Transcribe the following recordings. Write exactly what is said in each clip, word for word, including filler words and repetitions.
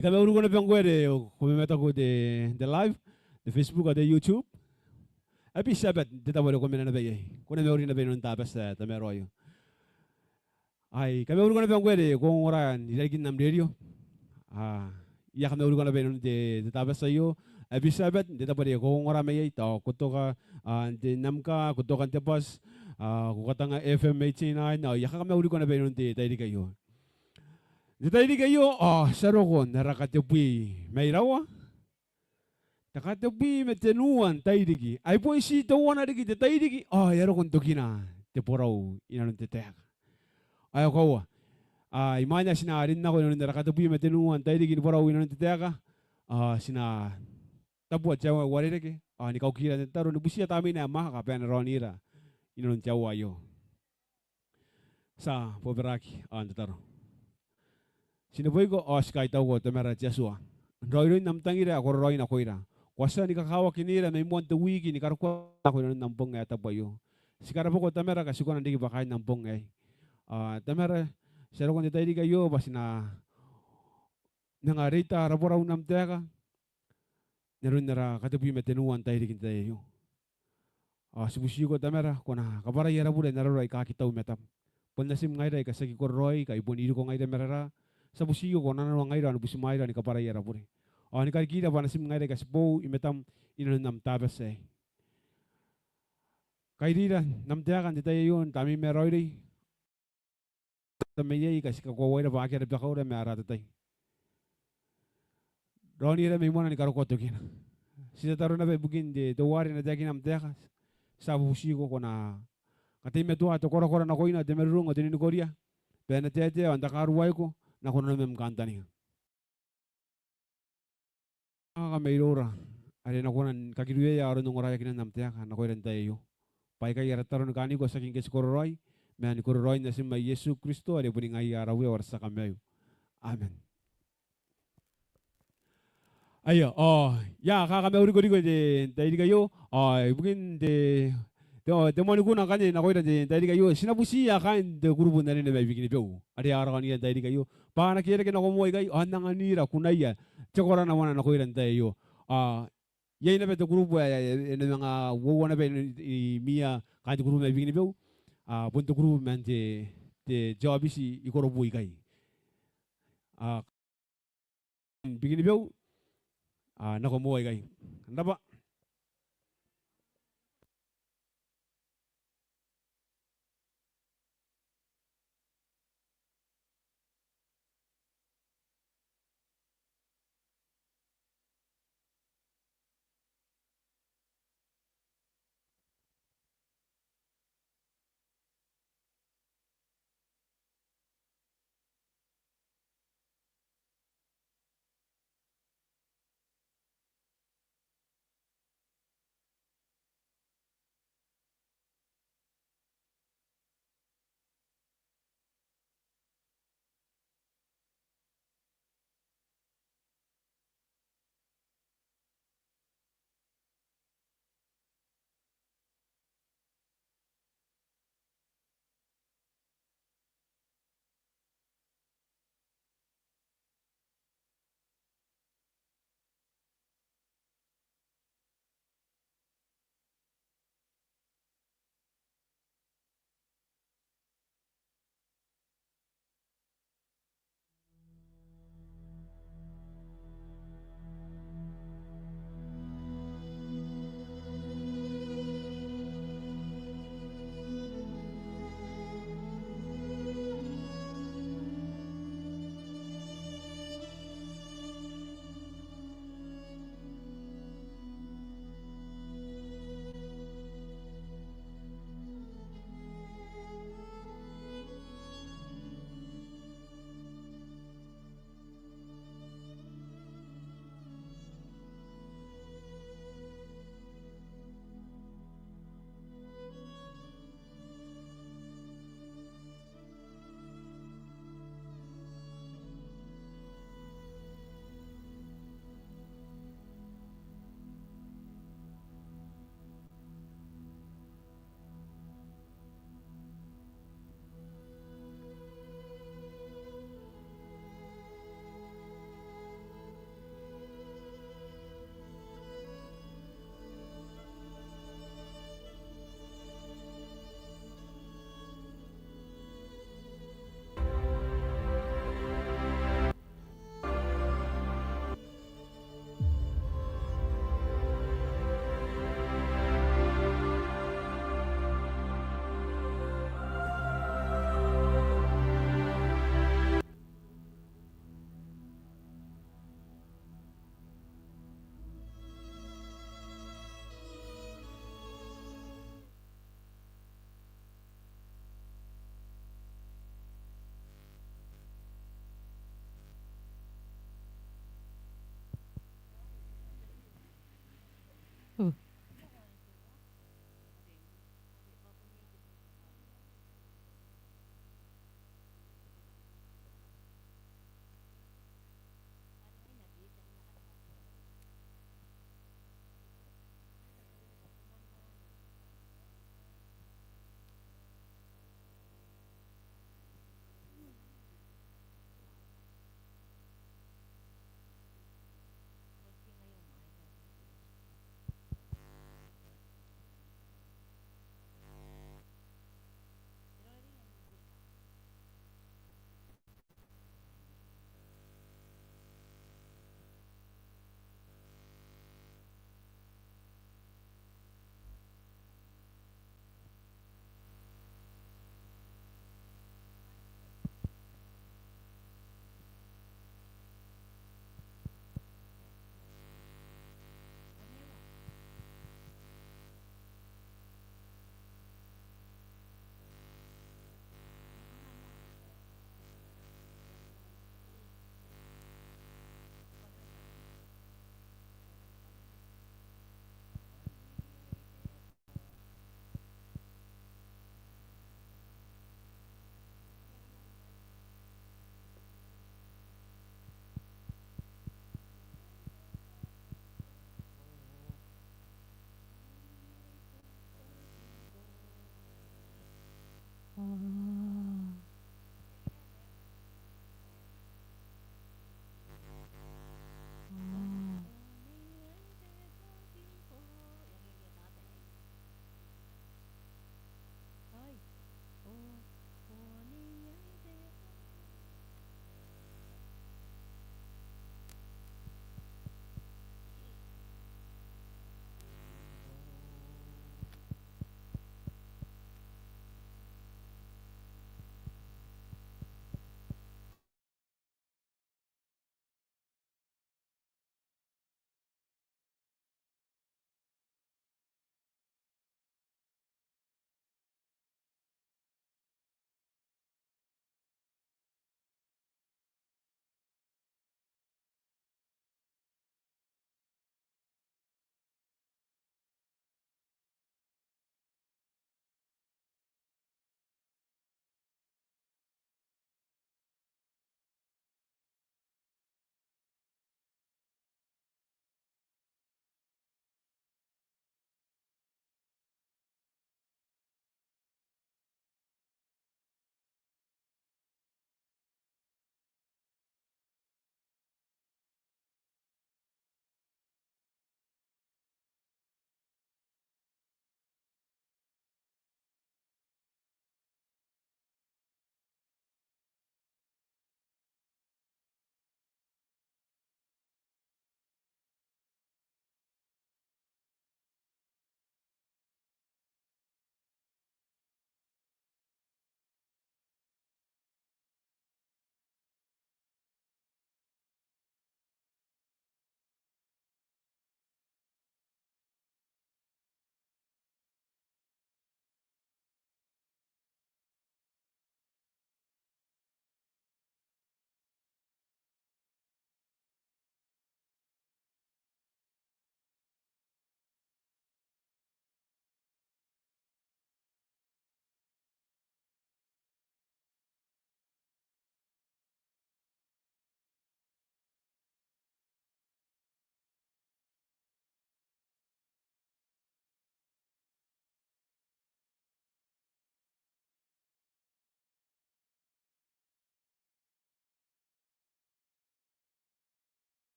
Kam na mauri ngkoe naba ngkoe are ko mamataku n te, te live, te Facebook ao te YouTube. Happy Sabbath n te tabo are ko mena naba iai. Ko na mauri naba inanon te Tabati ae tamaroa aio. Ai kam na mauri ngkoe naba ngkoe are ko ongora n irarikin am rerio. Ao I a kam na mauri ngkoe naba inanon te, te Tabati aio. Happy Sabbath n te tabo are ko ongora mai iai, tao ko toka, a, n te namka, ko toka n te bus, a, ko katanga FM eighty-nine, ao I a kamauri ngkoe naba inanon te tairiki aio. N te tairiki aio, ao ti a roko n ara katebwi mai rawa. Te katebwi ma tenua n tairiki. Ai bon ti teuana riki te tairiki, ao e a roko n tokina te borau inanon te taeka. Ao e koaua, a, imwain ae ti na rin nako inanon ara katebwi ma tenua n tairiki ni borau inanon te taeka, a, ti na tabua te aua ae uarereke, a, ni kaukira n tataro, ni butiia Tamnein ae Mwaaka bwa e na raonira inanon te aua aio. Ti a bobaraki ao n tataro. Ti neboiko ao ti kaitauko Tamara te Atua, n raoiroin am tangira ae kororaoi nakoira. Ko a tia ni kakawakinira mai moan te wiki ni karokoa nako inanon am bong ae tabu aio. Ti karabwako Tamara ngkai ti kona n riki bwa kaain am bong aei. A, Tamara, ti a roko n te tairiki aio bwa ti na manga reita ara borau n am taeka n aron ara katebwi ma tenua n tairiki n te tai aio. Ao ti butiko Tamara, ko na kabwarai ara bure n arora aika aki tau i matam. Bon natim ngaira aika ti aki kororaoi, ngkai bon iriko ngaira ma rara. Ti a butiko ko nanona ngaira ao ni butimwaeira ao ni kabwarai ara bure, ao ni karikira bwa natim ngaira aika ti boou i matam inanon am Tabati aei. Kairira n am taeka n te tai aio, Tamara ae raoiroi, tamaroa ngkai ti kakoauaira bwa akea rabakaura ma ara atatai. Raonira mai moana ni karokoa tokina. Ti tataro naba ibukin te, teuare e na taekina am taeka. Ti a butiko ko na kateimatoa te korakora nakoina, te marurung ao te ninikoria, bwa e na taetae ao n takaruaiko nako nanom am kantaninga. Kanga kam na iroura are e na kona ni kakiriwea aron ongoraeakinan am taeka nakoira n te tai aio. Bwa aikai ara tataro ni kaaniko, tiaki ngke ti kororaoi, ma ni kororaoin natim ae Iesu Kristo, are boni ngaia ara Uea ao ara tia Kamaiu. Amen. Aia, ao I a kakamauriko riki n te tairiki aio, ao ibukin te, te, te moani kuna ngkanne nakoira n te tairiki aio, ti na butiia kaain te kurubu n anene mai Bikenibeu are a roko n anganira n te tairiki aio bwa a na kerake nako moa ikai ao n anganira kunaia te korana moana nakoira n te tai aio. Ao iai naba te kurubu ae, ae, ae e na manga uoua naba i, i, imwiia kaain te kurubu mai Bikenibeu, a, bon te kurubu man te, te, te aobiti i Korobu ikai. A, Bikenibeu, a, nako moa ikai. N rabwa.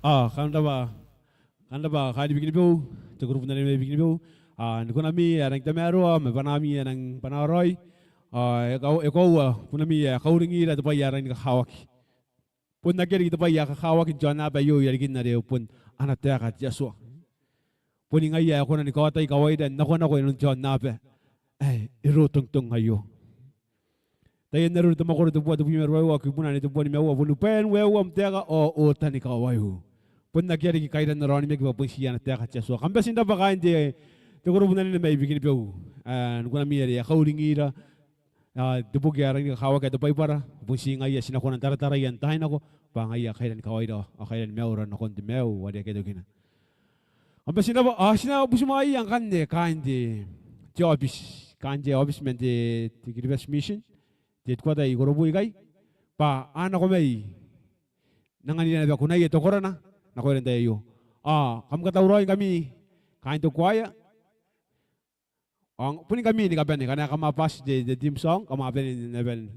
A, kam rabwa, kam rabwa kaain Bikenibeu, te kurubu n anene mai Bikenibeu. A, ni kunami ae rangi n tamaroa ma bwanami ae rangi n bwanaraoi. A, e koaua kunami ae kauringira te bwai ae rangi ni kakawaki. Bon akea riki te bwai ae kakawaki n te aonnaba aio i rarikin are bon ana taeka te Atua. Boni ngaia ae kona ni kaotai kawaira n nakonako inanon te aonnaba ae e rotongitong aio. Taian Areru te mwakoro tebubua tebwi ma ruaiwa, kibuna ane tebubua nimaua, boni bwaen ueua am taeka ao otan ikawaiu. Bon akea riki kairan ara onimaki bwa bon ti ana taeka te Atua. Kam bati n rabwa kaain te, te kurubu n anene mai Bikenibeu. A, ni kunami are a kauringira a, te boki ae rangi ni kakawaki ae te Baibara, bon ti ngaia ae ti na kona n tarataraia n taai nako, bwa ngaia kairan kawaira ao kairan maiura nakon te maiu are akea tokina. Kam bati n rabwa, a, ti na butimwaeia ngkanne kaain te, te aobiti, kaain te aobiti man te, te Kiribati Mission, te headquarter i Korobu ikai, bwa a nako mai n anganira naba kunaia te korana nakoira n te tai aio. A, kam katauraoi ngkami kaain te kuaea, ao boni ngkami ni kabane, ngkana kam a bati te, te theme song, kam a bane naba n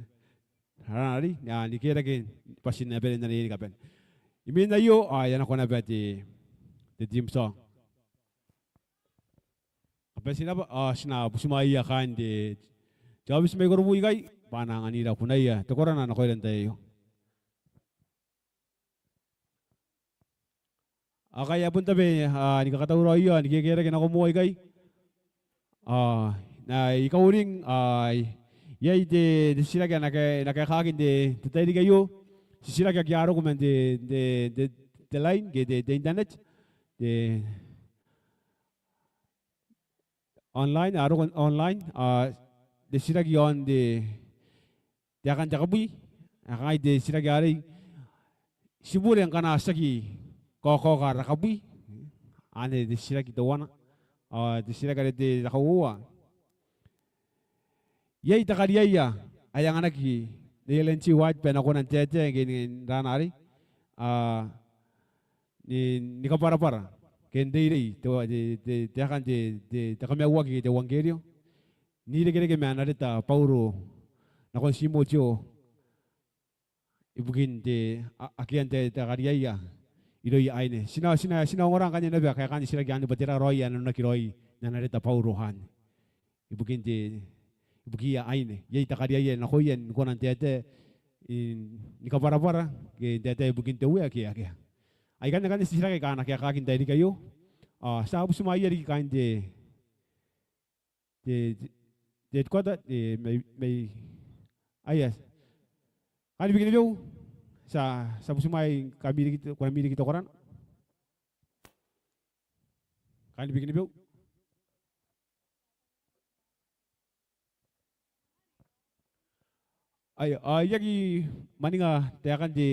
aran arei, a, ni kerake bati naba n aran arei ni kabane. Imwin aio, a, e a nako naba te, te theme song. Kam bati n rabwa, a, ti na butimwaeia kaain te, te aobiti mai Korobu ikai, bwa a na anganira kunaia te korana nakoira n te tai aio. Ao ngkai e a bon tabe, a, ni kakatauraoia, ni kekerake nako moa ikai. A, n ai kauring, a, iai te, te titiraki ae na kae, na kaekaki n te, te tairiki aio. Titiraki ake a roko man te, te, te, te line, ke te, te internet. Te online, a roko online, a, te titiraki iaon te, te aekan te kabwi, a, kangai te titiraki arei, ti bure ngkana ti aki kaokaoka ara kabwi, anne te titiraki teuana, a, te titiraki are te, te kauoua. Iai te kariaia ae anganaki N Ellen G. White bwa e na kona n taetae ke n, n aran arei, a, ni, ni kabwarabwara ke n reirei te, te, te, te aekan te, te, te kamaiuaki ke te euangkerio n irekereke ma ana reta Bauro nakon Timoteo ibukin te, a, akean te, te kariaia irouia aine. Ti na, ti na, ti na ongora ngkanne naba kaekaan te titiraki anne bwa tera raoi ae nanonaki raoi n ana reta Bauro anne ibukin te, ibukiia aine. Iai te kariaia nakoia ni kona n taetae, n, ni kabwarabwara ke n taetae ibukin te Uea ke akea. Ai kanne, kanne titiraki aika a na kaekaki n te tairiki aio. A, ti a butimwaeia riki kaain te, te, te, te headquarter, te, mai, mai, aia. Kaain Bikenibeu, ti a, ti a butimwaei ngkami riki, kunami riki te korana. Kaain Bikenibeu. Ai, a, I aki mwaninga taekan te,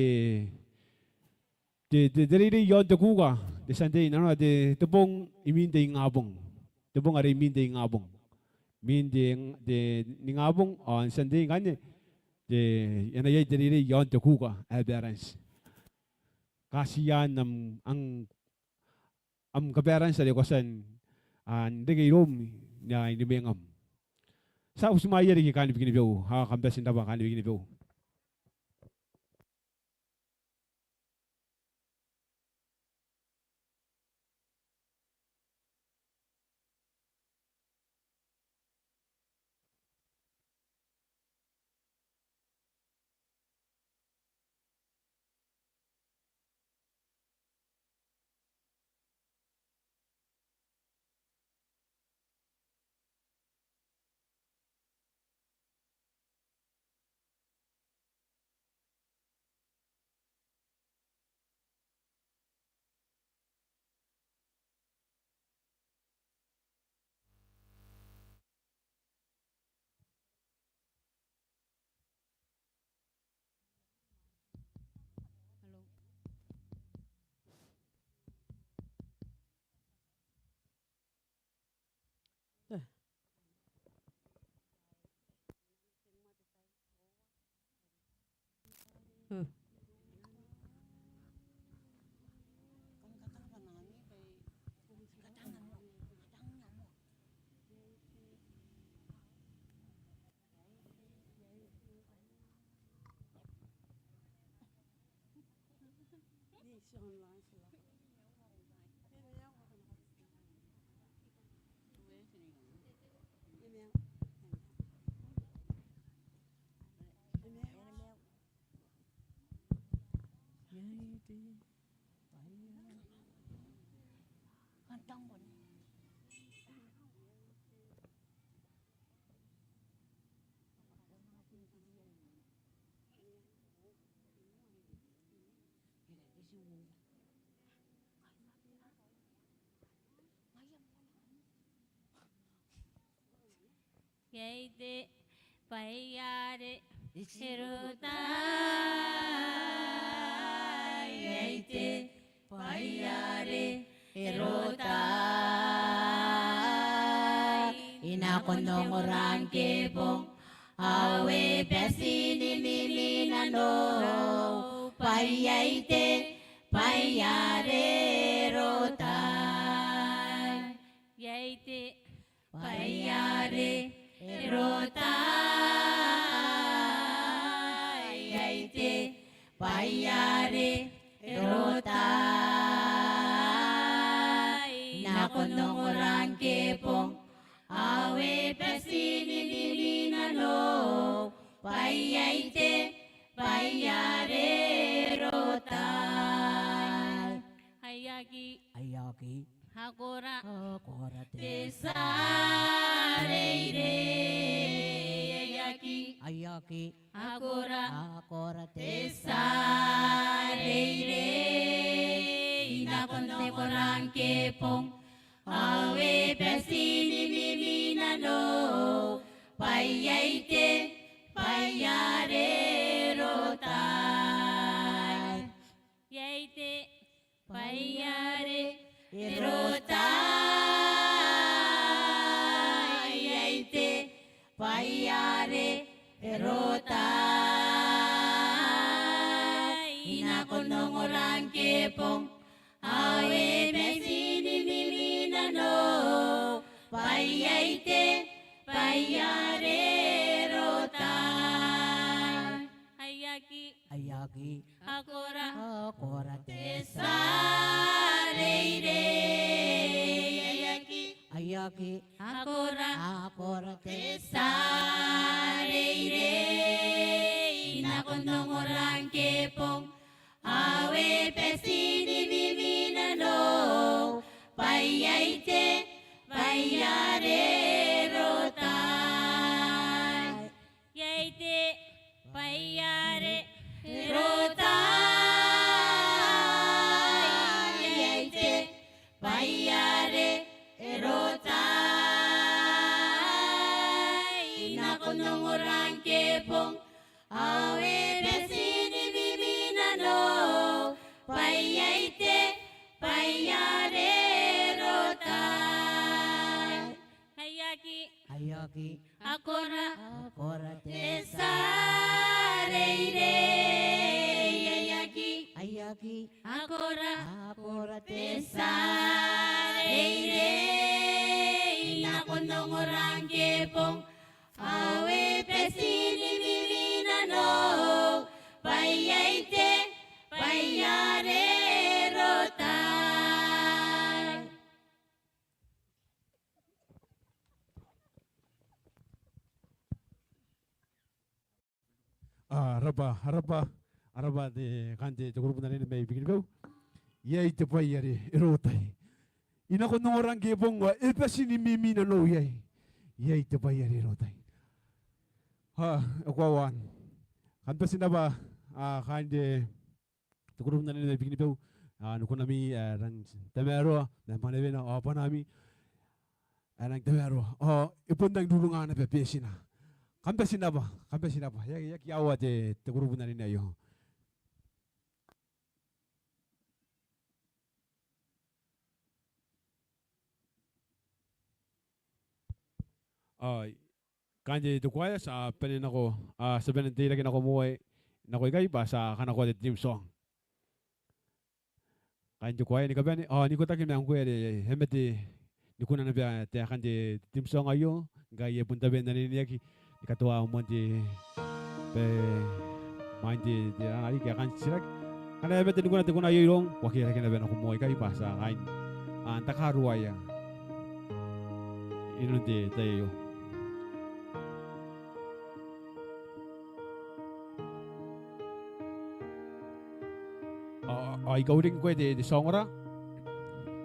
te, te, te reirei iaon te kuka, te Sunday, nanona te, te bong imwin te ingabong. Te bong are imwin te ingabong. Imwin te, te ingabong, ao n Sunday ngkanne, te, e na iai te reirei iaon te kuka, ae balance. Kaatian am, am am kabaranti are ko a tia n, a, n reke iroum, n, a, i nimengam. Ti a butimwaeia riki kaain Bikenibeu, a, kam bati n rabwa kaain Bikenibeu. Hmm. Iai te bwai are e rotai, iai te bwai are e rotai, I nako n ongora ngke bong, ao e bati ni mimi nanou, bwa iai te bwai are e rotai. Iai te bwai are e rotai, iai te bwai are e rotai, I nako n ongora ngke bong, ao e bati ni mimi nanou, bwa iai te bwai are e rotai. Aiaki. Aiaki. Akora. Akora te tia reirei. Aiaki. Aiaki. Akora. Akora te tia reirei. I nako n ongora ngke bong, ao e bati ni mimi nanou, bwa iai te bwai are e rotai. Iai te bwai are e rotai, iai te bwai are e rotai, I nako n ongora ngke bong, ao e bati ni mimi nanou, bwa iai te bwai are e rotai. Aiaki. Aiaki. Akora. Akora te tia reirei. Aiaki. Aiaki. Akora. Akora te tia reirei. I nako n ongora ngke bong, ao e bati ni mimi nanou, bwa iai te bwai are e rotai. Iai te bwai are e rotai, iai te bwai are e rotai, I nako n ongora ngke bong, ao e bati ni mimi nanou, bwa iai te bwai are e rotai. Aiaki. Aiaki. Akora. Akora te tia reirei. Aiaki. Aiaki. Akora. Akora te tia reirei. I nako n ongora ngke bong, ao e bati ni mimi nanou, bwa iai te bwai are e rotai. A, rabwa, rabwa, rabwa te, kaain te, te kurubu n anene mai Bikenibeu. Iai te bwai are e rotai. I nako n ongora ngke bong ao e bati ni mimi nanou iai. Iai te bwai are e rotai. A, e koaua. Kam bati n rabwa, a, kaain te, te kurubu n anene mai Bikenibeu, a, ni kunami, a, rang tamaroa, ma mwanewena, ao bwanaami, a, rang tamaroa. Ao e bon rang rurunga naba betina. Kam bati n rabwa, kam bati n rabwa. E aki, e aki aoa te, te kurubu n anene aio. Ao kaain te, te kuaea, ti a bane nako, a, ti a bane n teirake nako moa, e, nako ikai bwa ti a kanakoa te theme song. Kaain te kuaea ni kabane, ao n ikotaki ma ngkoe are e mate ni kuna naba taekan te theme song aio, ngkai e bon tabe n anenenaki ni katoa moan te, bwa imwain te, te rana riki ae kan titiraki. Ngkana e mate ni kuna te kuna aio iroum, ko aki reke naba nako moa ikai bwa ti a kaain, a, n takaruaea inanon te tai aio. Ao, ao I kauring ngkoe te, te tia ongora.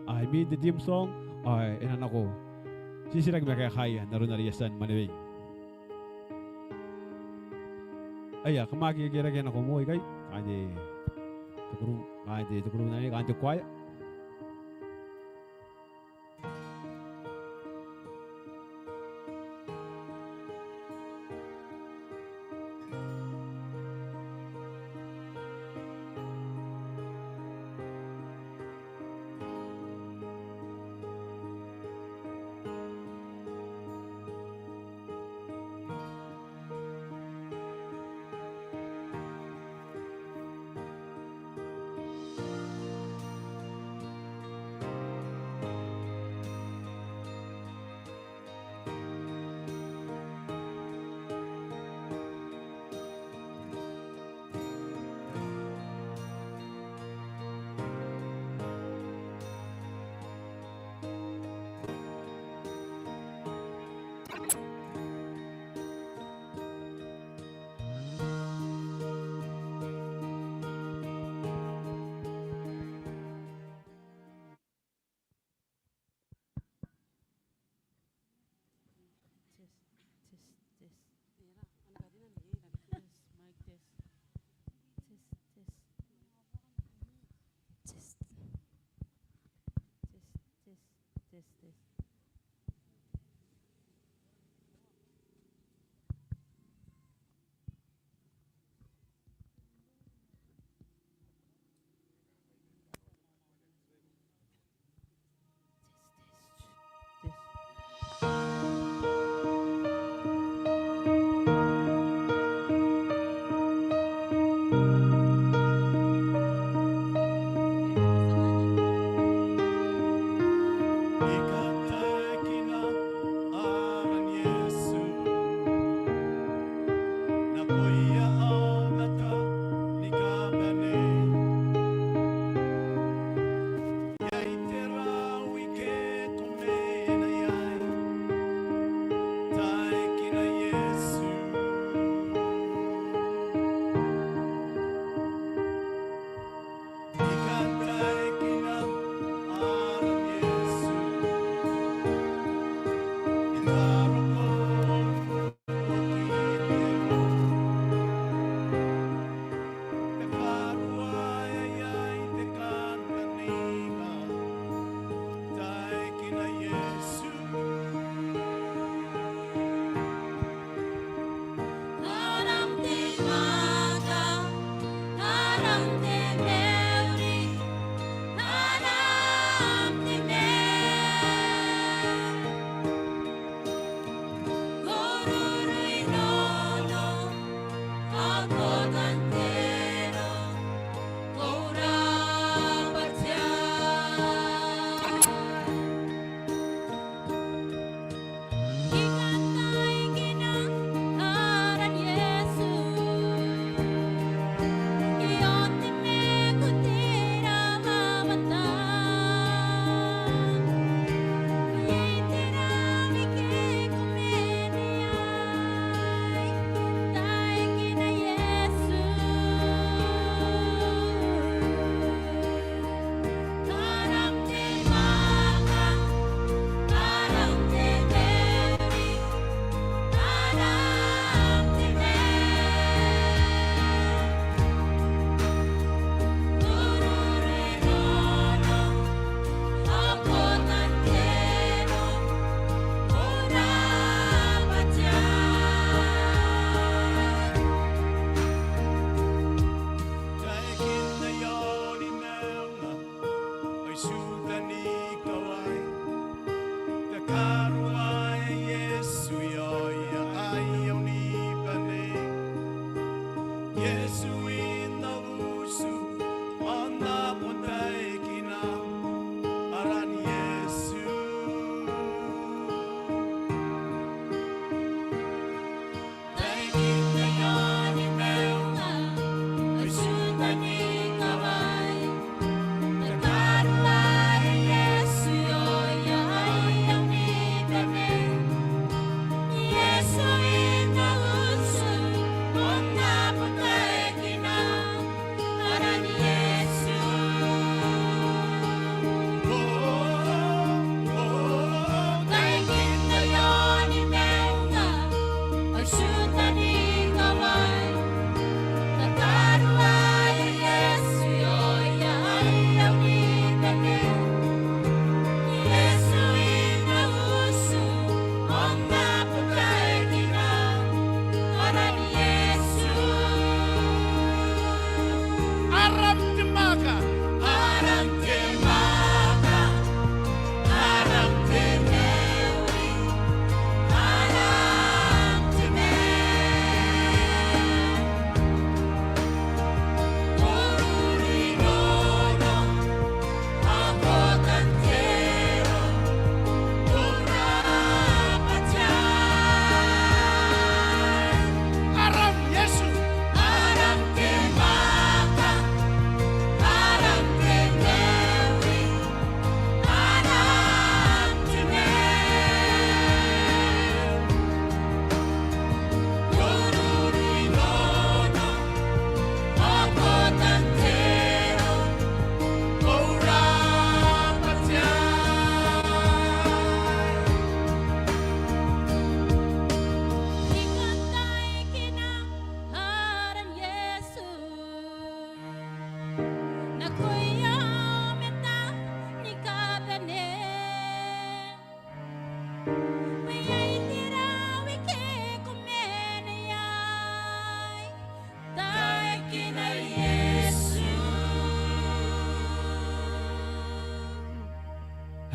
Ao imwin te theme song, ao e na nako titiraki ma kaekaia n aron are I a tia ni manewei. Aia, kam aki reke nako moa ikai, kaain te, te kurum, kaain te, te kurum n anene, kaain te kuaea. Test, test, test. Yes, mic test. Test, test. Test. Test, test, test, test.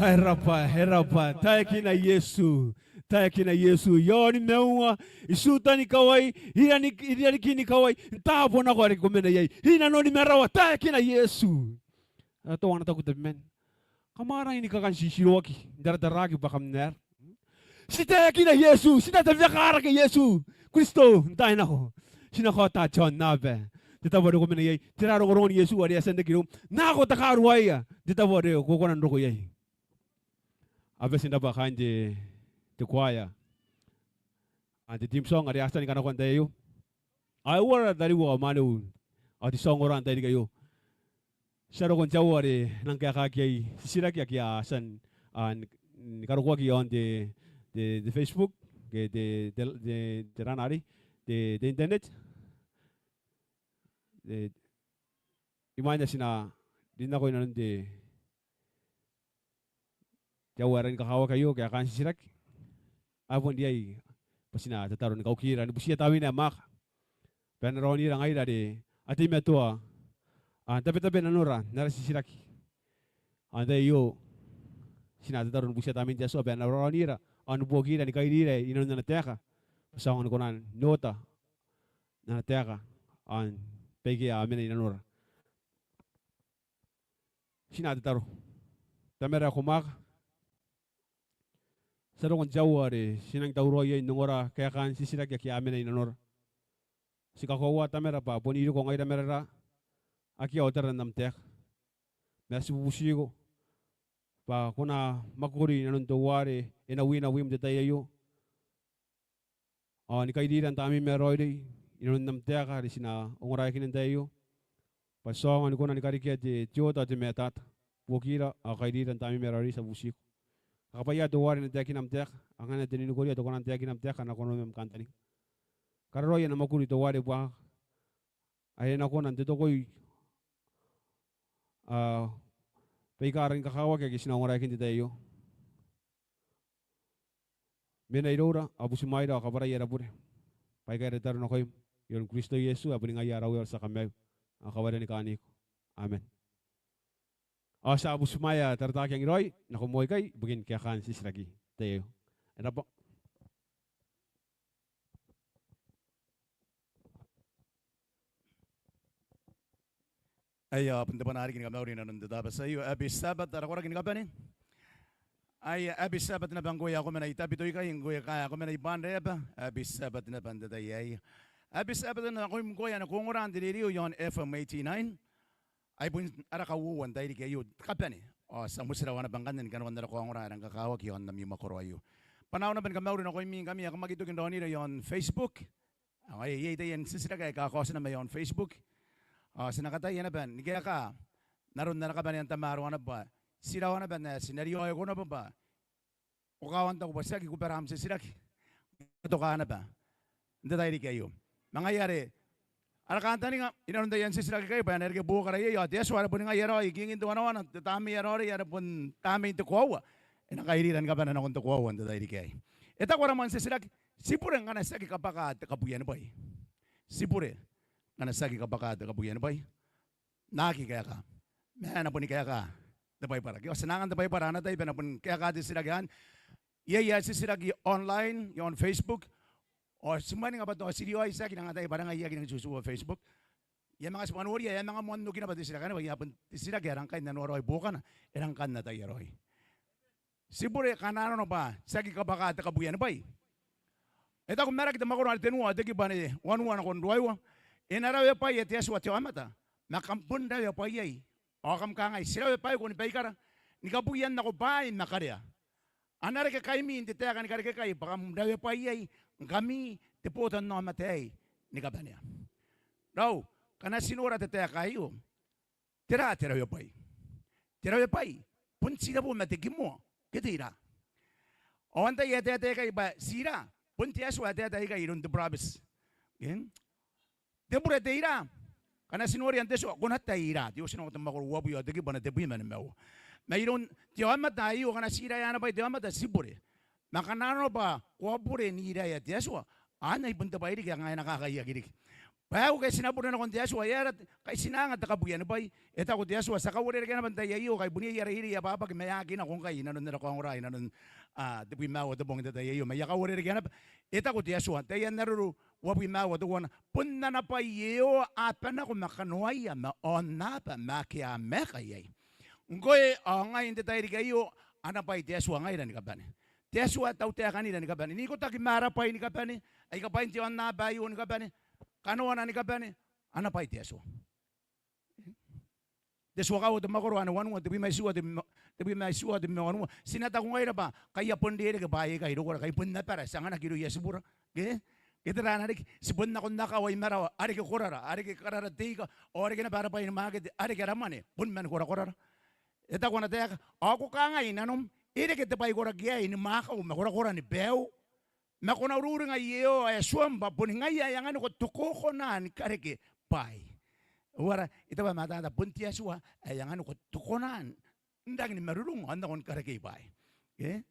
E rabwa, e rabwa. Taekina Iesu. Taekina Iesu. Iaoni maunga, itiutan ikawai, irani, irarikin ikawai, n taabo nako are ko mena iai. I nanoni marawa, taekina Iesu. Ao teuana taku tabeman, kam a rangi ni kakan titiroaki n tarataraki bwa kam na aera. Ti taekina Iesu, ti na tabekarake Iesu Kristo n taai nako. Ti na kaota te aonnaba n te tabo are ko mena iai. Tera rongorongon Iesu are e a tia n reke iroum? Nako takaruaia n te tabo are ko kona n roko iai. Ao bati n rabwa kaain te, te kuaea, ao n te theme song are a tia ni kanakoa n te tai aio. Ao e uara tariu ao mwaneu ao te tia ongora n te tairiki aio. Ti a roko n te aoa are e nang kaekaki iai titiraki ake a tia n, a, ni, ni karokoaki iaon te, te, te Facebook, ke te, te, te, te rana arei, te, te internet. E, imwain ae ti na rin nako inanon te, te aoa ae rangi ni kakawaki aio, kaekaan titiraki. Ao bon riai bwa ti na tataro ni kaukira ni butiia tamnein ae mwaaka bwa e na raonira ngaira are a teimatoa, a, n tabetabe nanora n ara titiraki. Ao n te tai aio ti na tataro ni butiia tamnein te Atua bwa e na raonira ao ni buokira ni kairira inanon ana taeka. Bwa ti aonga ni kona n oota n ana taeka ao n baike a mena inanora. Ti na tataro. Tamara ae ko mwaaka, ti a roko n te aoa are ti nang tauraoi iai n ongora kaekaan titiraki ake a mena inanora. Ti kakoaua Tamara bwa bon iriko ngaira ma raraa ake a otara n am taeka. Ma ti bubutiko bwa ko na mwakuri inanon teuare e na wina wiim n te tai aio. Ao ni kairira n Tamneim ae Raoiroi inanon am taeka are ti na ongoraeakina n te tai aio. Bwa ti aonga ni kona ni karekea te, te oota ao te mataata. Buokira ao kairira n Tamneim ae Raoiroi, ti a bubutiko. Kakabwaia teuare e na taekina am taeka, ao ngkana e a tia n ninikoria te kona n taekina am taeka, a na kona n mena ni kantaninga. Kararoai ana mwakuri teuare buakaka, ae e na kona n totokoi, a, baika rangi ni kakawaki ake ti na ongoraeakin n te tai aio. Mena iroura, ao butimwaeira, ao kabwarai ara bure. Bwa aikai ara tataro nakoim i aran Kristo Iesu, ae boni ngaia ara Uea ao ara tia Kamaiu, ao kawaira ni kaaniko. Amen. Ao ti a butimwaea Taratara Keangiraoi nako moa ikai ibukin kaekaan titiraki n te tai aio. E rabwa. Aia, bon te bwanaa riki ni kamauri inanon te Tabati aio. Happy Sabbath, ara koraki ni kabane. Aia, happy Sabbath naba ngkoe ae ko mena i Tabiteuea ikai, ngkoe ae ko mena i Banrae. Happy Sabbath naba n te tai aei. Happy Sabbath nakoim ngkoe ae ko ongora n te rerio iaon F M eighty-nine. Ai bon ara kauoua n tairiki aio, te kabane. Ao ti a motirawa naba ngkanne ni kanoan ara kaongora ae rang kakawaki iaon ami mwakoro aio. Bwa N na naba ni kamauri nakoimi ngkami ae kam aki toki n raonira iaon Facebook. Ao ngaia iai taian titiraki aika a kaotinaki mai aon Facebook. Ao ti na kataia naba ni kaeka n aron ara kabanea n tamaroa naba bwa ti rawa naba n ae ti na riaoiko naba bwa ko kawa n taku bwa tiaki kubara am titiraki. Katoka naba n te tairiki aio. Ma ngaia are ara kantaninga inanon taian titiraki aikai bwa e na reke buokara iai, ao te Atua are boni ngaia raoi kingin te wanawana, te Tamnei ae Raoiroi are bon Tamnein te koaua, e na kairira ni kabane nakon te koaua n te tairiki aei. E taku ara moan titiraki, tibure ngkana tiaki kabwaka te kabuianibwai. Tibure ngkana tiaki kabwaka te kabuianibwai. N na aki kaeka. Ma e na boni kaeka te Baibara. Ke ao ti na angan te Baibara ana tai bwa e na boni kaeka te titiraki anne. Iai ae titiraki online iaon Facebook. Ao ti mwaninga bwa tao ti riaoi, ti aki nang ataia bwa e rang aki nang tiutiua Facebook. I a manga tibwa noria, e a manga moan oki naba te titiraki anne bwa e a bon te titiraki ae rang kan nanoa raoi buokana, e rang kan ataia raoi. Tibure ngkana nanona bwa tiaki kabwaka te kabuianibwai. E taku Maraki te mwakoro are tenua ao te kibu ae wanua nakon ruaiwa, e na rawebwaia te Atua te aomata, ma kam bon rawebwaiai. Ao kam kangai, ti rawebwaiko ni baikara, ni kabuia n nako bwaai ma karea. A na reke kaimi n te taeka ni karekekai bwa kam rawebwaiai ngkami te botannaomata aei ni kabanea. Raou, ngkana ti nora te taeka aio, tera te rawebwai? Te rawebwai bon tirabo ma te kimoa, ke te ira. Ao antai ae taetae ikai bwa ti ira? Bon te Atua ae taetae ikai iroun te burabeti. Eng? Te bure te ira. Ngkana ti noria n te tua, ko na tai ira. Te Otinako te mwakoro uabwi ao te kibu ae tebwi ma nimaua. Ma iroun te aomata aio, ngkana ti iraea ana bwai te aomata, ti bure. Ma ngkana nanona bwa ko a bure n iraea te Atua, anne ai bon te bwai riki ae ngae e na kakaiaki riki. Bwa ae ngkai ti na bure nakon te Atua, e aera ngkai ti na anga te kabuianibwai? E taku te Atua, ti a kauarerekea naba n tai aio ngkai bon iai ara reirei ae ababaki ma e aki nako ngkai inanon ara kaongora inanon, a, tebwi ma aua te bong n te tai aio, ma I a kauarerekea naba. E taku te Atua, Taian Areru uabwi ma aua teuana, bon ana bwai Iehova aba nako ma kanoaia ma aonnaba ma ake a maeka iai. Ngkoe ao ngai n te tairiki aio, ana bwai te Atua ngaira ni kabane. Te Atua e tautaekanira ni kabane. N ikotaki ma ara bwai ni kabane, aika bwain te aonnaba aio ni kabane, kanoana ni kabane, ana bwai te Atua. Te Tua Kaua te mwakoro ane wanua, tebwi ma itiua, tebwi ma, tebwi ma itiua, tebwi ma wanua. Ti na taku ngaira bwa ngkai a bon rereke bwaai aikai rokora, ngkai bon abara, ti anganaki irouia tibura. Ke? Ke tera ae na riki? Ti bon nako n akawa i marawa, a reke korara, a reke karara te ika, ao a reke naba ara bwai ni makete, a reke ara mwane, bon mani korakorara. E taku ana taeka, ao ko kangai i nanom, e reke te bwai koraki aei ni mwakau ma korakoran baiu. Ma ko na ururinga Iehova ae Atuam bwa boni ngaia ae anganiko te kokona ni karekei bwaai. Uara, I taku bwa e mataata, bon te Atua ae anganiko te kokona n rangi ni marurung ao n nako ni karekei bwaai. Ke?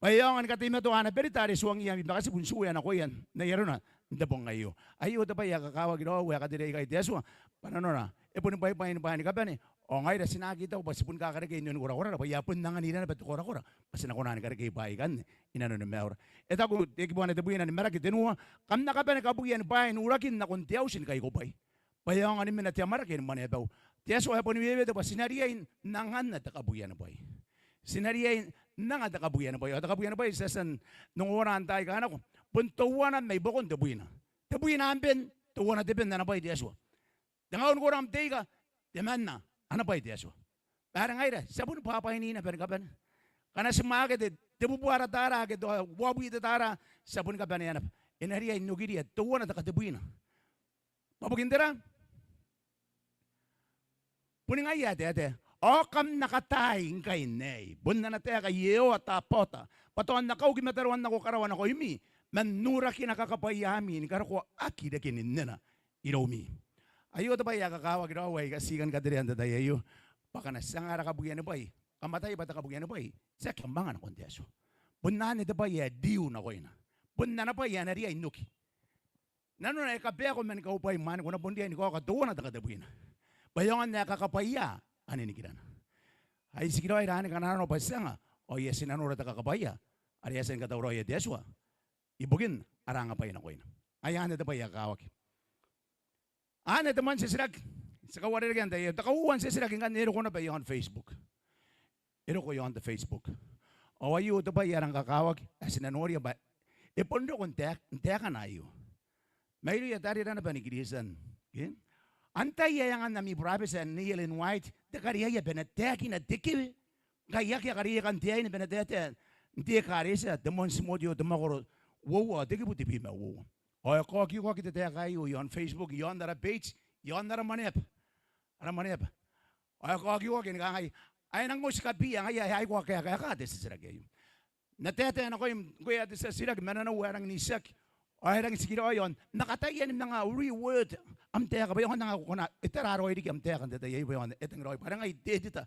Bwa e aonga ni kateimatoa ana berita are e tuangiia ami bakatibu n tiua nakoia n ai arona n te bong aio. Aio te bwai ae kakawaki raou ae katerea ikai te Atua, bwa nanona e boni bwaibwai ni bwaai ni kabane, ao ngaira ti na aki tau bwa ti boni kakarekei n oni korakorara, bwa I a bon anganira naba te korakora bwa ti na kona ni karekei bwaai aikanne inanoni maiura. E taku te kibu ane tebwina ni Maraki tenua, kam na kabane kabuianibwai n urakin nakon te auti ni kaikobwai, bwa e aonga ni mena te amwarake ni mwaneabau. Te Atua e boni wewete bwa ti na riai n anganna te kabuianibwai. Ti na riai n anga te kabuianibwai. Ao te kabuianibwai ti a tia n ongora n taai aika nako, bon teuana mai buakon tebwina. Tebwina am ben, teuana te ben ana bwai te Atua. Tengaun koram te ika, temanna ana bwai te Atua. Bwa are ngaira ti a boni bwabwaini naba ni kabane. Ngkana ti makete tebubua ara tara ke tao uabwi te tara, ti a boni kabanea naba. E na riai n okiria teuana te katebwina. Bwa bukin tera? Boni ngaia ae taetae. Ao kam na kataai ngkai n aei, bon ana taeka Iehova Tabaota, bwa tao N na kauki mataroan nako karawa nakoimi, ma n urakina kakabwaiami ni karokoa aki reke ni nena iroumi. Aio te bwai ae kakawaki raou ae I kan tii kan katerea n te tai aio, bwa ngkana ti anga ara kabuianibwai, kam ataia bwa te kabuianibwai tiaki manga nakon te Atua. Bon anne te bwai ae riu nakoina. Bon ana bwai ae na riai n oki. Nanona e kabaeko man kaubwai mwaane, ko na bon riai ni kaoka teuana te katebwina. Bwa e aonga n ae kakabwaia ane nikirana. Ai tikiraoi raane ngkana nanona bwa ti anga, ao e a tia n nora te kakabwaia are e a tia ni katauraoia te Atua ibukin ara angabwai nakoina. Ai anne te bwai ae kakawaki. Anne te moan titiraki. Ti kauarerekea n tai aio. Te kauoua n titiraki ngkanne e roko naba i aon Facebook. E roko i aon te Facebook. Ao aio te bwai ae rang kakawaki ae ti na noria bwa e bon roko n taek-, n taekana aio. Mairouia tarira naba ni Kristian. Ke? Antai ae angan ami burabeti ae Nei Ellen White te kariaia bwa e na taekina te kewe ngkai akea kareiekan te aine bwa e na taetae n te ekaretia? Te moan Timoteo te mwakoro uoua, te kibu tebwi ma uoua. Ao e kaokiokoaki te taeka aio i aon Facebook, i aon ara page, i aon ara mwaneaba. Ara mwaneaba. Ao e kaokiokoaki ni kangai, ae e nang oti kabiia, ngaia ae e aikoa kaekaeka te titiraki aio. N na taetae nakoim ngkoe ae te tia titiraki ma nanou ae rangi n itiaki. Ao e rangi n tikiraoi ao n na kataia ni manga reword am taeka bwa e aonga n anga ko kona, e taraaraoi riki am taeka n te tai aei bwa e aonga, e tangiraoi bwa are ngai te editor,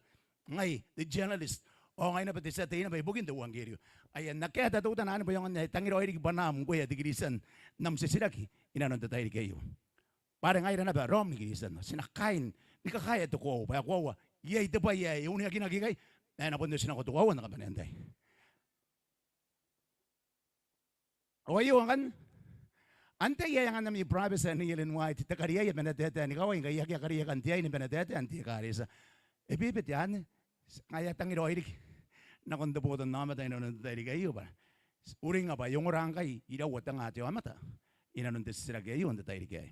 ngai te journalist, ao ngai naba te tia tei naba ibukin te euangkerio. Aia, n na kaeta teutana anne bwa e aonga n ae e tangiraoi riki bwanaam ngkoe ae te Kristian n am titiraki inanon te tairiki aio. Bwa are ngaira naba raom ni Kristian ti na kaai ni kakaea te koaua, bwa e koaua iai te bwai ae e uneakinaki ikai, ma e na bon otinako te koaua n te kabanean tai. Ao aio ngkanne, antai ae angan ami burabeti ae Nei Ellen White te kariaia bwa e na taetae n ikawai ngkai akea kareiekan te aine bwa e na taetae n te ekaretia? E bebete anne, ngaia e tangiraoi riki nakon te botannaomata inanon te tairiki aio bwa uringa bwa e ongora ngkai iraua te nga te aomata inanon te titiraki aio n te tairiki aei.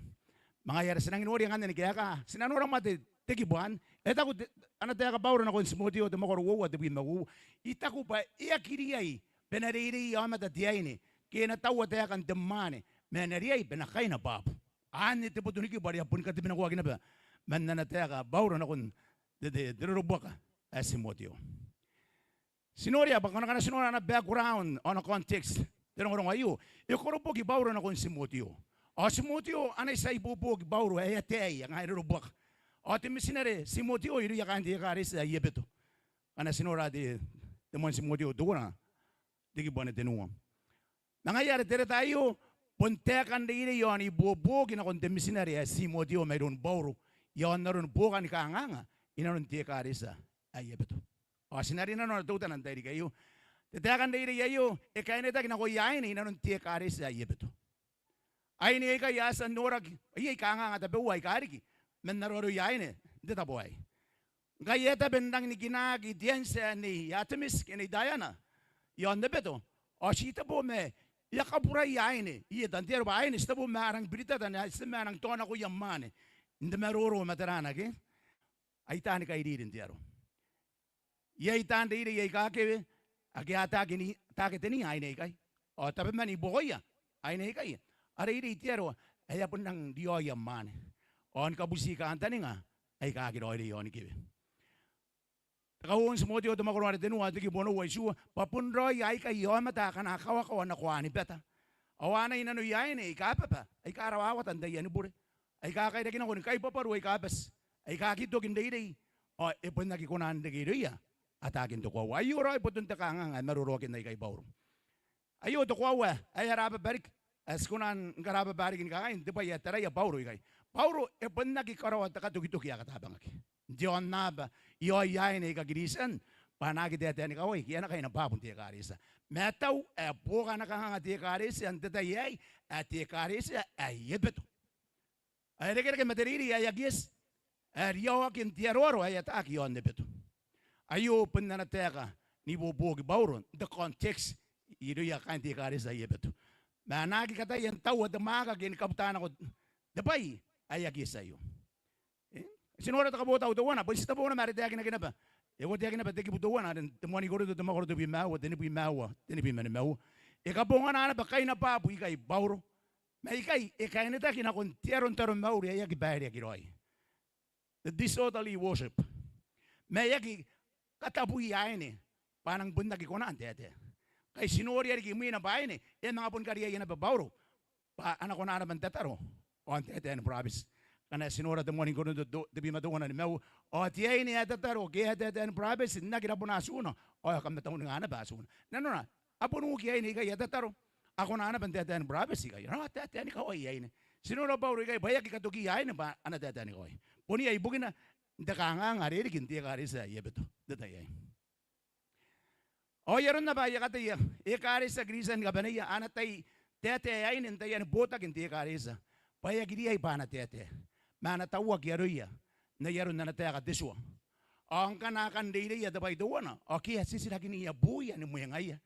Ma ngaia are ti nangi noria ngkanne ni kaeka, ti na nora ma te, te kibu anne. E taku te, ana taeka Bauro nakon Timoteo te mwakoro uoua, tebwi ma uoua. I taku bwa e aki riai bwa e na reireiia aomata te aine ke e na taua taekan te mwaane, ma e na riai bwa e na kaina bwabu. Anne te boto ni kibu are e a boni katebinakoaki naba man ana taeka Bauro nakon te, te, te rorobuaka ae Timoteo. Ti noria bwa ngkana, ngkana ti nora ana background ao ana context te rongorongo aio, e koroboki Bauro nakon Timoteo. Ao Timoteo ana tia ibuobuoki Bauro ae ataei, ngaia e rorobuaka. Ao te mitinare Timoteo irouia kaain te ekaretia i Ebeto. Ngkana ti nora te, te moan Timoteo teuana, te kibu ane tenua. Ma ngaia are te reta aio, bon taekan reirei iaon ibuobuoki nakon te mitinare ae Timoteo mairoun Bauro iaon aron buokan kanganga inanon te ekaretia ae Ebeto. Ao ti na rinanoa teutana n te tairiki aio. Te taekan reirei aio e kainetaki nakoia aine inanon te ekaretia ae Ebeto. Aine aikai a tia n noraki, iai kanganga tabeua aika riki man aroaroia aine n te tabo aei. Ngkai e a tabe n rangi ni kinaaki te anti ae Nei Atemiti ke Nei Diana iaon Ebeto, ao ti tebo ma e a kaburaia aine i eta, n te aro bwa aine ti tebo ma a rangi biritata, n ae ti tebo ma a rangi taonakoia mwaane n te maroro ma tera naba ke, ai taani kairiri n te aro. Iai taan reirei aika kewe ake a ataaki ni, ataaki teniia aine aikai ao tabeman i buakoia aine aikai. A reirei te aro ae a bon rangi n riaoia mwaane ao ni kabuti kantaninga aika aki raoiroi ao ni kewe. Te kauoua n Timoteo te mwakoro are tenua, te kibu onoua, itiua, bwa bon raoia aikai aomata akana kawakawa nako Anibata ao a na inanoia aine aika baba, aika rawawata n taiani bure, aika kairaki nako ni kaibwabwaru aika bati, aika aki toki n reirei, ao e bon aki kona n reke irouia ataakin te koaua. Aio raoi boton te kanganga ae maroroakin aikai Bauro. Aio te koaua ae a rababa riki, ae ti kona ni karababa riki ni kangai n te bwai ae taraia Bauro ikai. Bauro e bon aki karaoa te katokitoki ae katabangaki n te aonnaba i aoia aine aika Kiritian bwa a na aki taetae ni kawai ke a na kainabwabu n te ekaretia. Ma e tau ae buoka ana kanganga te ekaretia n te tai aei ae te ekaretia ae Ebeto, ae irekereke ma te reirei ae aki eti, ae riaoaki n te aroaro ae ataaki iaon Ebeto. Aio bon ana taeka n ibuobuoki Bauro n te context irouia kaain te ekaretia ae Ebeto, ma a na aki kataia n taua te mwaaka ke ni kabuta nako te bwai ae aki eti aio. E? Ti nora te kabotau teuana, bon ti tabona ma are taekinaki naba. E ko taekinaki naba te kibu teuana are n te moan I-Korinto te mwakoro tebwi ma aua, tenibwi ma aua, tenibwi ma nimaua. E kabongana naba kainabwabu ikai Bauro, ma ikai e kainetaki nakon te aro n taromauri ae aki baireaki raoi, the disorderly worship. Ma e aki katabwi aine bwa a nang bon aki kona n taetae. Ngkai ti noria riki imwina bwa aine e a manga boni kariaia naba Bauro bwa a na kona naba n tataro ao n taetae ni burabeti. Ngkana ti nora te moan I-Korinto te, tebwi ma teuana, nimaua, ao te aine ae tataro ke ae taetae ni burabeti n aki rabona atuna ao e kamatauninga naba atuna. Nanona a bon uki aine ikai a tataro, a kona naba n taetae ni burabeti ikai, a na taetae ni kawai aine. Ti nora Bauro ikai bwa e aki katokia aine bwa a na taetae ni kawai. Bon iai bukina n te kanganga are riki n te ekaretia ae Ebeto n te tai aei. Ao ai aron naba aia kataia ekaretia Kiritian ni kabaneia, a na tai taetae aine n taiani botaki n te ekaretia bwa e aki riai bwa a na taetae, ma a na tauaki aroia n ai aron ana taeka te tua. Ao ngkana a kan reireia te bwai teuana ao ke a titirakinia buuia ni mwengaia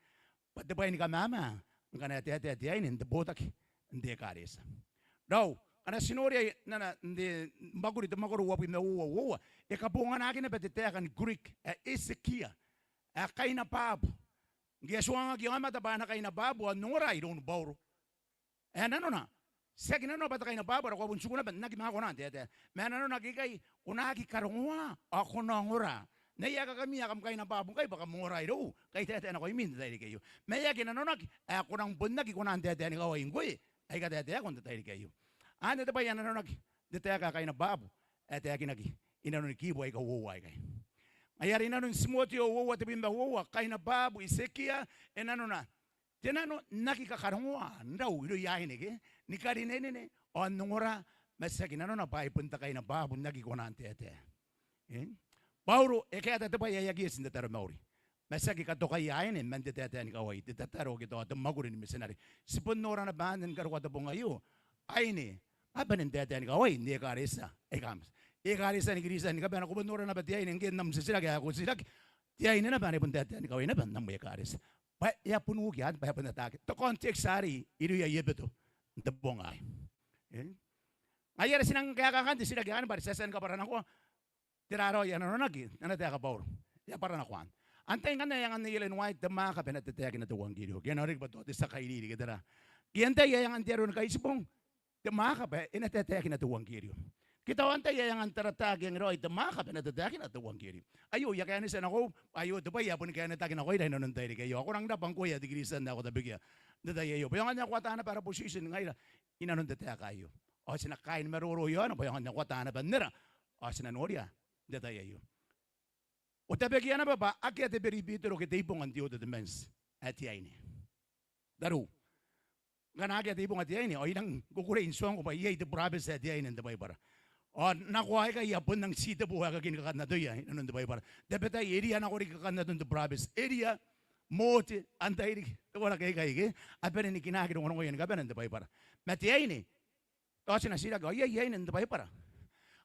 bwa te bwai ni kamama ngkana e taetae te aine n te botaki n te ekaretia. Raou, ngkana ti noria n ana, n te Mwakuri te mwakoro uabwi ma uoua, uoua, e kabonganaki naba te taeka ni Greek ae esekia, ae kainabwabu. Ngke e a tuangaki aomata bwa a na kainabwabu ao n ongora iroun Bauro. Ae nanona tiaki nanona bwa te kainabwabu are ko a bon tiku naba n aki manga kona n taetae, ma nanona ikai ko na aki karongoa ao ko na ongora. N ai ae kakami ae kam kainabwabu ngkai bwa kam ongora irou ngkai e taetae nakoimi n te tairiki aio. Ma e aki nanonaki ae ko nang bon aki kona n taetae ni kawai ngkoe aika taetaeako n te tairiki aio. Anne te bwai ae nanonaki n te taeka ae kainabwabu ae taekinaki inanoni kibu aika uoua aikai. Ngaia are inanon Timoteo uoua tebwi ma uoua, kainabwabu, esekia, e nanona te nano n aki kakarongoa n rau irouia aine ke ni karinenene ao n ongora, ma tiaki nanona bwa ai bon te kainabwabu n aki kona n taetae. E? Bauro e kaeta te bwai ae aki eti n te taromauri, ma tiaki katokaia aine man te taetae ni kawai, te tataro ke tao te mwakuri ni mitinare. Ti bon nora naba anne ni karokoa te bong aio, aine a bane n taetae ni kawai n ekaretia aika a mate. Ekaretia ni Kiritian ni kabane, ko bon nora naba te aine ngke n am titiraki ae ko titiraki, te aine naba anne bon taetae ni kawai naba n am ekaretia. Bwa e a bon uki anne bwa e a bon ataaki. Te context arei irouia Ebeto n te bong aei. E? Ngaia are ti nang kaekaaki n te titiraki anne bwa are ti a tia ni kabwaranakoa tera raoi ae nanonaki n ana taeka Bauro. E a bwaranakoa anne. Antai ngkanne ae angan Ellen White te mwaaka bwa e na tataekina te euangkerio? Ke e na riki bwa tao te tia kairiri ke tera? Ke antai ae angan te Aro ni Kaitibong te mwaaka bwa e na tataekina te euangkerio? Ke tao antai ae angan Taratakiang raoi te mwaaka bwa e na tataekina te euangkerio? Aio I a kaenetia nakoiu, aio te bwai ae boni kaenetaki nakoira inanon te tairiki aio. Ao ko rangi n rabwa ngkoe ae te Kiritian ae ko tabekia n te tai aio bwa e aonga n ae ko ata naba ara position ngaira inanon te taeka aio. Ao ti na kaai ni maroro iaona bwa e aonga n ae ko ata naba n nera, ao ti na noria n te tai aio. Ko tabekia naba bwa akea te beribitero ke te ibonga n te Old Testament ae te aine. Tarou. ngkana akea te ibonga te aine, ao I nang kukurei n tuangko bwa iai te burabeti ae te aine n te Baibara. Ao nako aikai a bon nang ti te boo ae kakini kakannatoia inanon te Baibara. Tabetai Eria nako riki kakannaton te burabeti. Eria, Mote, antai riki, teuana aikai ke a bane ni kinaaki rongorongoia ni kabane n te Baibara. Ma te aine, tao ti na titiraki, ao iai aine n te Baibara?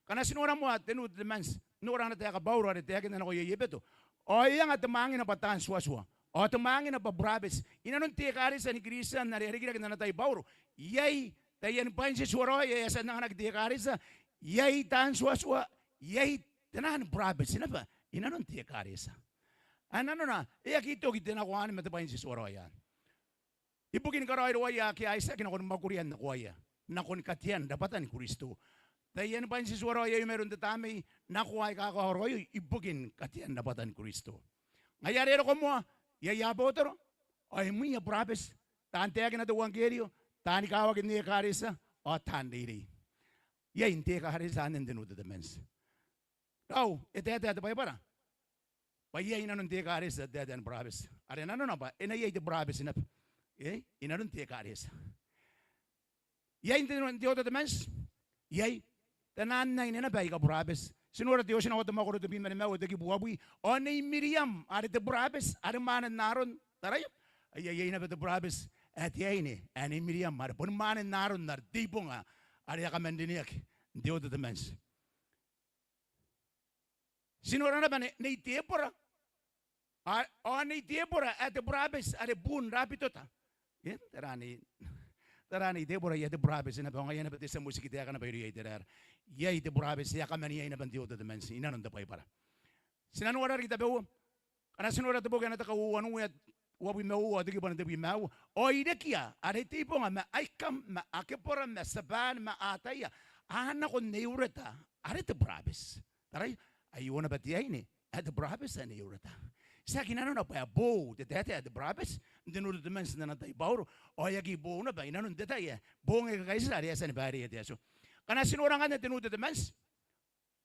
Ngkana ti nora moa te Nu Tetemanti, nora ana taeka Bauro are taekinna nakoia I-Ebeto, ao e anga te mwaangina bwa taan tuatua, ao te mwaangina bwa burabeti. Inanon te ekaretia ni Kristian are a rikirake n ana tai Bauro, iai taiani bwain te tuaraoi ae a tia n anganaki te ekaretia, iai taan tuatua, iai tenaan burabeti naba inanon te ekaretia. Ae nanona e aki toki te nako anne ma te bwain te tuaraoi anne. Ibukin karaoiroaia ake a itiaki nakoni mwakuria nakoaia, nakoni katean rabwatan Kristo. Taiani bwain te tuaraoi aio mairoun te Tamnei, nako aika kakaraoiroi ibukin katean rabwatan Kristo. Ngaia are e roko moa iai abotoro, ao imwiia burabeti, taan taekina te euangkerio, taani kawaki n ekaretia, ao taan reirei. Iai n te ekaretia anne n te Nu Tetemanti. Raou, e taetae te Baibara bwa iai inanon te ekaretia te taetae ni burabeti. Are nanona bwa e na iai te burabeti naba, e, inanon te ekaretia. Iai n te, n te Old Testament, iai tenaan aine naba aika burabeti. Ti nora te Otinako te mwakoro tebwi ma nimaua te kibu uabwi. Ao Nei Miriam are te burabeti are mwanen Aaron, taraia. Aia, iai naba te burabeti ae te aine ae Nei Miriam are boni mwanen Aaron are te ibonga are e a kaman rineaki n te Old Testament. Ti nora naba Nei, Nei Tebora. A, ao Nei Tebora ae te burabeti are buun Rabitota. E, tera Nei, tera Nei Tebora, iai te burabeti naba, ao ngaia naba te tia motiki taekana bwa irouia Iteraera. Iai te burabeti, e a kaman iai naba n te Old Testament inanon te Baibara. Ti na nora riki tabeua. Ngkana ti nora te boki ae N te Kauoua n Uea, uabwi ma uoua, te kibu ae tebwi ma aua. Ao irekia are te ibonga ma Aikam ma Akebora ma Tiaban ma Ataia a nako n Nei Ureta are te burabeti. Taraia, aio naba te aine ae te burabeti ae Nei Ureta. Tiaki nanona bwa e boou te taetae ae te burabeti n te Nu Tetemanti n ana tai Bauro, ao e aki boou naba inanon te tai ae boong aika kaitira are e a tia ni baireia te Atua. Ngkana ti nora ngkanne te Nu Tetemanti,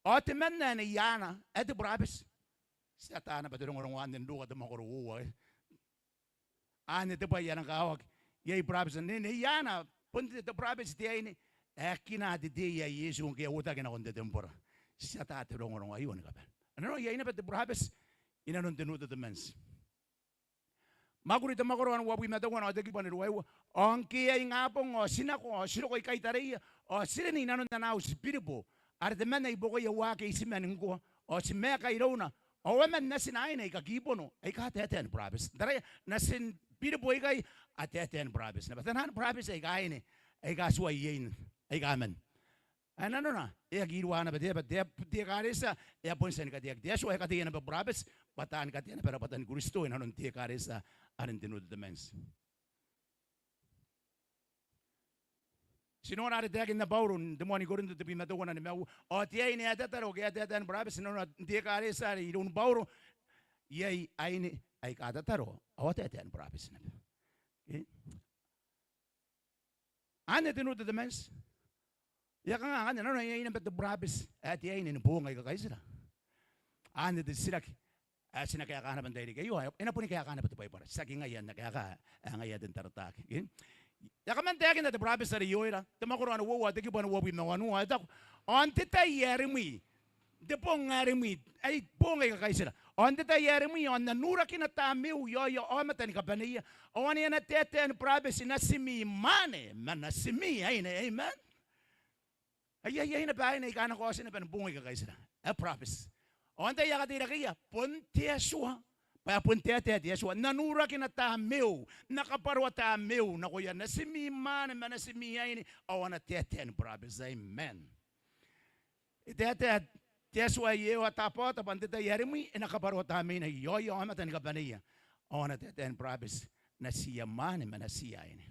ao temanna ae Nei Ana ae te burabeti. Ti ata naba te rongorongo anne n Ruka te mwakoro uoua, e. Anne te bwai ae e nang kakawaki iai burabeti. Nei, Nei Ana bon te, te burabeti te aine ae e kina te tei ae Iesu ngke e uotaki nakon te tembora. Ti ata te rongorongo aio ni kabane. Nanona iai naba te burabeti inanon te Nu Tetemanti. Mwakuri te mwakoro ae uabwi ma teuana ao te kibu ae ruaiwa. Ao ngke e a ingabong ao ti nako ao ti roko ikai tareia, ao ti rin inanon ana auti Biribo, are temanna i buakoia uake itiman ngkoa, ao ti maeka irouna, ao aman natina aine aika kibono aika taetae ni burabeti. Taraia, natin Biribo ikai a taetae ni burabeti naba. Tenaan burabeti aika aine aika tuai iein aika aman. Ae nanona e aki iruwa naba te aba, te ab-, te ekaretia e a bon tia ni kateaki. Te Atua e kateia naba burabeti bwa taani katea naba rabwatan Kristo inanon te ekaretia are n te Nu Tetemanti. Ti nora are taekinna Bauro n te moan I-Korinto tebwi ma teuana nimaua. Ao te aine ae tataro ke ae taetae ni burabeti, nanona n te ekaretia are iroun Bauro, iai aine aika tataro ao a taetae ni burabeti naba. E? Anne te Nu Tetemanti. E a kanga ngkanne, nanona iai naba te burabeti ae te aine ni boong aika kaitira? Anne te titiraki ae ti na kaeka naba n tairiki aio, e na boni kaeka naba te Baibara. Tiaki ngaia ae N na kaeka, ae ngaia ae N na tarotaki. E? E a kaman taekinna te burabeti are Ioera, te mwakoro ae uoua, te kibu ae uabwi ma wanua, e taku: Ao n te tai ae rimwi, n te bong ae rimwi, ai boong aika kaitira. Ao n te tai ae rimwi ao N na nurakina Tamneiu i aoia aomata ni kabaneia, ao ane a na taetae ni burabeti natimi mwaane ma natimi aine. Amen. Aia, iai naba aine aika a na kaoti naba ni boong aika kaitira ae burabeti. Ao antai ae kateirakeia? Bon te Atua. Bwa e bon taetae te Atua: N na nurakina Tamneiu, N na kabwaroa Tamneiu nakoia natimi mwaane ma natimi aine, ao a na taetae ni burabeti. Amen. E taetae te Atua ae Iehowa Tabaota bwa n te tai ae rimwi e na kabwaroa Tamneina i aoia aomata ni kabaneia, ao a na taetae ni burabeti natiia mwaane ma natiia aine.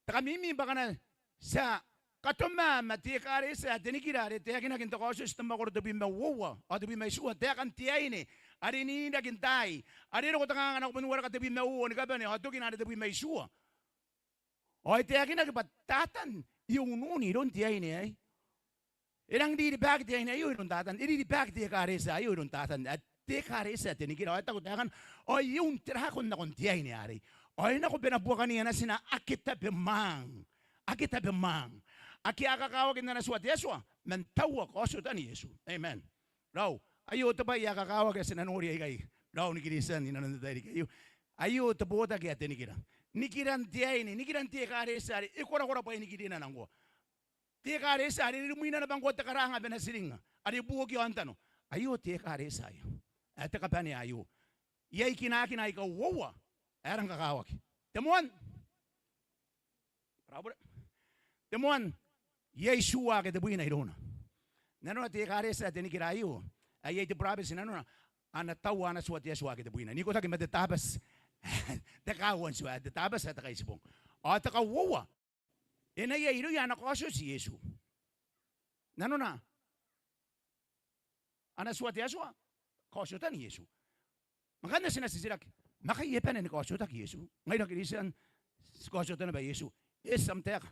Te kamimi bwa ngkana ti a katoma ma te ekaretia ae te nikira are taekinaki n te Kaotioti te mwakoro tebwi ma uoua ao tebwi ma itiua, taekan te aine are e niniraki n taai, are e roko te kanganga nakon bon wareka tebwi ma uoua ni kabane ao tokina are tebwi ma itiua. Ao e taekinaki bwa Tatan e unun iroun te aine aei. E rang riribaki te aine aio iroun Tatan, e riribaki te ekaretia aio iroun Tatan, ae te ekaretia ae te nikira. Ao e taku taekana, ao e un te rakon nakon te aine arei. Ao e nako bwa e na buakaniia natina ake tabemwaang. Ake tabemwaang. Ake a kakawaki n ana tua te Atua, man taua kaotiotan Iesu. Amen. Raou, aio te bwai ae kakawaki ae ti na nori aikai. Raou ni Kristian inanon te tairiki aio. Aio te botaki ae te nikira. Nikiran te aine, nikiran te ekaretia are e korakora bwai nikirina ngkoa. Te ekaretia are rimwina naba ngkoa te karaanga bwa e na tiringnga, are buoki aontano. Aio te ekaretia aio. Ae te kabanea aio. Iai kinakina aika uoua ae rang kakawaki. Te moan. Te moan, iai tua ake tebwina irouna. Nanona te ekaretia ae te nikira aio, ae iai te burabeti nanona, a na taua ana tua te Atua ake tebwina n ikotaki ma te Tabati, te kauoua n tua, te Tabati ae te Kaitibong. Ao te kauoua, e na iai irouia ana kaotioti Iesu. Nanona, ana tua te Atua, kaotiotan Iesu. Ma ngkanne ti na titiraki, ma ngkai e bane ni kaotiotaki Iesu? Ngaira Kristian, ti kaotiota naba Iesu? Eti, ti a taeka.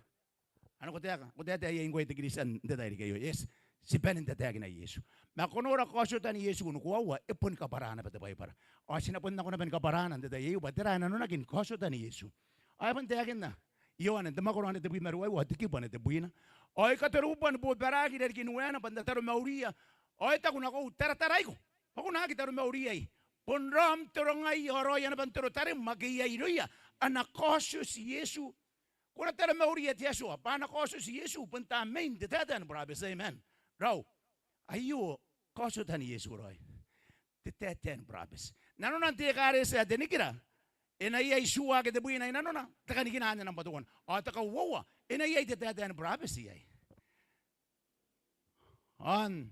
Ao ko taeka, ko taetae iai ngkoe te Kristian n te tairiki aio. Eti, ti bane n tataekina Iesu. Ma ko nora kaotiotan Iesu ni koaua, e boni kabwara naba te Baibara. Ao ti na bon nako naba ni kabwaraana n te tai aio bwa tera ae nanonaki ni kaotiotan Iesu. Ao e bon taekinna Ioane n te mwakoro ae tebwi ma ruaiwa, te kibu ae tebwina. Ao e katorobubua ni bobaraki i rarikin ueana bwa n tataro mauria. Ao e taku nakou, tarataraiko, bwa ko na aki taro mauri iai. Bon raom te rongai ao raoia naba n toro tarim ake iai irouia ana kaotioti Iesu. Ko na taro mauria te Atua bwa ana kaotioti Iesu bon tamnein te taetae ni burabeti. Amen. Raou, aio kaotiotan Iesu raoi. Te taetae ni burabeti. Nanona n te ekaretia ae te nikira, e na iai tua ake tebwina inanona, te kanikina anne nambwa teuana. Ao te kauoua, e na iai te taetae ni burabeti iai. Ao n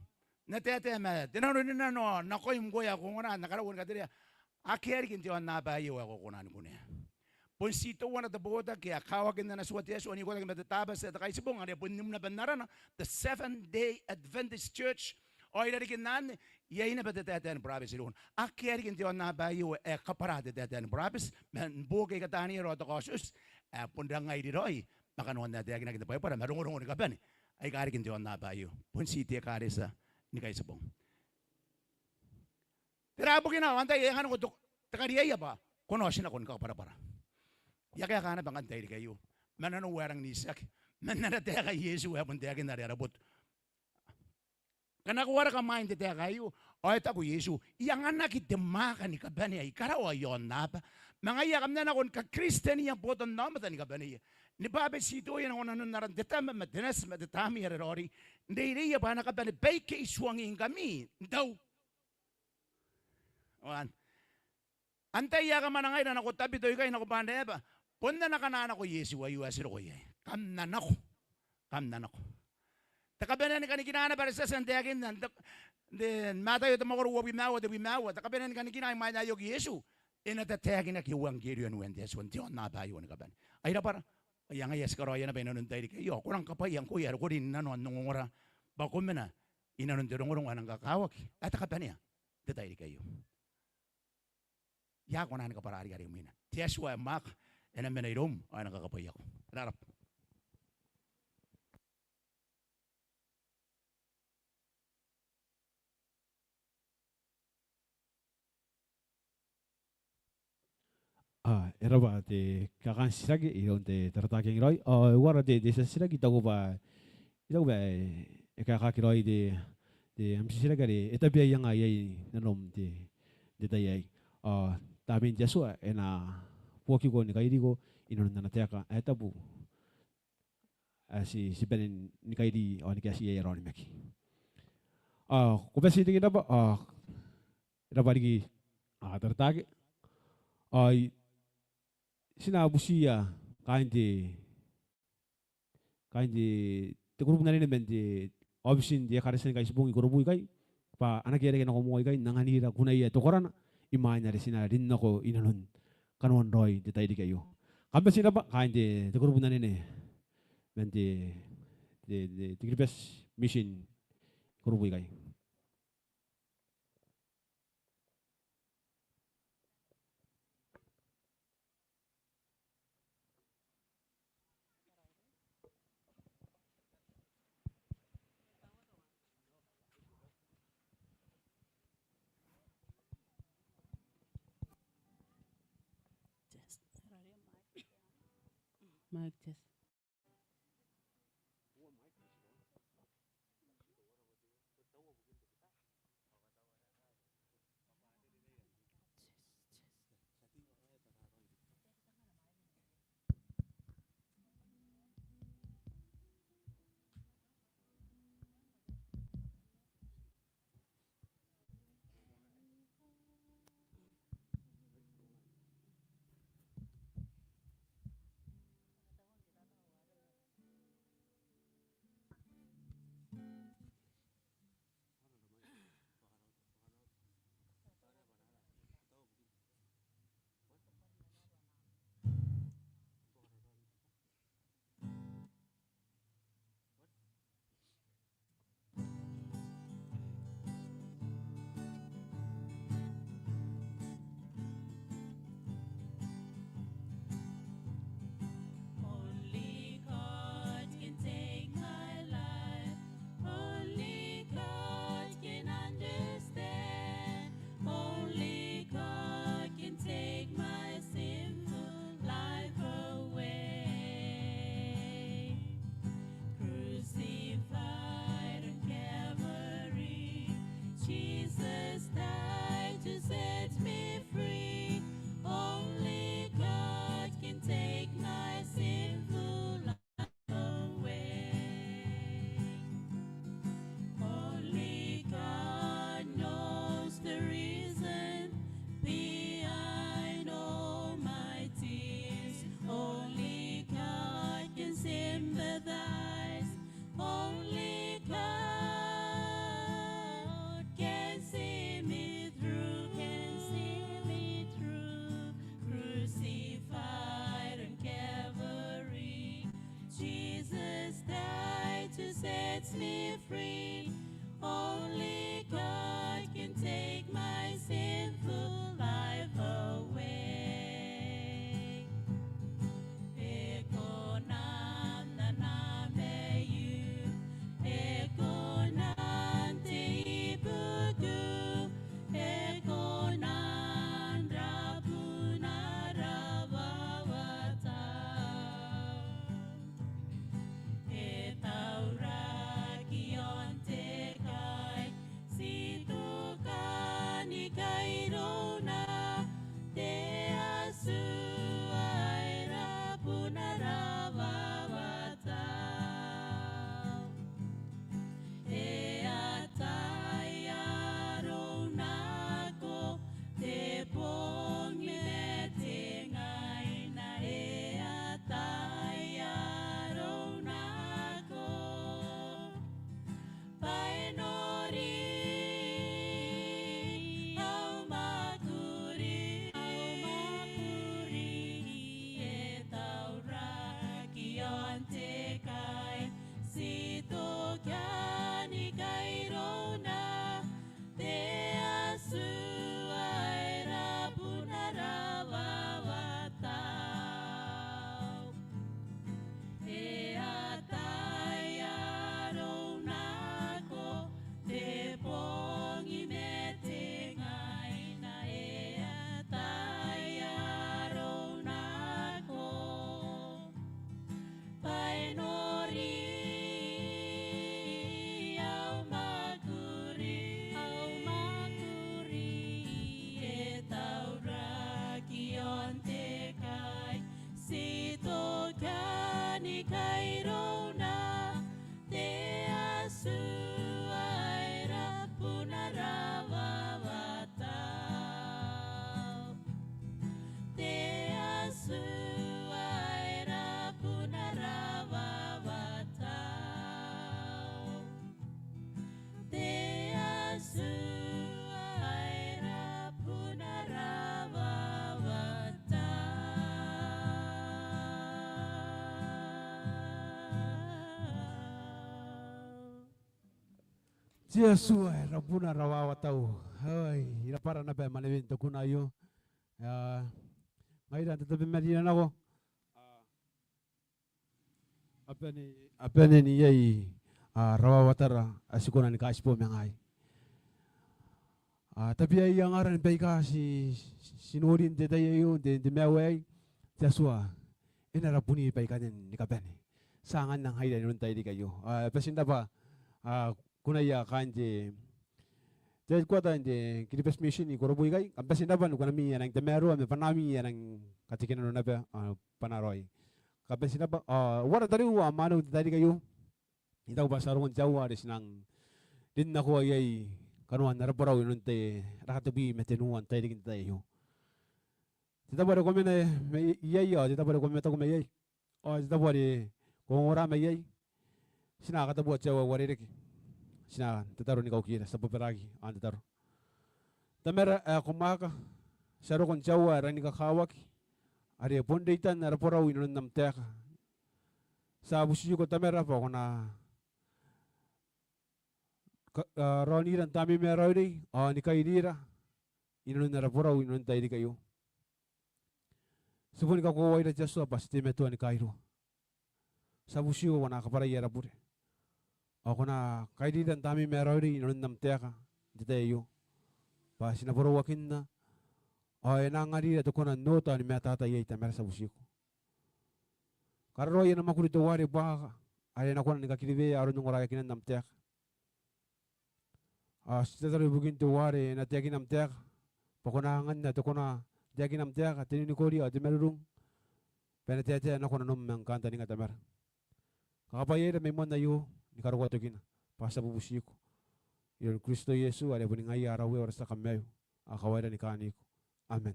na taetae ma te nanorinano nakoim ngkoe ae ko ongora n na karaua ni katerea, akea riki n te aonnaba aio ae ko kona ni kunea. Bon ti teuana te botaki ae kakawaki n ana tua te Atua n ikotaki ma te Tabati ae te Kaitibong, are bon imwina naba n arana te Seventh Day Adventist Church. Ao i rarikin anne, iai naba te taetae ni burabeti irouna. Akea riki n te aonnaba aio ae kabwara te taetae ni burabeti, ma n boki aika taniera ao te kaotioti, ae bon rangairi raoi ma kanoan ae taekinaki n te Baibara, ma rongorongo ni kabane aika riki n te aonnaba aio. Bon ti te ekaretia ni Kaitibong. Tera bukina? Ao antai ae e anga nako te kariaia bwa ko na oti nako ni kabwarabwara? I a kaeka naba ngkai n te tairiki aio, ma nanou ae rang n itiaki, man ana taeka Iesu ae bon taekinna are ara botu. Ngkana ko wareka imwain te taeka aio, ao e taku Iesu, I anganaki te mwaaka ni kabanea i karawa i aonnaba. Ma ngaia kam na nako ni kakiristenia botannaomata ni kabaneia, ni bwabetitoia nako nanon aran te Tama ma te Nati ma te Tamnei are Raoiroi, n reireia bwa a na kabane baike I tuangingkami n tau. Ao antai ae kam a na ngaira nako Tabito ikai, nako Banraeba? Bon ana kananako Iesu aio ae ti roko iai. Kam na nako. Kam na nako. Te kabanea ni kanikina naba are ti a tia n taekinna n te, n te Mataio te mwakoro uabwi ma aua, tebwi ma aua. Te kabanea ni kanikina imwain ae e oki Iesu, e na tataekinaki euangkerio n uean te Atua n te aonnaba aio ni kabane. Ai rabwara. Ao ngaia ti karaoia naba inanon te tairiki aio. Ao ko rang kabwaia ngkoe ae ko rin nanoa n ongongora bwa ko mena inanon te rongorongo ae nang kakawaki ae te kabanea n te tairiki aio. I a kona ni kabwara riki are imwina. Te Atua ae mwaaka e na mena iroum ao e na kakabwaiako. Ko rabwa. Ao e rabwa te kakan titiraki iroun te taratakiangi raoi. Ao e uara te, te titiraki? I taku bwa, I taku bwa e kaekaki raoi te, te am titiraki are e tabeaianga iai nanom n te, te tai aei. Ao tamnein te Atua e na buokiko ni kairiko inanon ana taeka ae tabu ae ti, ti bane ni kairi ao ni kaeti iai ara onimaki. Ao ko bati n reke naba, ao e rabwa riki, ao tarataake. Ao ti na butiia kaain te, kaain te, te kurubu n anene man te aobiti n te Ekaretia ni Kaitibong i Korobu ikai bwa a na kaerake nako moa ikai n anganira kunaia te korana imwain are ti na rin nako inanon kanoan raoi n te tairiki aio. Kam bati n rabwa kaain te, te kurubu n anene man te, te, te, te Kiribati Mission i Korobu ikai. Mic test. Only God can take my life. Only God can understand. Only God can take my sinful life away. Crucified on Calvary, Jesus died to set me free. Only God can take my sinful life away. Only God knows the reason behind all my tears. Only God can sympathize. Only God can see me through, can see me through. Crucified on Calvary, Jesus died to set me free. Only God can take my sinful life away. E kona n anaa maiu, e kona n tei buku, e kona n rabuna rawawata. E tauraki aon te kai, ti toka ni kairona, te Atua ae rabuna rawawata. E atai arou nako, te bong ni mate ngaina, e atai arou nako. Bwa e nori au mwakuri, au mwakuri, e tauraki aon te kai, ti toka ni kairona, te Atua ae rabuna rawawata. E atai arou nako, te bong ni mate ngaina, e atai arou nako. Bwa e nori au mwakuri, au mwakuri, e tauraki aon te kai, ti toka ni kairona, te Atua ae rabuna rawawata. Te Atua ae rabuna rawawata. Te Atua ae rabuna rawawata. Te Atua ae rabuna rawawata. Ai, I rabwa naba ma ngkoe n te kuna aio. A, ngaira n te tabeman rinanako. A, a bane, a bane n iai, a, rawawatara ae ti kona ni kaitibo ma ngaai. A, tabeaianga arana baika ti, ti, ti nori n te tai aio, n te, n te maiu aei, te Atua. e na rabuni baikanne ni kabane. Ti a anganna ngaira inanon te tairiki aio. A, bati n rabwa, a, kunaia kaain te, te headquarter n te Kiribati Mission i Koroboikai. Kam bati n rabwa ni kuanami ae rangi n tamaroa ma bwanaami ae rangi n katekenan naba, a, bwanaa raoi. Kam bati n rabwa, a, uara tariu ao mwaneu n te tairiki aio. I taku bwa ti a roko n te aoa are ti nang rin nako iai kanoan ara borau inanon te, ara katebwi ma tenua n tairiki n te tai aio. Te tabo are ko mena iai ao te tabo are ko mataku mai iai ao te tabo are ko ongora mai iai, ti na katabua te aoa ae uarereke. Ti na tataro ni kaukira, ti a bobaraaki ao n tataro. Tamara ae ko mwaaka, ti a roko n te aoa ae rangi ni kakawaki, are bon reitan ara borau inanon am taeka. Ti a butiko Tamara bwa ko na ka-, a, raonira n Tamneim ae Raoiroi ao ni kairira inanon ara borau inanon te tairiki aio. Ti boni kakoaua te Atua bwa ti teimatoa ni kairua. Ti a butiko ko na kabwarai ara bure ao ko na kairira n Tamneim ae Raoiroi inanon am taeka n te tai aio, bwa ti na borauakinna ao e na anganira te kona n oota ni matata iai. Tamara, ti a butiko kararoai ana mwakuri teuare buakaka are e na kona ni kakiriwea aron ongoraeakinan am taeka. Ao ti tataro ibukin teuare e na taekina am taeka bwa ko na anganna te kona n taekina am taeka, te ninikori ao te marurung, bwa e na taetae nako nanom ma ngkanne. Kantaninga Tamara, kakabwaiaira mai moan aio ni karokoa tokina, bwa ti a bubutiko iroun Kristo Iesu are boni ngaia ara Uea ao ara tia kamaiu ao kawaira ni kaaniko. Amen.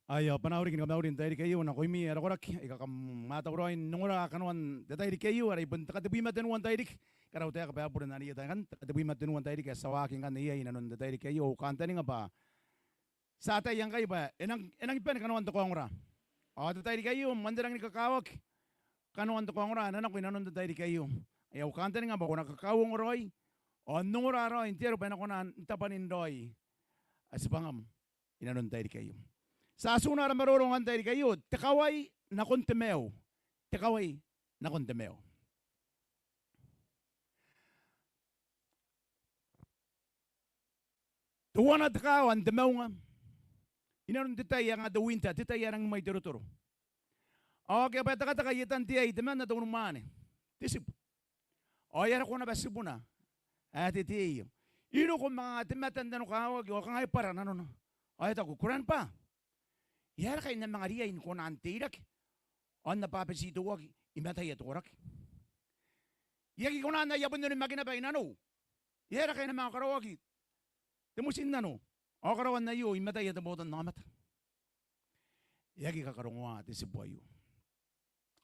Aio, bwanau riki ni kamauri n te tairiki aio nakoimi ae koraki aika kam a tauraoi n ongora kanoan te tairiki aio, are bon te katebwi ma tenua n tairiki. Karautaeka bwa e bure n anaia taekan te katebwi ma tenua n tairiki ae ti a waaki ngkanne iai inanon te tairiki aio. Au kantaninga bwa ti a ataia ngkai bwa e nang, e nangi bane kanoan te kaongora. Ao te tairiki aio, man te rangi ni kakawaki kanoan te kaongora ae na nako inanon te tairiki aio. Aio au kantaninga bwa ko na kakauongo raoi ao n ongora raoi n te aro bwa e na kona n tabwanin raoi tibwangam inanon te tairiki aio. Ti a atuna ara maroro ngkai n te tairiki aio, te kawai nakon te maiu. Te kawai nakon te maiu. Teuana te kaawa n te maunga inanon te tai ae kanga te winter, te tai ae rangi ni mwaiterotero. Ao akea bwa e tekateka i etan te ai temanna te unimwaane. te tibu. Ao e a roko naba tibuna ae te tei aio, e roko ma te mata n nanokawaki ao kanga e bwara nanona. Ao e taku, "Grandpa, e aera ngkai N na manga riai ni kona n teirake ao N na bwabetitoaki i mataia te koraki? I aki kona n aia bon onimakina naba i nanou. E aera ngkai N na manga karaoaki te motinnano ao karaoan aio i mataia te botannaomata?" E aki kakarongoa te tibu aio.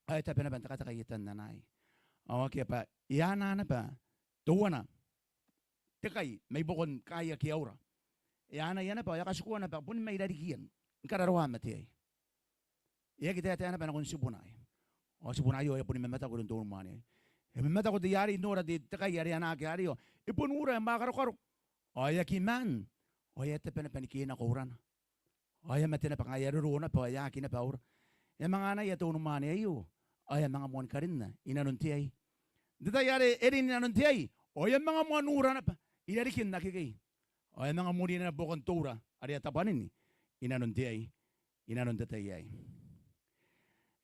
Ao e tabe naba n tekateka i etan anaai. Ao akea bwa e anaa naba teuana te kai mai buakon kaai ake a ura. E anaia naba ao e a katikua naba boni mai rarikiia ni kararoa mate aei. E aki taetae naba nakon tibuna aei. Ao tibuna aio e a boni mamataku iroun te unimwaane aei. E mamataku te, are e nora te, te kai are e anaaki arei ao e boni ura, e mwakarokaro. Ao e aki maan. Ao e a tabe naba ni kenako urana. Ao e a mate naba, ngaia e a roro naba, ao e a aki naba ura. E a manga anaia te unimwaane aio, ao e a manga moan karinna i nanon te ai. N te tai are e rin i nanon te ai, ao e a manga moan ura naba i rarikin akekei. Ao e a manga mori naba buakon te ura are a tabwanin i nanon te ai, i nanon te tai aei.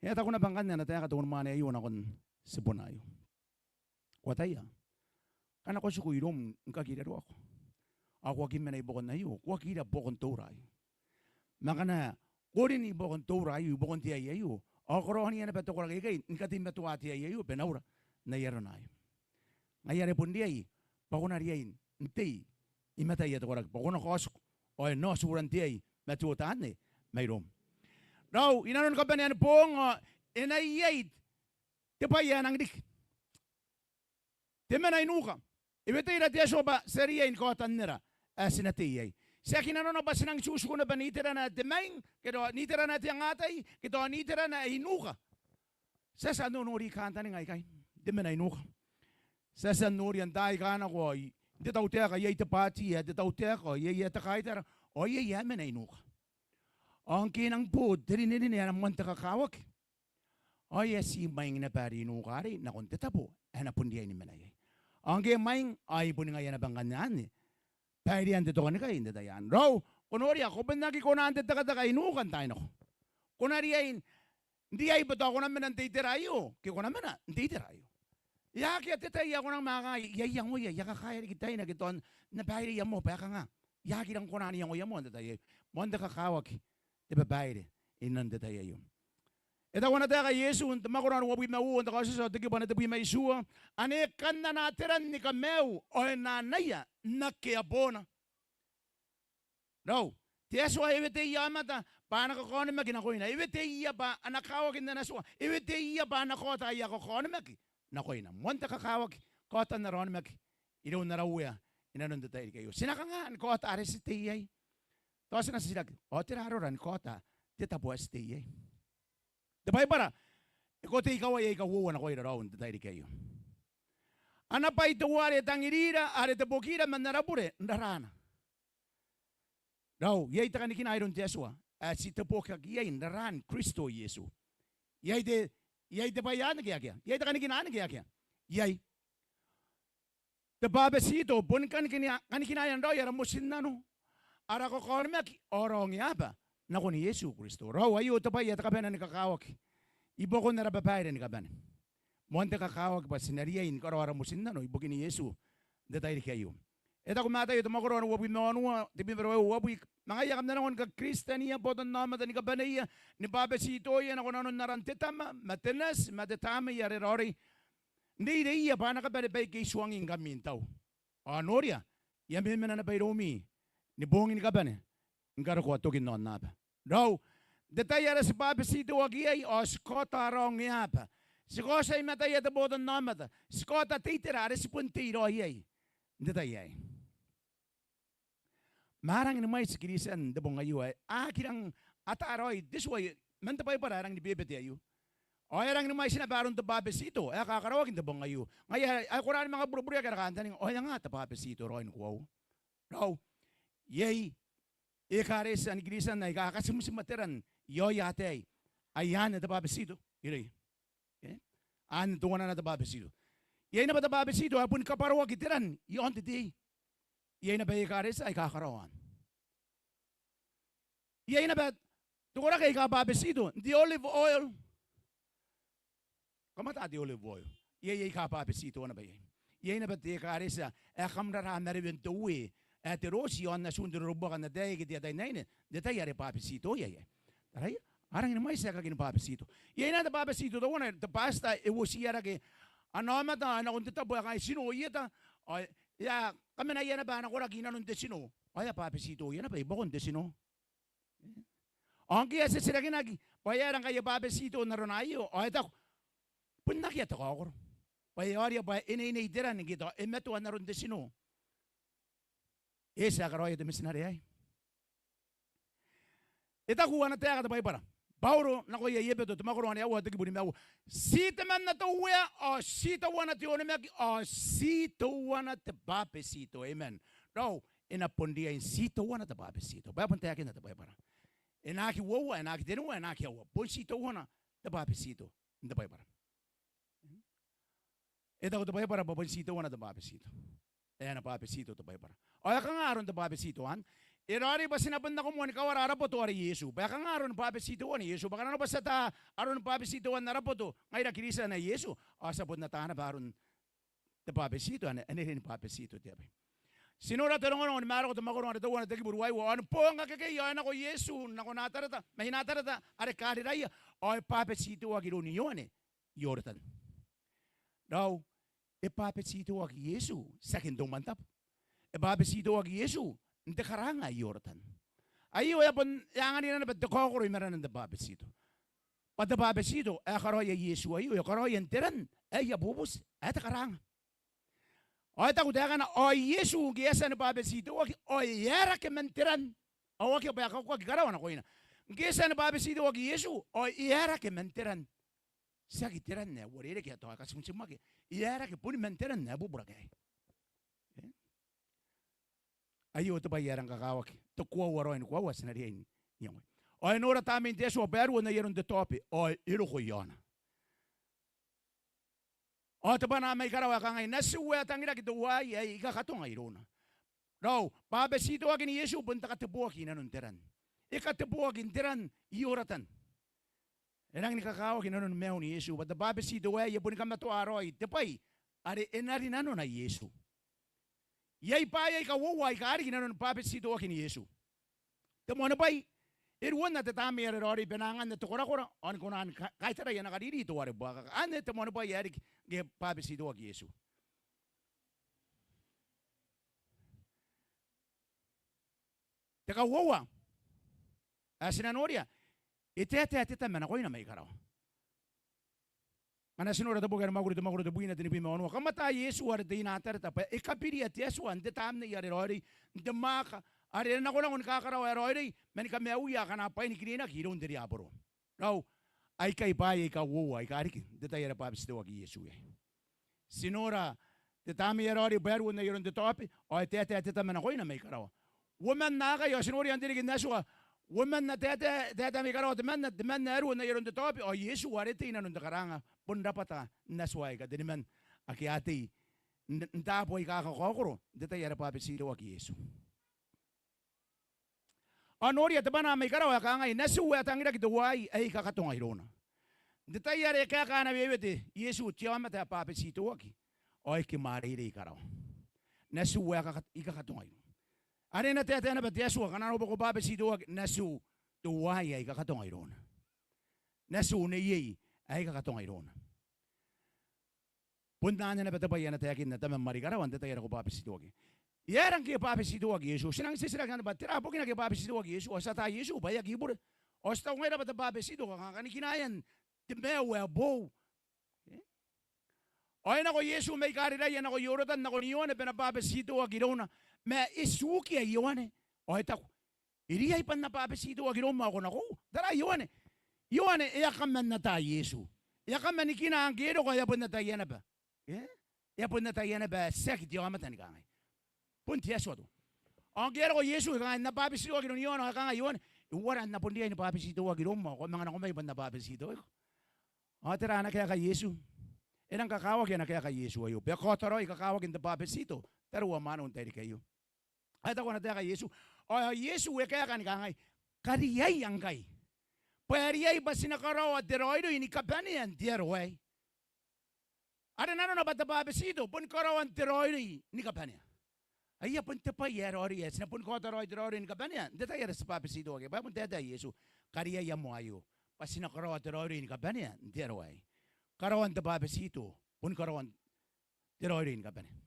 E a taku naba ngkanne ana taeka te unimwaane aio nakon tibuna aio, "Ko ataia, ngkana ko tiku iroum ni kakiraroako, ao ko aki mena i buakon aio, ko aki ira buakon te ura aio. Ma ngkana ko rin i buakon te ura aio, i buakon te ai aio, ao ko raonia naba te koraki aikai ni kateimatoa te ai aio bwa e na ura n ai arona aio. Ngaia are bon riai bwa ko na riai n tei i mataia te koraki, bwa ko na kaotiku, ao e na oti uran te ai ma te oota anne mairoum." Raou, i nanoni kabane ni boong ao e na iai te bwai ae nang riki. Te mena i nuka. E weteira te Atua bwa ti a riai ni kaota n aera ae ti na tei iai. Tiaki nanona bwa ti nang tiku naba n iterana ae te maing, ke tao n iterana ae te angatai, ke tao n iterana ae i nuka. Ti a tia n nonori kantaninga aikai n te mena i nuka. Ti a tia n noria n taai aika nako, n te tautaeka iai te bwaati ae te tautaeka, iai ae te kaitara, ao iai ae mena i nuka. Ao ngke e nang bo te rinerine ae moan te kakawaki, ao e a tii mwaing naba are i nuka arei nakon te tabo ae e na bon riai ni mena iai. Ao ngke e mwaing, ao e boni ngaia naba ngkanne anne bairean te tokanikai n te tai anne. Raou, ko noria, ko bon aki kona n tekateka i nuka n taai nako. Ko na riai n riai bwa tao ko na mena n te itera aio, ke ko na mena n te itera aio. E akea te tai ae ko nang manga kangai, I a iangoia, I a kakaea riki taina ke tao N na baireia moa bwa e kanga. E aki rang kona n iangoia moa n te tai aio. Moan te kakawaki te babaire i nanon te tai aio. E taku ana taeka Iesu n te Mwakoro ae uabwi ma uoua n te Kaotioti, te kibu ae tebwi ma itiua, "Ane kan ana teran ni kamaiu, ao e na anaia n akea boona." Raou, te Atua e weteia aomata bwa a na kakaonimaki nakoina. E weteia bwa a na kawaki n ana tua. E weteia bwa a na kaota aia kakaonimaki nakoina. Moan te kakawaki kaotan ara onimaki iroun ara Uea i nanon te tairiki aio. Ti na kanga ni kaota are ti tei iai? Tao ti na titiraki, ao tera arora ni kaota te tabo ae ti tei iai? Te Baibara e kaotei kawai aika uoua nakoira raou n te tairiki aio. Ana bwai teuare tangirira, are te bokira man ara bure n raraana. Raou, iai te kanikina iroun te Atua ae ti tebokaki iai n raraan Kristo Iesu. Iai te, iai te bwai anne ke akea? Iai te kanikina anne ke akea? Iai. Te bwabetito boni kanikina, kanikinaean raoi ara motinnano, ara kakaonimaki, ao ara ongeaba nakon Iesu Kristo. Raou, aio te bwai ae te kabanea ni kakawaki i buakon ara babaire ni kabane. Moan te kakawaki bwa ti na riai ni karaoa ara motinnano ibukin Iesu n te tairiki aio. E taku Mataio te Mwakoro ae uabwi ma onoua, te bwi ma ruaiwa, uabwi, "Ma ngaia kam na nako ni kakiristania botannaomata ni kabaneia, ni bwabetitoia nako nanon aran te Tama ma te Nati ma te Tamnei are raoiroi, n reireiia bwa a na kabane baike I tuangingkami n tau. Ao noria, I a memena naba iroumi ni boong ni kabane, ni karokoa tokin aonnaba." Raou, n te tai are ti bwabetitoaki iai ao ti kaota ara ongeaba, ti kaotia i mataia te botannaomata, ti kaota te itera are ti bon tei raoi iai n te tai aei. Ma a rangi ni mwaiti Kiritian n te bong aio ae a aki rang ata raoi te tua man te Baibara ae rangi ni bebete aio. Ao e rangi ni mwaiti naba aron te bwabetito ae kakaraoaki n te bong aio. Ngaia ae ko na manga burebureaki ara kantaninga, ao e nga te bwabetito raoi ni koaua? Raou, iai ekaretia ni Kiritian aika a katimutima te ran i aoia ataei, ai anne te bwabetito. Irei, e? Anne teuanana te bwabetito. Iai naba te bwabetito ae boni kabwaroaki te ran i aon te tei. Iai naba ekaretia aika a karaoa anne. Iai naba te koraki aika bwabetito n te olive oil. Kam ata te olive oil? Iai aika a bwabetitoa naba iai. Iai naba te ekaretia ae kam rara marewen te uee ae te roti i aon atun te rorobuaka n ataei ake te ataeinaine n te tai are e bwabetitoa iai. Taraia, a rangi ni mwaiti aekakin bwabetito. Iai naba te bwabetito teuana, te bwatita e uotiia rake ana aomata ao e nako n te tabo ae kangai tino i eta, ao e a kamanaia naba ana koraki i nanon te tino ao e a bwabetitoia naba i buakon te tino. Ao ngke e a titirakinaki bwa e aera ngkai e bwabetito n arona aio, ao e taku, bon akea te kaokoro, bwa e aoria bwa e neinei te ran ngke tao e matoa n aron te tino. E eti ae karaoia te mitinare aei. E taku ana taeka te Baibara, Bauro nakoia Ebeto, te mwakoro ae aua, te kibu nimaua: Ti temanna te Uea, ao ti teuana te onimaki, ao ti teuana te bwabetito. Amen. Raou, e na bon riai n ti teuana te bwabetito. Bwa e bon taekinna te Baibara, e na aki uoua, e na aki tenua, e na aki aua, bon ti teuana te bwabetito n te Baibara. E taku te Baibara bwa bon ti teuana te bwabetito. E na bwabetito te Baibara. Ao e kanga aron te bwabetito anne? E raoiroi bwa ti na bon nako moa ni kawara ara boto are Iesu. Bwa e kanga aron bwabetitoan Iesu? Bwa ngkana arona bwa ti ata aron bwabetitoan ara boto ngaira Kristian ae Iesu, ao ti a bon ata naba aron te bwabetito anne, anne e riai ni bwabetito te abai. Ti nora te rongorongo ni Mareko, te mwakoro are teuana, te kibu ruaiwa: Ao ni boong akekei ao e nako Iesu nako Natareta, mai Natareta are Kariraia, ao e bwabetitoaki iroun Ioane i Ioretan. Raou, e bwabetitoaki Iesu tiaki n te umwantabu. E bwabetitoaki Iesu n te karanga ae Ioretan. Aio e a bon, e anganira naba te kaokoro i marenan te bwabetito. Bwa te bwabetito ae karaoia Iesu aio, e karaoia n te ran ae e a bubuti, ae te karanga. Ao e taku taekana, ao Iesu ngke e a tia ni bwabetitoaki, ao e aerake man te ran. Ao akea bwa e kakuaki karawa nakoina. Ngke e a tia ni bwabetitoaki Iesu, ao e aerake man te ran. Tiaki te ran ae uarereke, tao ae katimtimwake. E aerake boni man te ran ae bubura aei. E? Aio te bwai ae rang kakawaki, te koaua raoi ni koaua ae ti na riai n iangoia. Ao e nora tamnein te Atua bwa e ruo n ai aron te taobe, ao e roko i aona. Ao tebwanaa mai karawa e kangai, natiu ae tangiraki teuaei ae I kakatonga irouna. Raou, bwabetitoakin Iesu bon te kateboaki i nanon te ran. E kateboaki n te ran i Ioretan. E rangi ni kakawaki i nanon maiun Iesu bwa te bwabetito aei e boni kamatoa raoi te bwai are e na rinanona Iesu. Iai bwaai aika uoua aika riki i nanon bwabetitoakin Iesu. Te moanibwai, e ruonna te tamnei are raoiroi bwa e na anganna te korakora ao ni kona ni ka-, kaitarai ana kariri teuare buakaka. Anne te moanibwai ae riki ngke e bwabetitoaki Iesu. Te kauoua ae ti na noria, e taetae te Tama nakoina mai karawa. Ngkana ti nora te boki are Mwakuri, te mwakoro tebwina, tenibwi ma onoua, kamatata Iesu are te I-Natareta bwa e kabiria te Atua n te tamnei are raoiroi, n te mwaaka are e nakonako ni kakaraoa ae raoiroi, ma ni kamaiuia akana bwainikirinaki iroun te riaboro. Raou, aikai bwaai aika uoua aika riki n te tai are bwabetitoaki Iesu iai. Ti nora te tamnei ae raoiroi bwa e ruo n ai aron te taobe, ao e taetae te Tama nakoina mai karawa. Uoman naakai, ao ti noria n te riki n Atua, uoman ae taetae, taetae mai karawa temanna, temanna ae ruo n ai aron te taobe, ao Iesu are tei i nanon te karanga, bon rabwata n Atua aika teniman ake a tei n, n taabo aika kakaokoro n te tai are bwabetitoaki Iesu. Ao noria, tebwanaa mai karawa e kangai, natiu ae tangiraki teuaei ae I kakatonga irouna. N te tai are e kaeka ana wewete Iesu te aomata ae bwabetitoaki, ao e kimwareirei karawa. Natiu ae kaka-, I kakatonga irouna. Are e na taetae naba te Atua ngkana arona bwa ko bwabetitoaki, natiu teuaei ae I kakatonga irouna. Natiu neiei ae I kakatonga irouna. Bon anne naba te bwai ae na taekinna Tamam are i karawa n te tai are ko bwabetitoaki. E aera ngke e bwabetitoaki Iesu? Ti nang titiraki naba, tera bukina ngke e bwabetitoaki Iesu ao ti ata Iesu bwa e aki bure? Ao ti taku ngaira bwa te bwabetito kanga kanikinaean te maiu ae boou. E? Ao e nako Iesu mai Kariraia, e nako Ioretan nakon Ioane bwa e na bwabetitoaki irouna, ma e tukia Ioane ao e taku, e riai bwa N na bwabetitoaki iroum ao ko nakoiu? Tara Ioane. Ioane e a kaman ata Iesu. E a kamanikina ngke e roko ao e a bon ataia naba. E? E a bon ataia naba ae tiaki te aomata ni kangai. Bon te Atua teuana. Ao ngke e a roko Iesu e kangai, N na bwabetitoaki iroun Ioane, ao e kangai Ioane, e uara N na bon riai ni bwabetitoaki iroum ao ko manga nako mai bwa N na bwabetitoiko? Ao tera ana kaeka Iesu? E rang kakawaki ana kaeka Iesu aio bwa e kaota raoi kakawakin te bwabetito tariu ao mwaneu n tairiki aio. Ao e taku ana taeka Iesu, ao Iesu e kaeka ni kangai, kariaia ngkai, bwa e riai bwa ti na karaoa te raoiroi ni kabanea n te aro aei. Are nanona bwa te bwabetito boni karaoan te raoiroi ni kabanea. Aia bon te bwai ae raoiroi ae ti na boni kaota raoi te raoiroi ni kabanea n te tai are ti bwabetitoaki. Bwa e bon taetae Iesu, kariaia moa aio, bwa ti na karaoa te raoiroi ni kabanea n te aro aei. Karaoan te bwabetito boni karaoan te raoiroi ni kabanea.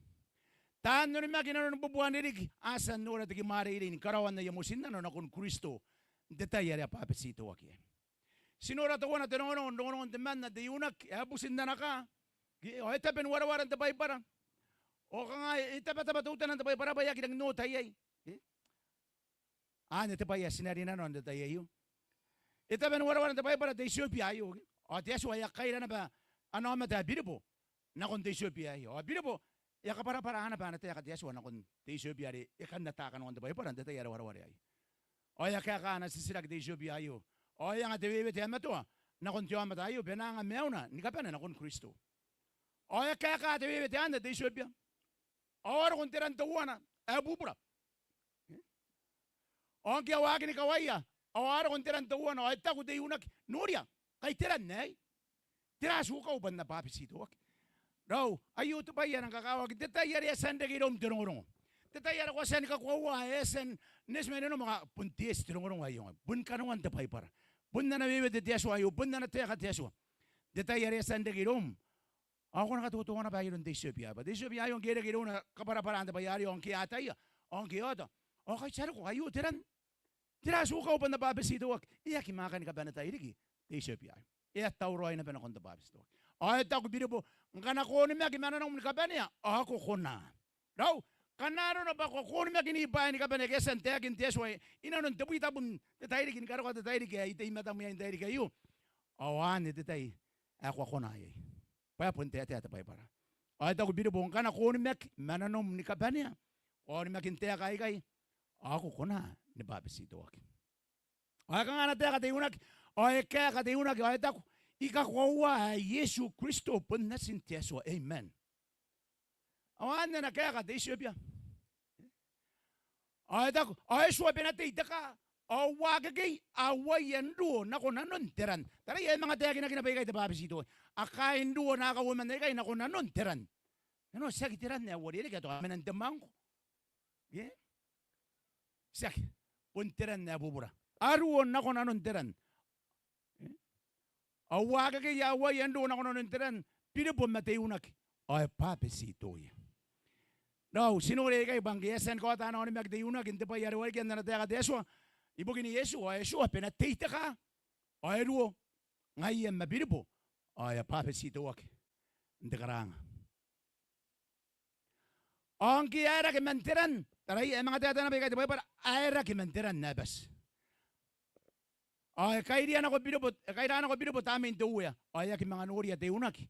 Taan onimaki inanoni bubuan ririki a tia n nora te kimwareirei ni karaoan aia motinnano nakon Kristo n te tai are a bwabetitoaki iai. Ti nora teuana te rongorongo, rongorongon temanna te iunaki ae buti n ana kaa. Ke, ao e tabe ni wareware n te Baibara. Ao kanga e tabataba teutana n te Baibara bwa e aki rangi n oota iai. Ke? Anne te bwai ae ti na rinanoa n te tai aio. E tabe ni wareware n te Baibara te Itiobia aio, ke? Ao te Atua e a kaira naba ana aomata ae Biribo nakon te Itiobia aio. Ao Biribo e a kabwarabwara naba ana taeka te Atua nakon te Itiobia are e kan ataa kanoan te Baibara n te tai are wareware aio. Ao e a kaeka ana titiraki te Itiobia aio. Ao e anga te wewete ae matoa nakon te aomata aio bwa e na anga maiuna ni kabane nakon Kristo. Ao e kaeka te wewete anne te Itiobia. Ao a roko n te ran teuana ae bubura. Ao ngke a waaki ni kawaia, ao a roko n te ran teuana, ao e taku te iunaki, noria, kai te ran aei. Tera ae ti ukau bwa N na bwabetitoaki? Raou, aio te bwai ae rang kakawaki n te tai are e a tia n reke iroum te rongorongo. Te tai are ko a tia ni kakoaua ae e a tia n eti mai nanom ao bon te eti te rongorongo aio. Bon kanoan te Baibara. Bon ana wewete te Atua aio, bon ana taeka te Atua. N te tai are e a tia n reke iroum, ao ko na katotoa naba iroun te Itiobia aio. Bwa te Itiobia aio ngke e reke irouna kabwarabwaraan te bwai arei, ao ngke e ataia, ao ngke e oota, ao kai ti a roko, aio te ran. Tera ae ti ukau bwa N na bwabetitoaki? E aki mwaaka ni kabane tai riki te Itiobia aio. E a tauraoi naba nakon te bwabetitoaki. Ao e taku Biribo, ngkana ko onimaki ma nanom ni kabanea, ao ko kona. Raou, ngkana arona bwa ko onimaki n bwaai ni kabane ake e a tia n taekin te Atua inanon tebwi tabun te tairiki, ni karokoa te tairiki ae I tei i matam iai n te tairiki aio, ao anne te tai ae ko a kona iai. Bwa e bon taetae te Baibara. Ao e taku Biribo, ngkana ko onimaki ma nanom ni kabanea, ko a onimaki n taeka aikai, ao ko kona ni bwabetitoaki. Ao e kangaa ana taeka te iunaki? Ao e kaeka te iunaki, ao e taku, I kakoaua ae Iesu Kristo bon Natin te Atua. Amen. Ao anne ana kaeka te Itiobia. Ao e taku, ao e tuai bane n tei te kaa, ao uakekei a uaia n ruo nako nanon te ran. Taraia, e manga taekinaki naba ikai te bwabetito. A kaai n ruo naaka uoman aikai nako nanon te ran. Nanona, tiaki te ran ae uarereke, a tao a mena n te mwangko. Ke? Tiaki, bon te ran ae bubura. A ruo nako nanon te ran. Ao uakekei a uaia n ruo nako nanon te ran, Biribo ma te iunaki, ao e bwabetitoia. Raou, ti noria ikai bwa ngke e a tia ni kaota ana onimaki te iunaki n te bwai are warekia n ana taeka te Atua ibukin Iesu, ao e tuai bane n tei te kaa, ao e ruo ngaia ma Biribo, ao e a bwabetitoaki n te karaanga. Ao ngke a aerake man te ran, taraia, e manga taetae naba ikai te Baibara, a aerake man te ran ae bati. Ao e kaira nako Biribo, e kaira nako Biribo tamnein te Uea, ao e aki manga noria te iunaki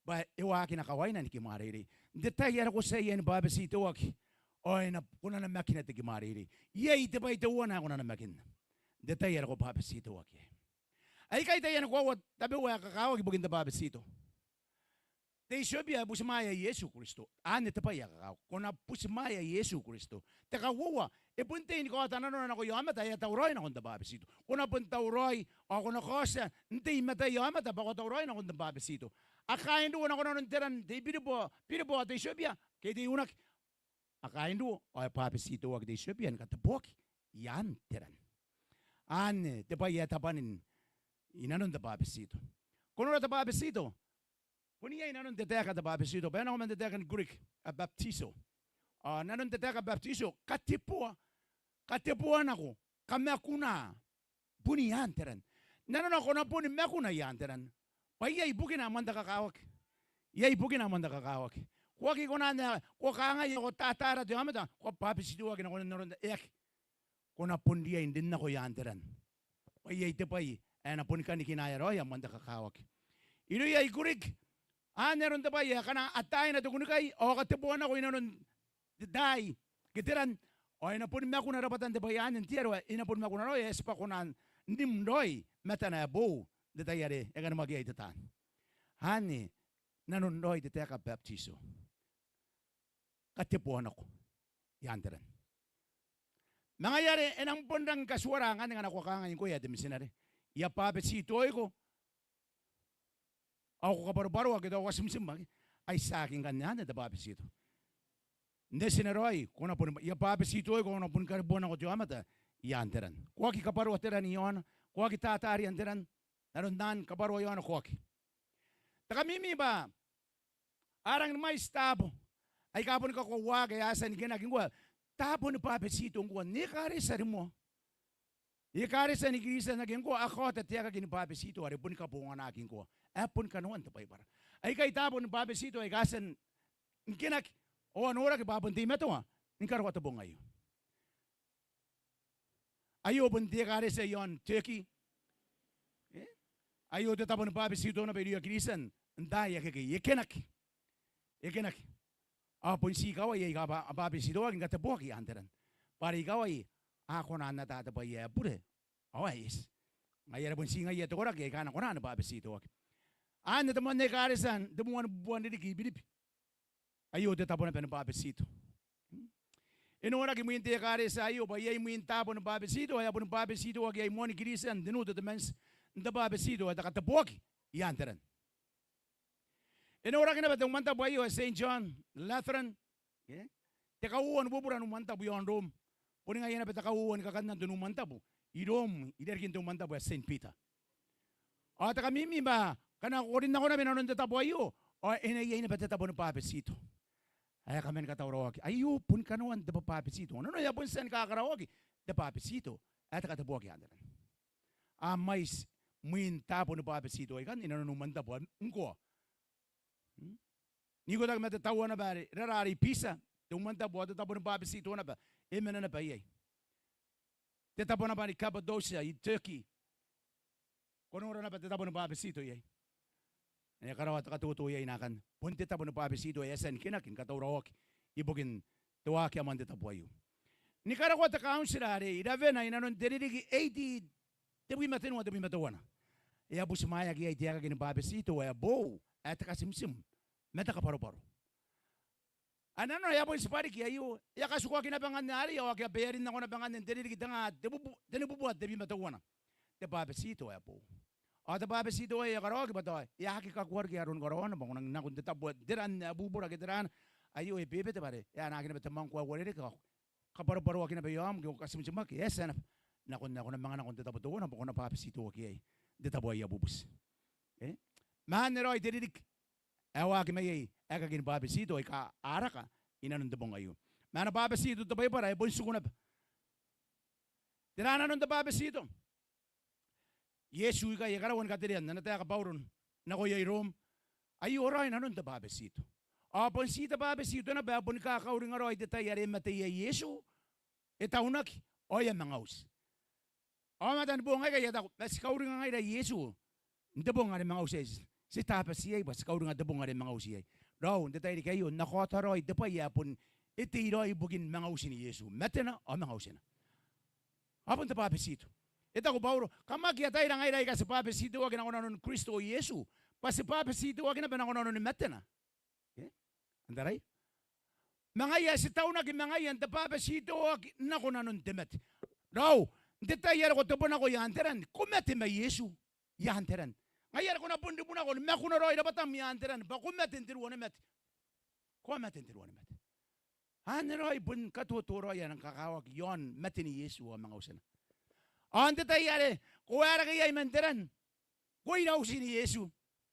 bwa e waakina kawaina ni kimwareirei. N te tai are ko tia iai ni bwabetitoaki, ao e na, ko na namakina te kimwareirei. Iai te bwai teuana ae ko na namakinna n te tai are ko bwabetitoaki iai. Aikai taiani koaua tabeua ae kakawaki ibukin te bwabetito. Te Itiobia e butimwaea Iesu Kristo. Anne te bwai ae kakawaki. Ko na butimwaea Iesu Kristo. Te kauoua, e bon tei ni kaota nanona nakoia aomata ae a tauraoi nakon te bwabetito. Ko na bon tauraoi, ao ko na kaotia n tei i mataia aomata bwa ko a tauraoi nakon te bwabetito. A kaai n ruo nako nanon te ran te I-Biribo, Biribo ao te Itiobia, ke te iunaki. A kaai n ruo, ao e bwabetitoaki te Itiobia ni kateboaki i aan te ran. Anne te bwai ae tabwanin inanon te bwabetito. Ko nora te bwabetito, bon iai nanon te taeka te bwabetito, bwa e nako man te taeka ni Greek ae baptizo. Ao nanon te taeka baptizo, kateboa, kateboa nako, kamakuna, bon i aan te ran. Nanona ko na boni makuna i aan te ran. Bwa iai bukina ae moan te kakawaki. Iai bukina ae moan te kakawaki. Ko aki kona n ae ko kangai ao ko tatara te aomata, ko a bwabetitoaki nakon aron, e aki. Ko na bon riai n rin nako i aan te ran. Bwa iai te bwai ae na boni kanikinaea raoi ae moan te kakawaki. Irouia I-Greek, anne aron te bwai ae ngkana a taina te kunnikai ao a kateboa nako inanon te taai ke te ran, ao e na boni makuna rabwatan te bwai anne n te aro ae e na boni makuna raoi, ae tibwa kona n rim raoi matana ae boou n te tai are e kanimwaki iai te taan. Anne nanon raoi te taeka baptizo. Kateboa nako i aan te ran. Ma ngaia are e nang bon rangi ni katuara ngkanne ngkana ko a kangai ngkoe ae te mitinare, I a bwabetitoiko ao ko kabwarobwaroa ke tao ko a timtim ake. ai tiaki ngkanne anne te bwabetito. N te tinaniku raoi, ko na boni, I a bwabetitoiko, ko na boni karibua nako te aomata i aan te ran. Ko aki kabwaroa te ran i aona, ko aki tataria n te ran, n aron ae I kabwaroa i aona, ko aki. Te kamimi bwa a rangi ni mwaiti taabo aika a boni kakoauaki ae a tia n ikenaki ngkoa, taabo ni bwabetito ngkoa n ekaretia rimoa. Ekaretia ni Kristian ake ngkoa a kaota te aekaki ni bwabetito are boni kabonganaki ngkoa ae boni kanoan te Baibara. Aikai taabo ni bwabetito aika a tia n ikenaki ao a noraki bwa a bon teimatoa ni karokoa te bong aio. Aio bon te ekaretia i aon Turkey. E? Aio te tabo ni bwabetito naba irouia Kristian n taai akekei. E ikenaki. E ikenaki. Ao bon ti ikawai aika a bwa-, a bwabetitoaki ni kateboaki i aan te ran. Bwa are ikawai a kona n ata te bwai ae bure ao ae eti. Ngaia are bon ti ngaia te koraki aika a na kona ni bwabetitoaki. Anne te moan ekaretia n te moan bubua n ririki i Biribi. Aio te tabo naba ni bwabetito. E noraki imwin te ekaretia aio bwa iai imwin taabo ni bwabetito ae a boni bwabetitoaki iai moani Kristian n te Nu Tetemanti n te bwabetito ae te kateboaki i aan te ran. E noraki naba te umwantabu aio ae Saint John Lateran, e? Te kauoua ni bubura n umwantabu i aon Rom. Boni ngaia naba te kauoua ni kakannan te Nu Umwantabu i Rom i rarikin te umwantabu ae Saint Peter. Ao te kamimi bwa ngkana ko rin nako naba i nanon te tabo aio ao e na iai naba te tabo ni bwabetito ae kaman katauraoaki. Aio boni kanoan te bwabetito. Nanona e a bon tia ni kakaraoaki te bwabetito ae te kateboaki i aan te ran. A mwaiti mwin taabo ni bwabetito aikai i nanon umwantabu ngkoa. Hmm? N ikotaki ma te taua naba are rara are i Pisa, te umwantabu ao te tabo ni bwabetito naba e mena naba iai. Te tabo naba ni Cappadocia i Turkey, ko nora naba te tabo ni bwabetito iai. E karaoa te katoto iai naakan. Bon te tabo ni bwabetito ae e a tia n ikenaki ni katauraoaki ibukin te waaki ae moan te tabo aio. Ni karokoa te kauntira are i rawena i nanon te ririki eighty, tebwi ma tenua, tebwi ma teuana, e a butimwaeaki iai te aekaki ni bwabetito ae boou ae te katimtim ma te kabwarobwaro. Ao nanona e a bon tibwa riki aio, e a katukaki naba ngkanne arei ao akea bwa e a rin nako naba ngkanne n te ririki tenga tebubua, tenibubua tebwi ma teuana te bwabetito ae boou. Ao te bwabetito aei e a karaoaki bwa tao e a aki kakua riki aron karaoana bwa ko nangi nako n te tabo, te ran ae bubura ke te ran aio e bebete bwa are e anaaki naba te mwangko ae uarereke ao kabwarobwaroaki naba i aom ke ko katimtimaki, e a tia naba nakon ae ko na manga nako n te tabo teuana bwa ko na bwabetitoaki iai n te tabo ae I a bubuti. E? Ma anne raoi te ririki ae waaki mai iai aekaki ni bwabetito aika a raka i nanon te bong aio. Ma ana bwabetito te Baibara e bon tiku naba. Tera nanon te bwabetito? Iesu ikai e karaua ni katerea n ana taeka Bauro nakoia i Rom. Aio raoi nanon te bwabetito. Ao bon ti te bwabetito naba ae boni kakauringa raoi te tai are e mate iai Iesu, e taunaki ao e a manga uti. Aomata ni boong aikai a taku, ma ti kauringa ngaira Iesu n te bong are e manga uti iai. Ti taabati iai bwa ti kauringa te bong are e manga uti iai. Raou, n te tairiki aio N na kaota raoi te bwai ae bon e tei raoi ibukin manga utin Iesu, matena ao manga utina. Ao bon te bwabetito. E taku Bauro, kam aki ataira ngaira aika ti bwabetitoaki nako nanoni Kristo Iesu bwa ti bwabetitoaki naba nako nanoni matena. E? Antarai? Ma ngaia ae ti taunaki ma ngaia n te bwabetitoaki nako nanon te mate. Raou, n te tai are ko tebo nako i aan te ran, ko mate ma Iesu i aan te ran. Ngaia are ko na bon ribu nako ni makuna raoi rabwatam i aan te ran bwa ko mate n te ruanimate. Ko a mate n te ruanimate. Anne raoi bon katoto raoi ae nang kakawaki i aon maten Iesu ao manga utina. Ao n te tai are ko waerake iai man te ran, ko ira utin Iesu.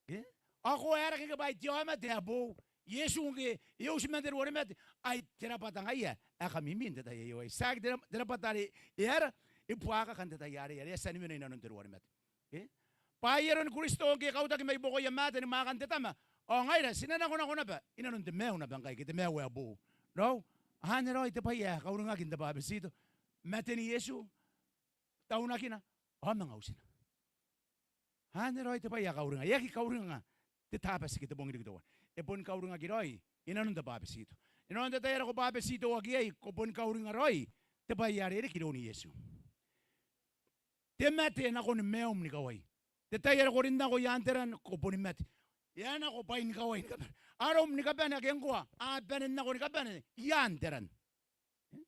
E? Ao ko waerake ngke bwa ai te aomata ae boou. Iesu ngke e uti man te ruanimate, ai te rabwata ngaia ae kamimi n te tai aio aei. Tiaki te ra-, te rabwata are e aera, e buakaka n te tai arei are e a tia ni wene i nanon te ruanimate. E? Bwa ai aron Kristo ngke e kautaki mai buakoia maate ni mwaakan te Tama, ao ngaira ti na nakonako naba i nanon te maiu naba ngkai ke te maiu ae boou. Raou, anne raoi te bwai ae kauringaki n te bwabetito. Maten Iesu, taunakina ao manga utina. Anne raoi te bwai ae kauringa. E aki kauringa te Taabati ke te bong riki teuana. E boni kauringaki raoi i nanon te bwabetito. I nanon te tai are ko bwabetitoaki iai, ko boni kauringa raoi te bwai are e riki iroun Iesu. Te mate nakoni maium ni kawai. Te tai are ko rin nako i aan te ran, ko boni mate. E a nako bwain kawai ni kabane. Arom ni kabane ake ngkoa a bane n nako ni kabane i aan te ran. E?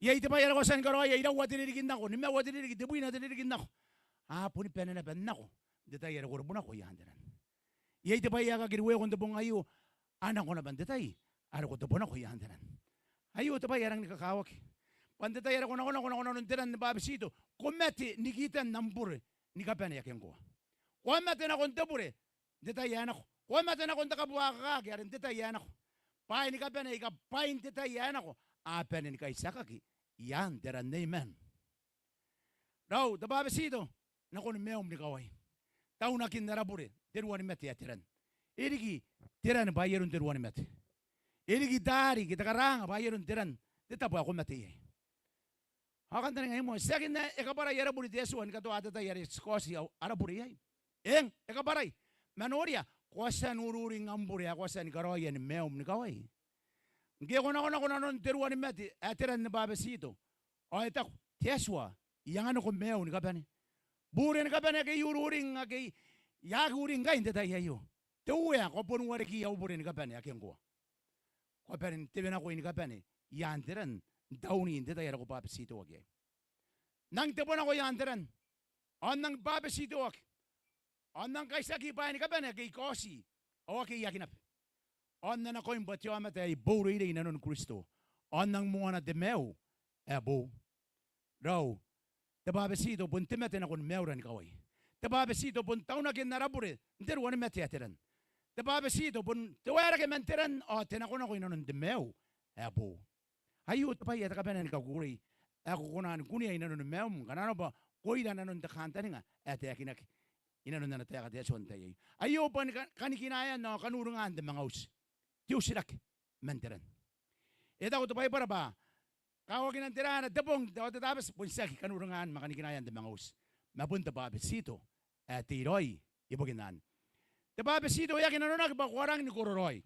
Iai te bwai are ko a tia ni karaoia iraua te ririki n nako, nimaua te ririki, tebwina te ririki n nako. A boni bane naba n nako n te tai are ko ribu nako i aan te ran. Iai te bwai ae kakiriwea ko n te bong aio, a nako naba n te tai are ko tebo nako i aan te ran. Aio te bwai ae rangi ni kakawaki. Bwa n te tai are ko nakonako nanon te ran ni bwabetito, ko mate ni kitan am bure ni kabane ake ngkoa. Ko a mate nakon te bure n te tai ae nako. Ko a mate nakon te kabuakakaki are n te tai ae nako. Bwaai ni kabane aika bwaai n te tai ae nako a bane ni kaitiakaki i aan te ran. Amen. Raou, te bwabetito nakon maium ni kawai. Taunakin ara bure n te ruani mate ae te ran. E riki te ran bwa ai aron te ruani mate. E riki taari ke te karaanga bwa ai aron te ran, te tabo ae ko mate iai. Ao kantaningaia moa, tiaki n ae e kabwarai ara bure te Atua ni katoa te tai are ti kaoti ara bure iai. Eng, e kabwarai. Ma noria, ko a tia n ururing am bure ae ko a tia ni karaoia ni maium ni kawai. Ngke ko nakonako nanon te ruani mate ae te ran ni bwabetito, ao e taku te Atua, I anganiko maiu ni kabane. Bure ni kabane ake I ururing, ake I aki uring ngkai n te tai aio. Te Uea, ko a bon wareki au bure ni kabane ake ngkoa. Ko a bane n tewenakoi ni kabane i aan te ran, n tauni n te tai are ko bwabetitoaki iai. N nang tebo nako i aan te ran, ao n nang bwabetitoaki, ao n nang kaitiaki bwaai ni kabane ake I kaoti ao ake I aki naba. Ao n nanakoim bwa te aomata ae I boureirei i nanoni Kristo, ao n nang moana te maiu ae boou. Raou, te bwabetito bon te mate nakon maiura ni kawai. Te bwabetito bon taunakin ara bure n te ruani mate ae te ran. Te bwabetito bon te waerake man te ran ao te nakonako i nanon te maiu ae boou. Aio te bwai ae te kabanea ni kakukurei ae ko kona ni kunea i nanoni maium ngkana arona bwa ko ira nanon te kantaninga ae taekinaki i nanon ana taeka te Atua n te tai aio. Aio bwa ni ka-, kanikinaean ao kanuringaan te manga uti, te utirake man te ran. E taku te Baibara bwa kawakinan te raa, te bong ao te Tabati bon tiaki kanuringaan ma kanikinaean te manga uti, ma bon te bwabetito ae tei raoi ibukin anne. Te bwabetito e aki nanonaki bwa ko a rangi ni kororaoi.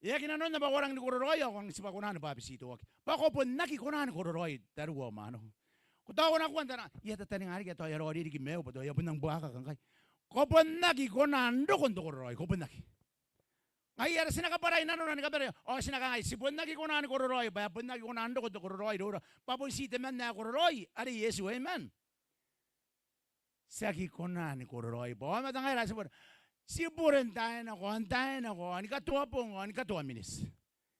E aki nanonna bwa ko a rangi ni kororaoi ao ko a rangi tibwa kona ni bwabetitoaki. Bwa ko bon aki kona ni kororaoi, tariu ao mwaneu. Ko tao ko na kuan tana, I a tataninga riki ae tao e a raoiroi riki maiu bwa tao I a bon nang buakaka ngkai. Ko bon aki kona n roko n te kororaoi, ko bon aki. Ngaia are ti na kabwarai nanona ni kabane ao ti na kangai ti bon aki kona ni kororaoi bwa e bon aki kona n roko n te kororaoi iroura, bwa bon ti temanna ae kororaoi are Iesu. Amen. Ti aki kona ni kororaoi bwa aomata ngaira ae ti bure, ti bure n taai nako ao n taai nako ao ni katoa bong ao ni katoa miniti.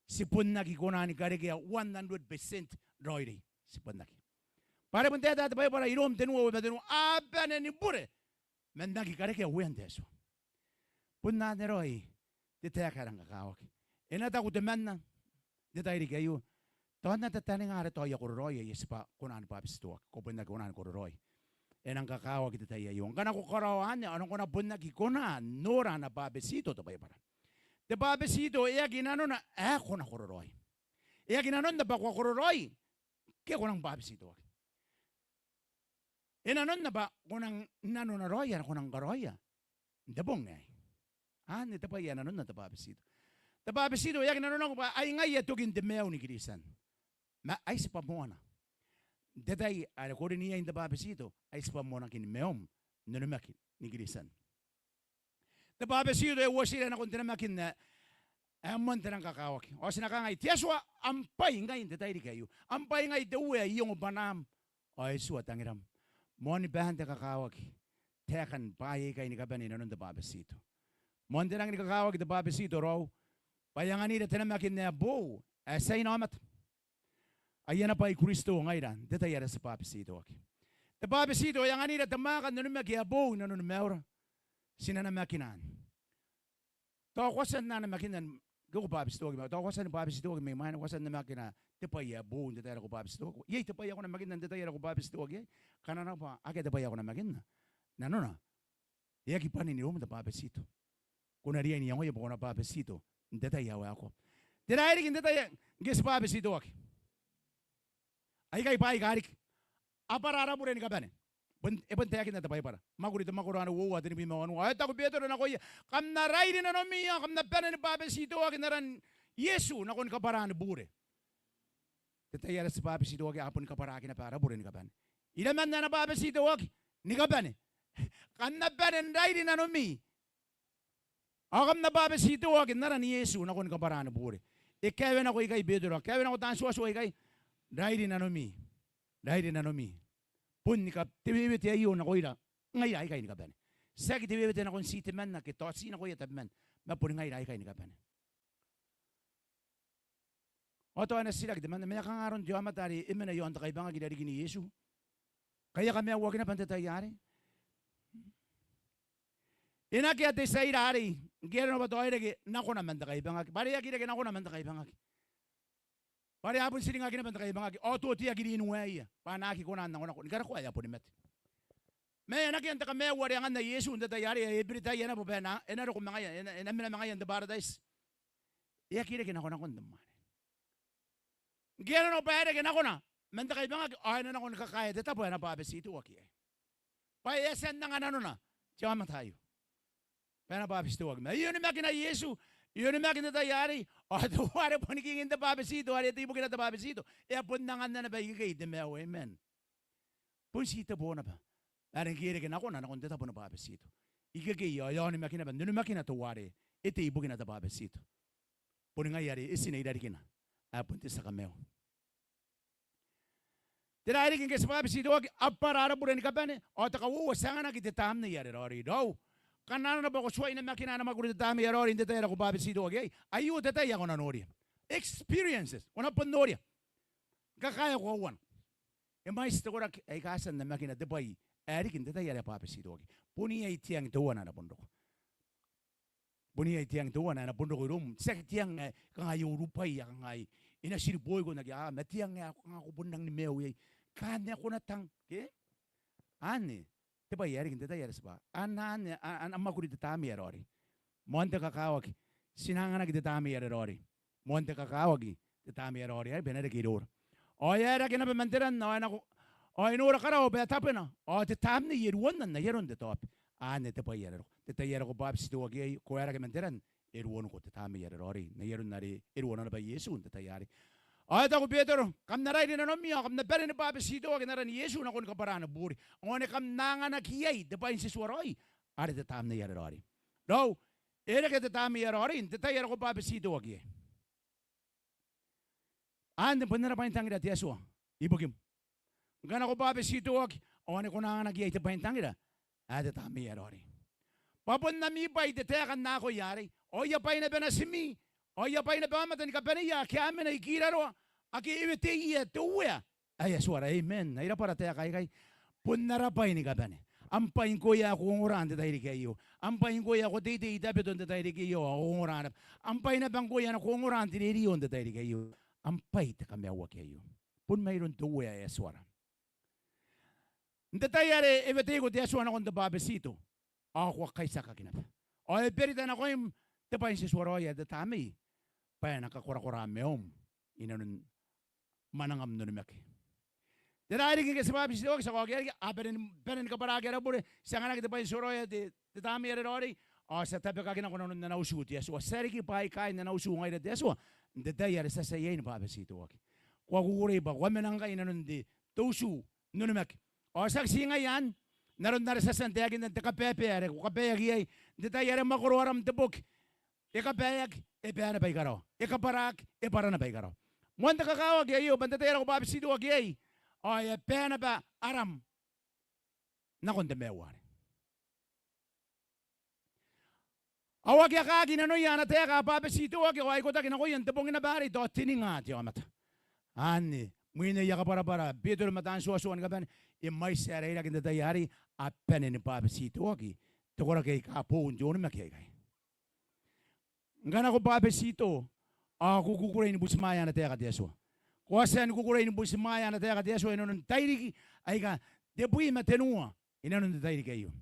Ti bon aki kona ni karekea one hundred percent raoiroi. Ti bon aki. Bwa are bon taetae te Baibara i Rom tenua uabwi ma tenua, a bane ni bure ma n aki karekea uean te Atua. Bon anne raoi te taeka ae rang kakawaki. E na taku temanna n te tairiki aio, tao N na tataninga are tao I a kororaoi ae I a tibwa kona ni bwabetitoaki. Ko bon aki kona ni kororaoi. E nang kakawaki te tai aio. Ngkana ko karaoa anne ao ko na bon aki kona n nora ana bwabetito te Baibara. Te bwabetito e aki nanona ae ko na kororaoi. E aki nanona bwa ko a kororaoi ke ko nang bwabetitoaki. E nanona bwa ko nang nanona raoi are ko nang karaoia n te bong aei. Anne te bwai ae nanona te bwabetito. Te bwabetito e aki nanonako bwa ai ngaia tokin te maiu ni Kiritian, ma ai tibwa moana. N te tai are ko rin iai n te bwabetito, ai tibwa moanakin maium n onimaki ni Kiritian. Te bwabetito e uotira nakon te namakin ae, ae moan te rang kakawaki. Ao ti na kangai, te Atua, am bwai ngai n te tairiki aio. Am bwai ngai te Uea, I ongo bwanaam ao e tua tangiram. Moan baan te kakawaki taekan bwaai aikai ni kabane i nanon te bwabetito. Moan te rangi ni kakawaki te bwabetito raou, bwa e anganira te namakin ae boou ae tiaina aomata. Ai ana bwai Kristo ngaira n te tai are ti bwabetitoaki. Te bwabetito e anganira te mwaaka n onimaki ae boou i nanoni maiura. Ti na namakina anne. Tao ko a tia n namakinna ngke ko bwabetitoaki, ma tao ko a tia ni bwabetitoaki mai mwaina, ko a tia n namakina te bwai ae boou n te tai are ko bwabetitoaki. Iai te bwai ae ko namakinna n te tai are ko bwabetitoaki iai. Ngkana arona bwa akea te bwai ae ko namakinna, nanona e aki bwanin iroum te bwabetito. Ko na riai n iangoia bwa ko na bwabetito n te tai ae waekoa. Te rairiki n te tai ae ngke ti bwabetitoaki, aikai bwaai aika riki. Abwara ara bure ni kabane. Bon, e bon taekinna te Baibara. Mwakuri, te mwakoro ae uoua, tenibwi ma wanua. Ao e taku Betero nakoia, kam na rairi nanomi ao kam na bane ni bwabetitoaki n aran Iesu nakon kabwaraan bure. Te tai are ti bwabetitoaki a boni kabwaraaki naba ara bure ni kabane. Iraman ae na bwabetitoaki ni kabane, kam na bane n rairi nanomi ao kam na bwabetitoaki n aran Iesu nakon kabwaraan bure. E kaewe nako ikai Betero, kaewe nako taan tuatua ikai, rairi nanomi, rairi nanomi. Bon ni ka-, te wewete aio nakoira ngaira aikai ni kabane. Tiaki te wewete nakon ti temanna ke tao ti nakoia tabeman, ma boni ngaira aikai ni kabane. Ao tao e na titiraki temanna, ma e kanga aron te aomata are e mena i aon te kaibangaki i rarikin Iesu, ngkai e a kamaiuaki naba n te tai arei? E na akea te tia ira arei ngke arona bwa tao e reke nakona man te kaibangaki, bwa are e aki reke nakona man te kaibangaki, bwa are a bon tiringaki naba n te kaibangaki, ao toteaki rin waeia bwa a na aki kona n nakonako, ni karokoa e a boni mate. Ma e na akea n te kamaiu are anganna Iesu n te tai arei, ae e beritaia naba bwa e na, e na roko ma ngaia, e na, e na mena ma ngaia n te barataiti. E aki reke nakonakon te mwaane. Ngke arona bwa e reke nakona man te kaibangaki, ao e na nako ni kakaea te tabo ae e na bwabetitoaki iai, bwa e a tia n anga nanona te aomata aio bwa e na bwabetitoaki. Ma e onimakina Iesu, e onimaki n te tai arei, ao teuare boni kingin te bwabetito, are e tei ibukina te bwabetito, e a bon anganna naba ikekei te maiu. Amen. Bon ti te bo naba. Are ngke e reke nakona nakon te tabo ni bwabetito, ikekei ao e a onimaki naba n onimakina teuare e tei ibukina te bwabetito. Boni ngaia are e tine i rarikina, ae bon te tia kamaiu. Tera ae riki ngke ti bwabetitoaki? Abara ara bure ni kabane, ao te kauoua ti anganaki te Tamnei are Raoiroi. Raou, kam na nora bwa ko tuai namakina ana mwakuri te Tamnei are Raoiroi n te tai are ko bwabetitoaki iai. Aio te tai ae ko na noria. Experiences, ko na bon noria. Kakaea koauana. E mwaiti te koraki aika a tia n namakina te bwai ae riki n te tai are a bwabetitoaki. Bon iai te ang teuana ae na bon roko. Bon iai te ang teuana ae na bon roko iroum. Tiaki te ang ae kangai, e urubwai, ae kangai, e na tiriboiko n aki, a, ma te ang ae kanga ko bon rangi ni maiu iai. Kanga ko na tang, ke? Anne te bwai ae riki n te tai are ti bwa, anne, anne, a, ana mwakuri te Tamnei are Raoiroi. Moan te kakawaki, ti na anganaki te Tamnei are Raoiroi. Moan te kakawaki te Tamnei are Raoiroi, bwa e na reke iroura. Ao e aerake naba man te ran, ao e nako, ao e nora karawa bwa e tabwena, ao te Tamnei e ruonna n ai aron te taobe. Anne te bwai are roko. Te tai are ko bwabetitoaki iai, ko aerake man te ran, e ruoniko te Tamnei are Raoiroi n ai aron are e ruona naba Iesu n te tai arei. Ao e taku Betero, kam na rairi nanomi, ao kam na bane ni bwabetitoaki n aran Iesu nakon kabwaraan bure, ao ane kam na anganaki iai te bwai n te tuaraoi are te Tamnei are Raoiroi. Raou, e reke te Tamnei are Raoiroi n te tai are ko bwabetitoaki iai. Anne bon ana bwaintangira te Atua ibukim. Ngkana ko bwabetitoaki, ao ane ko na anganaki iai te bwaintangira ae te Tamnei are Raoiroi. Bwa bon ami bwai te taeka n akoi arei, ao aia bwai naba natimi, ao aia bwai naba aomata ni kabaneia ake a mena ikiraroa, ake e weteia te Uea ae Atuara. Amen. Ai rabwa ara taeka aikai. Bon ara bwai ni kabane. Am bwai ngkoe ae ko ongora n te tairiki aio. Am bwai ngkoe ae ko teitei i Tabiteuea n te tairiki aio, ao ko ongora naba. Am bwai naba ngkoe ae ko ongora n te rerio n te tairiki aio. Am bwai te kamaiuaki aio. Bon mairoun te Uea ae Atuara. N te tai are e weteiko te Atua nakon te bwabetito, ao ko a kaitiakaki naba. Ao e berita nakoim te bwai n te tuaraoi ae te Tamnei, bwa e na kakorakora maium inanon mwanangam n onimaki. Tera ae riki ngke ti bwabetitoaki? Ti a kaokia riki, a bane ni, bane ni kabwaraki ara bure, ti anganaki te bwai n te tuaraoi ae te, te Tamnei are Raoiroi, ao ti a tabekaki nako nanon ana utu te Atua. Ti a riki bwaai kaain ana utu ngaira te Atua n te tai are ti a tia iai ni bwabetitoaki. Ko a kukurei bwa ko a mena ngkai inanon te, te utu n onimaki. Ao tiaki ti ngaia anne, n aron are ti a tia n taekinna n te kabaebae are ko kabaeaki iai, n te tai are mwakoro aram te boki, e kabaeaki, e bae naba i karawa. E kabwaraki, e bwara naba i karawa. Moan te kakawaki aio, bwa n te tai are ko bwabetitoaki iai, ao e bae naba aram nakon te maiu arei. Ao ake a kaaki nanoia ana taeka a bwabetitoaki ao a ikotaki nakoia n te bong naba arei tao teninga te aomata. Anne, mwin aia kabwarabwara Betero ma taan tuatua ni kabane, e mwaiti ae rairaki n te tai arei, a bane ni bwabetitoaki te koraki aika boou n te onimaki aikai. Ngkana ko bwabetito, ao ko kukurei ni butimwaea ana taeka te Atua. Ko a tia ni kukurei ni butimwaea ana taeka te Atua inanon tairiki aika tebwi ma tenua inanon te tairiki aio.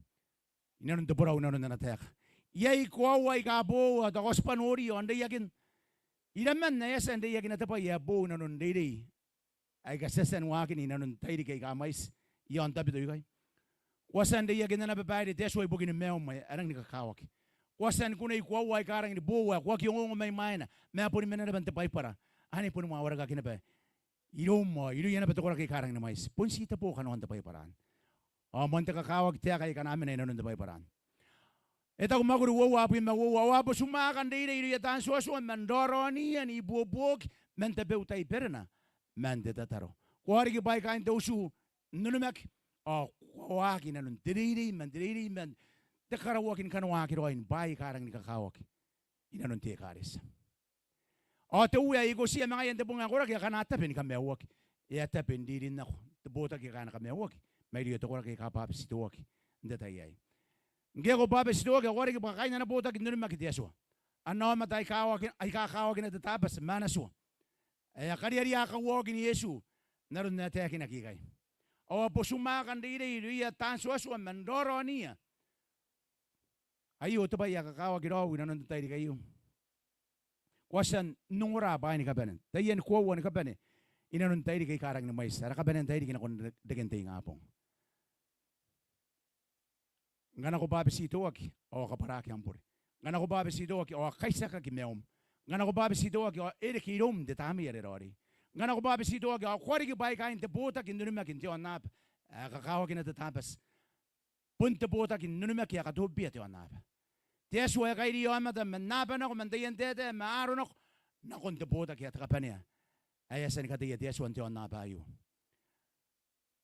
Inanon te borau inanon ana taeka. Iai koaua aika boou ao tao ko a tibwa noria ao n reiakin, iraman ae a tia n reiakina te bwai ae boou inanon reirei aika ti a tia ni waakin inanon tairiki aika mwaiti i aon Tabiteuea ikai. Ko a tia n reiakin ana babaire te Atua ibukin maium ae a rangi ni kakawaki. Ko a tia ni kunei koaua aika rangi ni boou ae ko aki ongoongo mai mwaina, ma e boni mena naba n te Baibara. Anne boni mwawarekaki naba iroum ao irouia naba te koraki aika rangi ni mwaiti. Bon ti te bo kanoan te Baibara anne. Ao moan te kakawaki taeka aika a na mena inanon te Baibara anne. E taku mwakuri uoua abwi ma uoua, ao a butimwaaka n reirei irouia taan tuatua man raoraoniia n ibuobuoki, man tabeua tai berena, man te tataro. Ko a riki bwaai kaain te utu n onimaki, ao ko a waaki inanon te reirei, man te reirei, man te karauaki ni kanoaki raoi ni bwaai aika rangi ni kakawaki inanon te ekaretia. Ao te Uea e ikotia ma ngaia n te bong ae koraki akana tabe ni kamaiuaki. E a tabe n ririn nako te botaki aika a na kamaiuaki mairouia te koraki aika a bwabetitoaki n te tai aei. Ngke ko bwabetitoaki ao ko a riki bwa kaain ana botaki n onimaki te Atua. Ana aomata aika kawaki, aika kakawakina te Tabati ma ana tua ae a kariaria kauaokin Iesu n aron ae taekinaki ikai. Ao a botumwaaka n reirei irouia taan tuatua man raoraoniia. Aio te bwai ae kakawaki raou inanon te tairiki aio. Ko a tia n ongora bwaai ni kabane, taian koaua ni kabane inanon tairiki aika rangi ni mwaiti, ara kabanea n tairiki nakon re-, reken te ingabong. Ngkana ko bwabetitoaki ao a kabwaraki am bure. Ngkana ko bwabetitoaki ao a kaitiakaki maium. Ngkana ko bwabetitoaki ao e reke iroum te Tamnei are Raoiroi. Ngkana ko bwabetitoaki ao ko a riki bwa kaain te botaki n onimaki n te aonnaba ae kakawakina te Tabati. Bon te botaki n onimaki ae katobibia te aonnaba. Te Atua e kairiia aomata man aba nako, man taian taetae ma aro nako, nakon te botaki ae te kabanea ae a tia ni kateia te Atua n te aonnaba aio.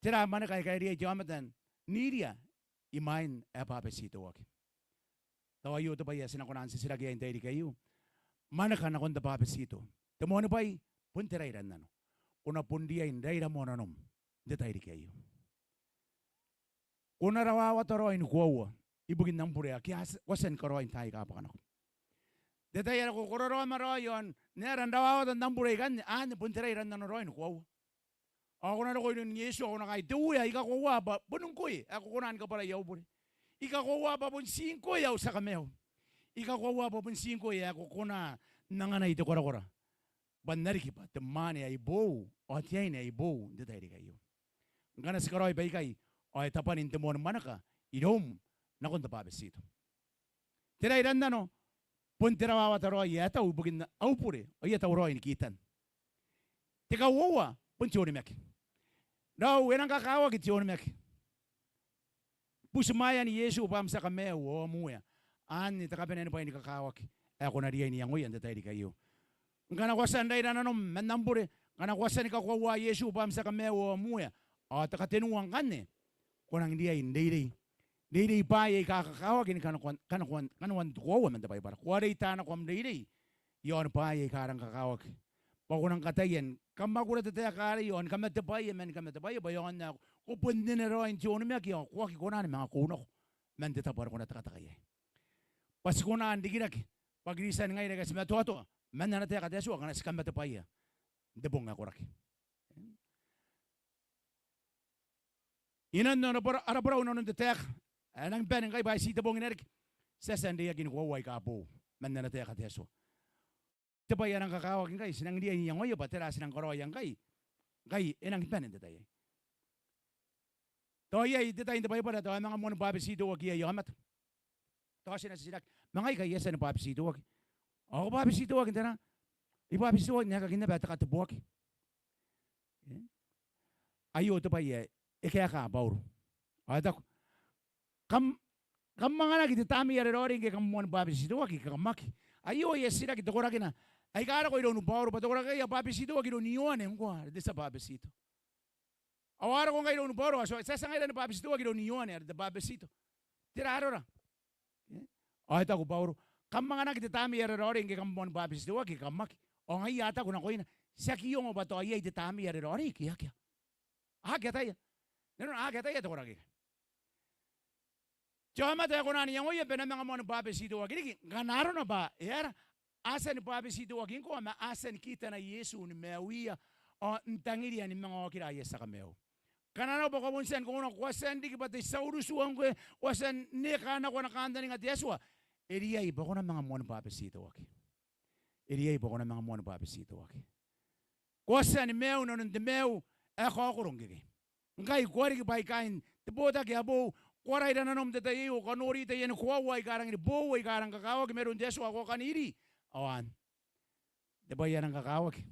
Tera mwaneka ae kairiia te aomata n iria imwain ae bwabetitoaki? Tao aio te bwai ae ti na kona n titiraki iai n tairiki aio. Mwaneka nakon te bwabetito. Te moani bwai, bon te rairannano. Ko na bon riai n raira moa nanom n te tairiki aio. Ko na rawawata raoi ni koaua ibukin am bure ake a tia, ko a tia ni karaoi n taai aika bwaka nako. N te tai are ko kororaoma raoi ao n aera n rawawata n am bure ikanne, anne bon te rairannano raoi ni koaua. Ao ko na roko iroun Iesu ao ko na kangai, te Uea, I kakoaua bwa bon ngkoe ae ko kona ni kabwarai au bure. I kakoaua bwa bon ti ngkoe au tia kamaiu. I kakoaua bwa bon ti ngkoe ae ko kona n anganai te korakora bwa N na riki bwa te mwaane ae boou ao te aine ae boou n te tairiki aio. Ngkana ti karaoi baikai ao e tabwanin te moan mwaneka iroum nakon te bwabetito. Te rairannano bon te rawawata raoi ae tau ibukin au bure ao I a tauraoi ni kitan. Te kauoua bon te onimaki. Raou, e nang kakawaki te onimaki. Butimwaean Iesu bwa am tia kamaiu ao am Uea. Anne te kabanea ni bwai ni kakawaki ae ko na riai n iangoia n te tairiki aio. Ngkana ko a tia n raira nanom man am bure, ngkana ko a tia ni kakoaua Iesu bwa am tia kamaiu ao am Uea, ao te katenua ngkanne, ko nang riai n reirei. Reirei bwaai aika kakawaki ni kanakoan, kanakoan, kanoan te koaua man te Baibara. Ko a reita nako am reirei iaon bwaai aika rang kakawaki bwa ko nang kataia ni kamwakura te taeka arei ao ni kamatebwaia man kamatebwaia bwa iaon ae ko bon nene raoi n te onimaki ao ko aki kona ni manga kou nako man te tabo are ko na tekateka iai. Bwa ti kona n rikirake bwa Kristian ngaira aika ti matoatoa man ana taeka te Atua ngkana ti kamatebwaia n te bong ae koraki. I nanon ara bora-, ara borau inanon te taeka ae nang bane ngkai bwa e ti te bong e na riki, ti a tia n reiakin koaua aika boou man ana taeka te Atua. Te bwai ae nang kakawaki ngkai, ti nang riai n iangoia bwa tera ae ti nang karaoia ngkai. Ngkai e nang bane n te tai aei. Tao iai te tai n te Baibara tao e manga moan bwabetitoaki iai aomata. Tao ti na titiraki, ma ngai ngkai I a tia ni bwabetitoaki. Ao ko bwabetitoaki n tera? I bwabetitoaki n aekakin naba ae te kateboaki. E? Aio te bwai ae e kaeka Bauro. Ao e taku, kam, kam anganaki te Tamnei are Raoiroi ngke kam moan bwabetitoaki ke kam aki. Aio ae e titiraki te koraki aika a roko iroun Bauro bwa te koraki ae a bwabetitoaki iroun Ioane ngkoa are te tia bwabetito. Ao a roko ngkai iroun Bauro, a tia, ti a tia ngaira ni bwabetitoaki iroun Ioane are te bwabetito. Tera arora? E? Ao e taku Bauro, kam anganaki te Tamnei are Raoiroi ngke kam moan bwabetitoaki ke kam aki. Ao ngaia a taku nakoina, ti aki ongo bwa tao iai te Tamnei are Raoiroi ke akea. Aki ataia. Nanona aki ataia te koraki aikai. Te aomata ae kona n iangoia bwa e na manga moan bwabetitoaki riki ngkana arona bwa e aera, a tia ni bwabetitoaki ngkoa ma a tia ni kitana Iesu ni maiuia ao n tangiria ni manga okira aia tia kamaiu. Ngkana arona bwa ko a bon tia ni kaunako, ko a tia n riki bwa te tia urutua ngkoe, ko a tia n eka nako ana kantaninga te Atua, e riai bwa ko na manga moan bwabetitoaki. E riai bwa ko na manga moan bwabetitoaki. Ko a tia ni maiu nanon te maiu ae kaokoro ngkekei. Ngkai ko a riki bwa kaain te botaki ae boou, ko a raira nanom n te tai aio, ko a nori taiani koaua aika rangi ni boou aika rang kakawaki mairoun te Atua, ko a kan iri. Ao anne te bwai ae nang kakawaki,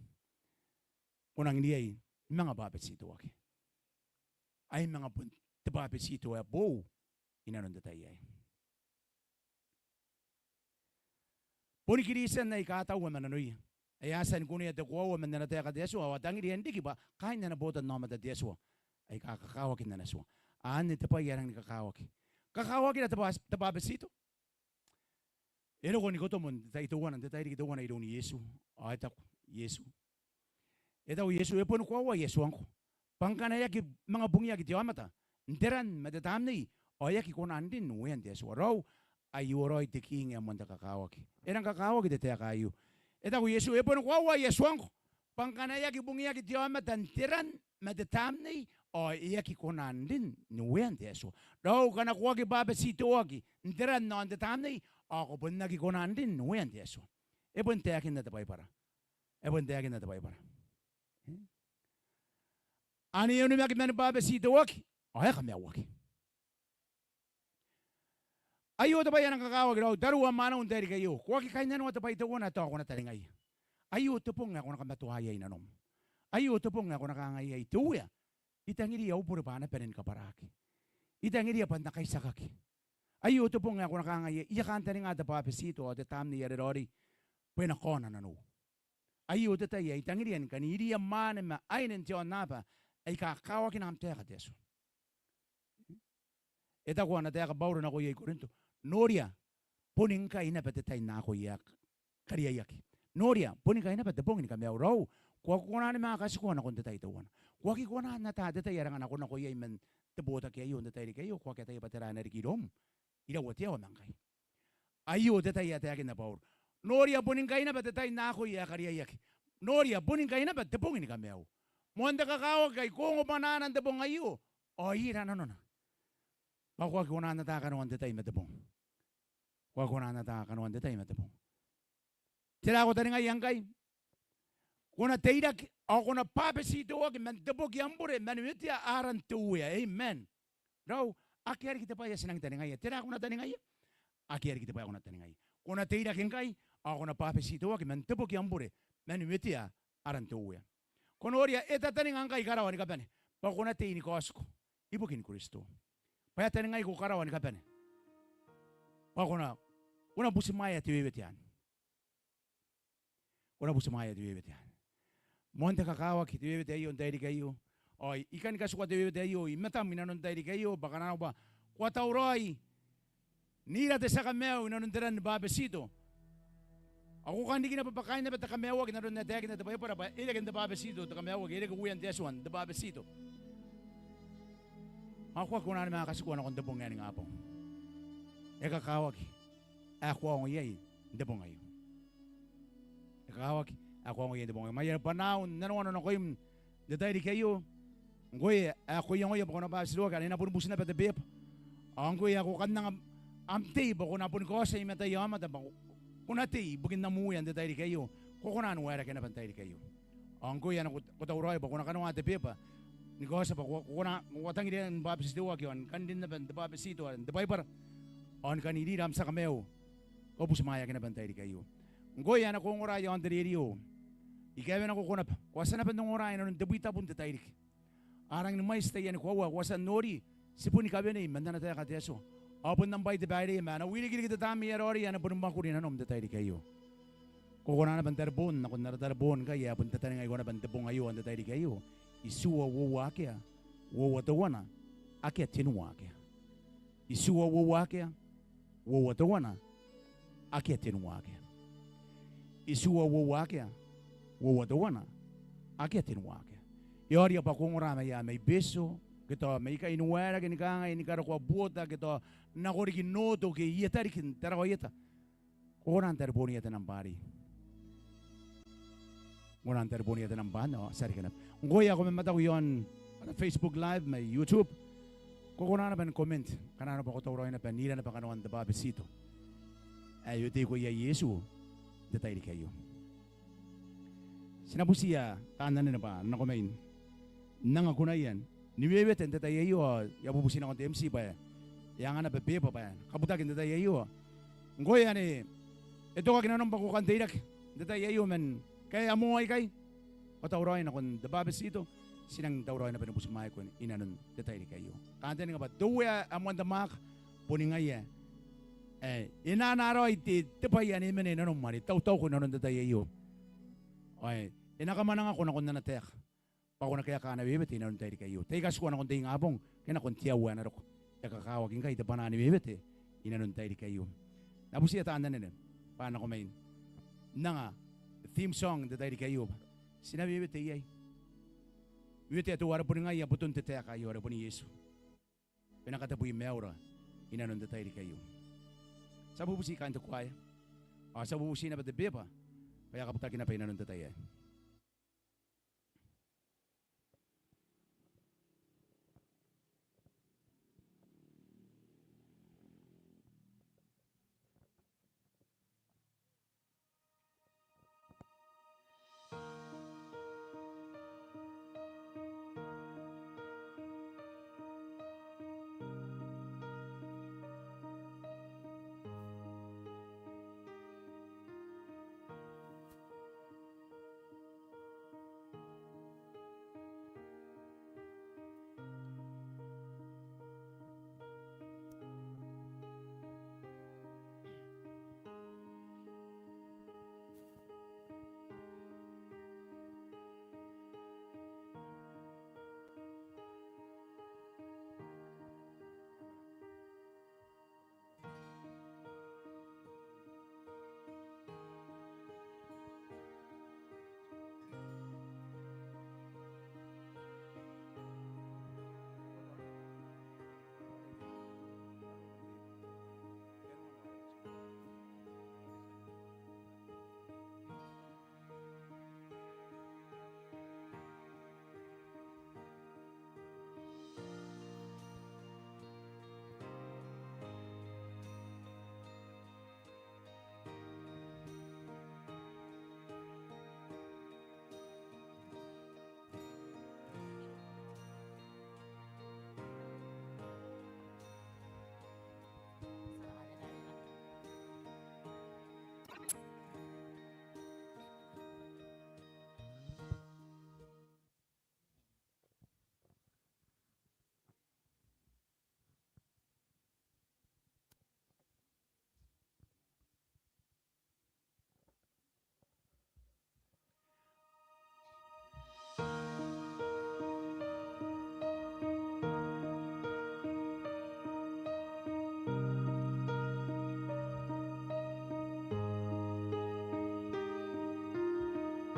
ko nang riai ni manga bwabetitoaki. Ai manga bon te bwabetito ae boou inanon te tai aei. Boni Kristian aika a taua ma nanoia ae a tia ni kunea te koaua man ana taeka te Atua ao a tangiria n riki bwa kaain ana botanaomata te Atua aika kakawaki n ana tua. Anne te bwai ae rangi ni kakawaki. kakawakira te ba-, te bwabetito. E roko Nikotomo n te tai teuana, n te tairiki teuana iroun Iesu. Ao e taku Iesu, e taku Iesu, e boni koaua ae I tuangko, bwa ngkana e aki manga bungiaki te aomata n te ran ma te tamnei, ao e aki kona n rin uean te Atua. Raou, aio raoi te king ae moan te kakawaki. E rang kakawaki te taeka aio. E taku Iesu, e boni koaua ae I tuangko, bwa ngkana e aki bungiaki te aomata n te ran ma te tamnei, ao e aki kona n rin uean te Atua. Raou, ngkana ko aki bwabetitoaki n te ran ao n te tamnei, ao ko bon aki kona n rin uean te Atua. E bon taekinna te Baibara. E bon taekinna te Baibara. E? Ane e onimaki mani bwabetitoaki, ao e kamaiuaki. Aio te bwai ae rang kakawaki raou, tariu ao mwaneu, n te tairiki aio. Ko aki kainnanoa te bwai teuana tao ko na taningaia. Aio te bong ae ko na kamatoa iai nanom. Aio te bong ae ko na kangai iai, te Uea, I tangiria au bure bwa a na bane ni kabwaraki. I tangiria bwa N na kaitiakaki. Aio te bong ae ko na kangai iai, I a kantaninga te bwabetito ao te tamnei are raoiroi bwa e na kaona nanou. Aio te tai ae I tangiria ni kan iria mwaane ma aine n te aonnaba aika kakawakina am taeka te Atua. E taku ana taeka Bauro nakoia I-Korinto, noria, boni ngkai naba te tai n akoi ae kariaiaki. Noria, boni ngkai naba te bong ni kamaiu. Raou, ko aki kona ni manga katikua nakon te tai teuana. Ko aki kona n ata te tai are ngkana ko nako iai man te botaki aio n te tairiki aio, ko aki ataia bwa tera ae na riki iroum iraua te aoa ma ngkai. Aio te tai ae taekinna Bauro. Noria, boni ngkai naba te tai n akoi ae kariaiaki. Noria, boni ngkai naba te bong ni kamaiu. Moan te kakawaki ae ko ongo bwanaana n te bong aio, ao ira nanona bwa ko aki kona n ata kanoan te tai ma te bong. Ko aki kona n ata kanoan te tai ma te bong. Tera ae ko taningaia ngkai? Ko na teirake ao ko na bwabetitoaki man te boki am bure, mani wetea aran te Uea. Amen. Raou, akea riki te bwai ae ti nang taningaia. Tera ae ko na taningaia? Akea riki te bwai ae ko na taningaia. Ko na teirake ngkai ao ko na bwabetitoaki man te boki am bure, mani wetea aran te Uea. Ko noria, e tataninga ngkai karawa ni kabane bwa ko na tei ni kaotiko ibukin Kristo. Bwa e taninga ngkai ko karawa ni kabane bwa ko na, ko na butimwaea te wewete anne. Ko na butimwaea te wewete anne. Moan te kakawaki te wewete aio n tairiki aio. Ao I kani katikua te wewete aio i matam inanon tairiki aio, bwa ngkana arona bwa ko a tauraoi n ira te tia kamaiu inanon te ran ni bwabetito, ao ko kan riki naba bwa kaain naba te kamaiuaki n aron ae taekinna te Baibara, bwa e reke n te bwabetito te kamaiuaki, e reke uean te Atua n te bwabetito. Ao ko aki kona ni manga katikua nakon te bong ae ningabong. E kakawaki ae ko a ongo iai n te bong aio. E kakawaki ae ko a ongo iai n te bong aio. Ma I a bwanaau n nanoanga nakoim n te tairiki aio. Ngkoe ae ko iangoia bwa ko na bwabetitoaki, are e na boni buti naba te beeba. Ao ngkoe ae ko kan anga am tei bwa ko na boni kaotia i mataia aomata bwa ko na tei ibukin am Uea n te tairiki aio, ko kona n waerake naba n tairiki aio. Ao ngkoe ae ko, ko tauraoi bwa ko na kanoa te beeba ni kaotia bwa ko, ko kona, ko a tangiria ni bwabetitoaki ao ni kan rin naba n te bwabetito are n te Baibara, ao ni kan irira am tia kamaiu, ko butimwaeaki naba n tairiki aio. Ngkoe ae ko ongora i aon te rerio, I kaewe nako ko naba, ko a tia naba n ongora inanon tebwi tabun te tairiki. A rangi ni mwaiti taiani koaua ae ko a tia n nori, ti boni kawenei man ana taeka te Atua. Ao bon am bwai te baireia ma ana wirikiriki te Tamnei ae Raoiroi ae na boni mwakuri nanom n te tairiki aio. Ko kona naba n tareboon nakon ara tareboon ngkai ae bon tataningaiko naba n te bong aio ao n te tairiki aio. Itiua uoua akea, uoua teuana, akea tenua akea. Itiua uoua akea, uoua teuana, akea tenua akea. Itiua uoua akea, uoua teuana, akea tenua akea. E aoria bwa ko ongora mai, mai Betio, ke tao mai ikai ni waerake ni kangai ni karokoa buota, ke tao nako riki Nooto ke Ieta riki n Tarawa Ieta. Ko kona n tarebonia te namba arei. Ko kona n tarebonia te namba anne ao ti a reke naba. Ngkoe ae ko mamataku i aon ara Facebook Live ma i YouTube, ko kona naba ni comment ngkana arona bwa ko tauraoi naba n ira naba kanoan te bwabetito ae e oteiko iai Iesu n te tairiki aio. Ti na butiia taan anene bwa a na nako mai n anga kunaia ni wewete n te tai aio ao I a bubuti nakon te MC bwa e anga naba beeba bwa e na kabutaki n te tai aio. Ngkoe ane e tokaki nanom bwa ko kan teirake n te tai aio man kaea moa ikai, ko tauraoi nakon te bwabetito, ti nang tauraoi naba ni butimwaeko inanon te tairiki aio. Kantaninga bwa te Uea ae moan te mwaaka boni ngaia ae e na anaa raoi te, te bwai ane e mena inanom are e tautauko inanon te tai aio. Ao e na kamwanangako nakon ana taeka bwa ko na kaeka ana wewete inanon te tairiki aio. Tai katikua nakon te ingabong ke nakon te aoa ae na roko. e kakawaki ngkai te bwanaa ni wewete inanon te tairiki aio. N na butiia taan anene bwa a na nako mai n anga theme song n te tairiki aio. Ti na wewete iai. Wewete ae teuare boni ngaia boton te taeka aio are boni Iesu. E na katabui maiura inanon te tairiki aio. Ti a bubuti kaain te kuaea ao ti a bubuti naba te beba bwa e a kabutaki naba inanon te tai aei.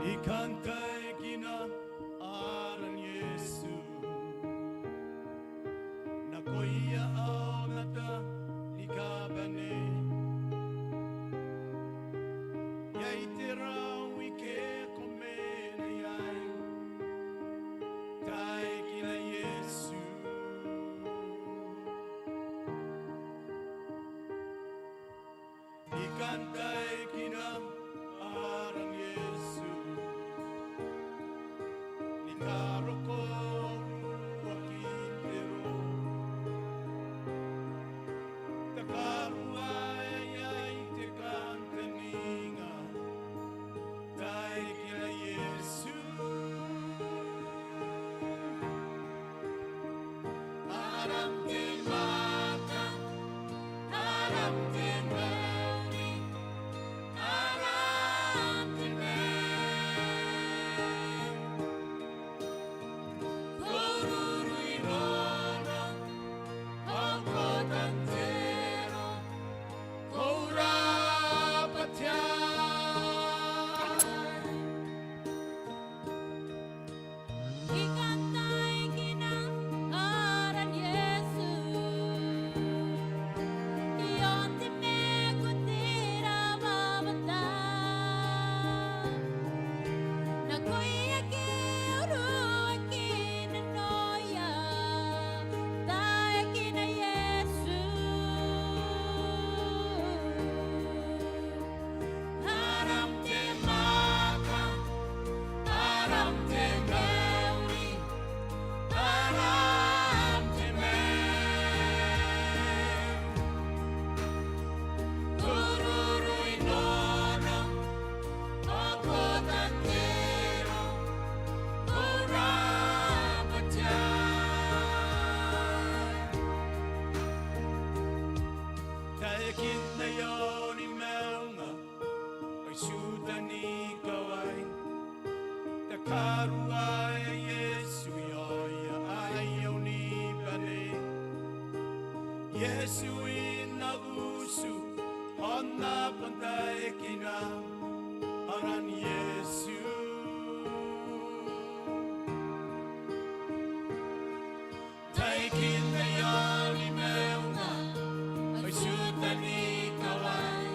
I kan taekina aran Iesu nakoia aomata ni kabane. Iai te rau ike ko mena iai, taekina Iesu. I kan taekina aran Iesu ni karokoa uruakin te ro. Takaruaea iai te kantaninga, taekina Iesu. Aram te maka, aram te mauri, aram te mena. Ko ruru i nano, ao ko tangira, ko rabwa te Atua. I kan taekina aran Iesu i aon te mwakuri ni rabwata. Nakoia ake uruaki nanoia, taekina Iesu. Aram te maka, aram te mauri, aram te mena. Ko ruru i nano, ao ko tangira, ko rabwa te Atua. Taekinna i aoni maunga, ao i tiutan ikawai. Takaruaea Iesu i aoia aia unibane. N na bon taekina aran Iesu. Taekin aia onimauna, ai tiutan ikawai.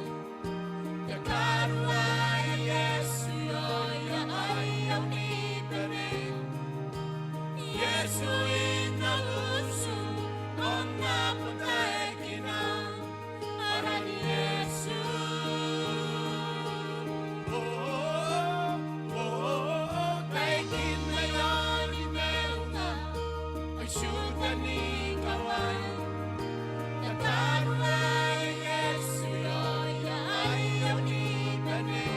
Te karuaia Iesu, ioia aia unibane. Iesu i na utu, ao N na bon taekina aran Iesu. O, o, o, o, taekin aia onimauna, ai tiutan ikawai. Te karuaia Iesu, ioia aia unibane.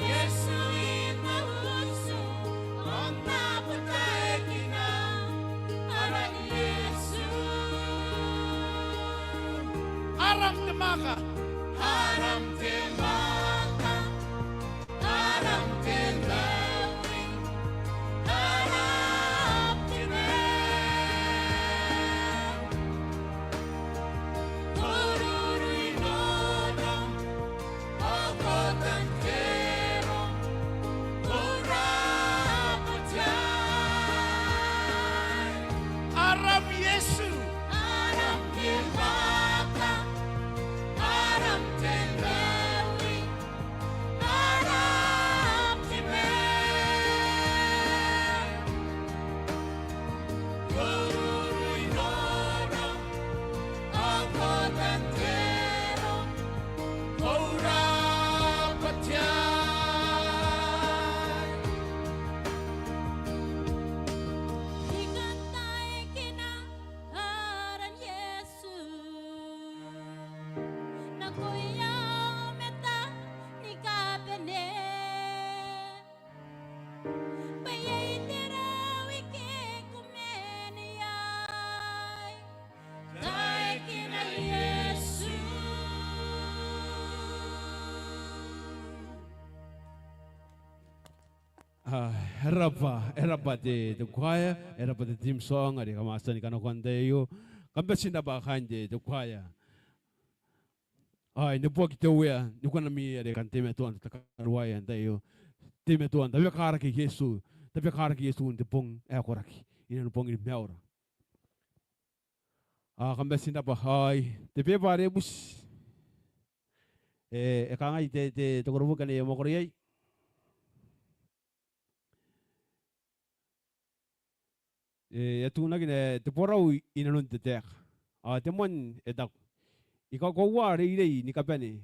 Iesu i na utu, ao N na bon taekina aran Iesu. Aram te mwaaka. Aram te mwaaka. Aram te mauri. Aram te maan. Ko ruru i nora. Ao ko tangira, ko rabwa te Atua. Aram Iesu. Aram te mwaaka, aram te mauri, aram te maan. Ko ruru i nora, ao ko tangira, ko rabwa te Atua. I kan taekina aran Iesu, nakoia aomata ni kabane. Bwa iai te rawa ike ko mena iai. Taekina Iesu. Ah, e rabwa, e rabwa te, te kuaea, e rabwa te theme song are kam a tia ni kanakoa n te tai aio. Kam bati n rabwa kaain te, te kuaea. Ao e neboaki te Uea ni kuanami are kam teimatoa n tatakaruaea n te tai aio. Teimatoa n tabeka rake Iesu, tabeka rake Iesu n te bong ae koraki, inanon bongin maiura. Ao kam bati n rabwa. Ao te beba are buti, e, e kangai te, te, te koroboki ane e mwakuri iai. E, e atunaki n te borau inanon te taeka. Ao te moan e taku: I kakoaua reirei ni kabane.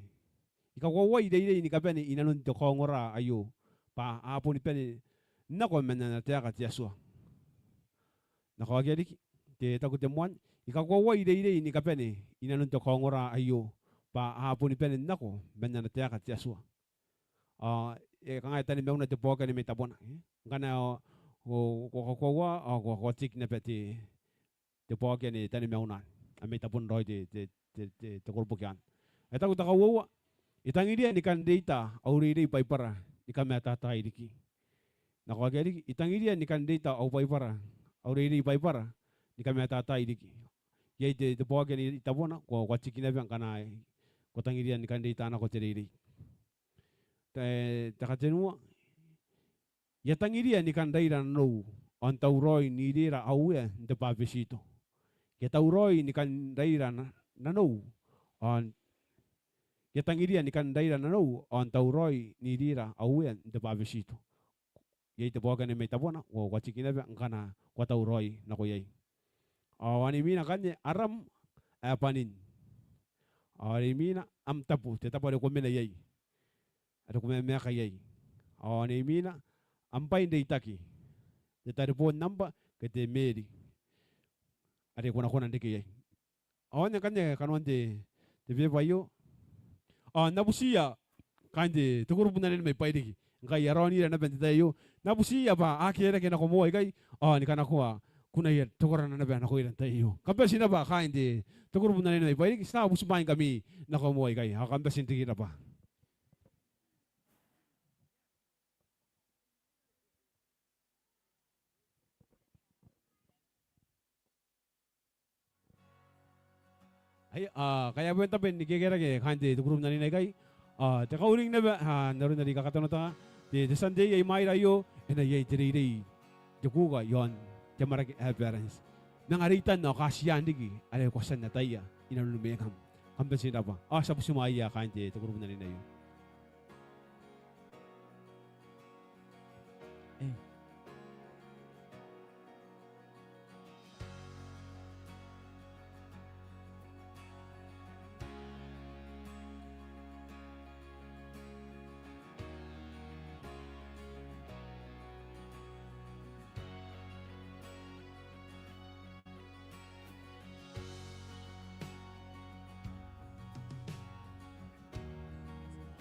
I kakoauai reirei ni kabane inanon te kaongora aio, bwa a boni bane n nako man ana taeka te Atua. N na kaokia riki, te, e taku te moan: I kakoauai reirei ni kabane inanon te kaongora aio, bwa a boni bane n nako man ana taeka te Atua. Ao e kangai taani mauna te bwaoki ane mai tabona. Ngkana ko, ko, ko kakoaua, ao ko, ko kaotioti naba te, te bwaoki ane taani mauna ane mai tabona raoi te, te, te, te, te koroboki anne. E taku te kauoua: I tangiria ni kan reita au reirei Baibara ni kamatatai riki. N na kaokia riki: I tangiria ni kan reita au Baibara, au reirei Baibara ni kamatatai riki. Iai te, te bwaoki ane i tabona, ko, ko kaotioti naba ngkana ko tangiria ni kan reita nako te reirei. Te, te katenua: I a tangiria ni kan raira nanou ao n tauraoi n irira au Uea n te bwabetito. I a tauraoi ni kan raira na, nanou ao n, I a tangiria ni kan raira nanou ao n tauraoi n irira au Uea n te bwabetito. Iai te bwaoki ane mai tabona, ko, ko kaotioti naba ngkana ko a tauraoi nako iai. Ao ane imwina ngkanne: Aram ae bwanin. Ao ane imwina: Am tabo, te tabo are ko mena iai, are ko mamaaka iai. Ao ane imwina: Am bwai n reitaki, te tareboon nambwa ke te meri are ko na kona n reke iai. Ao anne ngkanne kanoan te, te beba aio. Ao N na butiia kaain te, te kurubu n anene mai Bairiki ngkai a raonira naba n te tai aio. N na butiia bwa akea rake nako moa ikai, ao ni kanakoa kunaia tokorana naba nakoira n te tai aio. Kam bati n rabwa kaain te, te kurubu n anene mai Bairiki, ti na butimwaeingkami nako moa ikai, ao kam bati n riki n rabwa. Ao ngkai a bon tabe ni kekerake kaain te kurubu n anene aikai. Ao te kauring naba, ao n aron are I kakatanoata, te, te Sunday ae imwaira aio e na iai te reirei n te kuuka iaon te amwarake ae balance. Manga reitan ao kaatian riki are ko a tia n ataia inanon mwengam. Kam bati n rabwa. Ao ti a butimwaea kaain te, te kurubu n anene aio.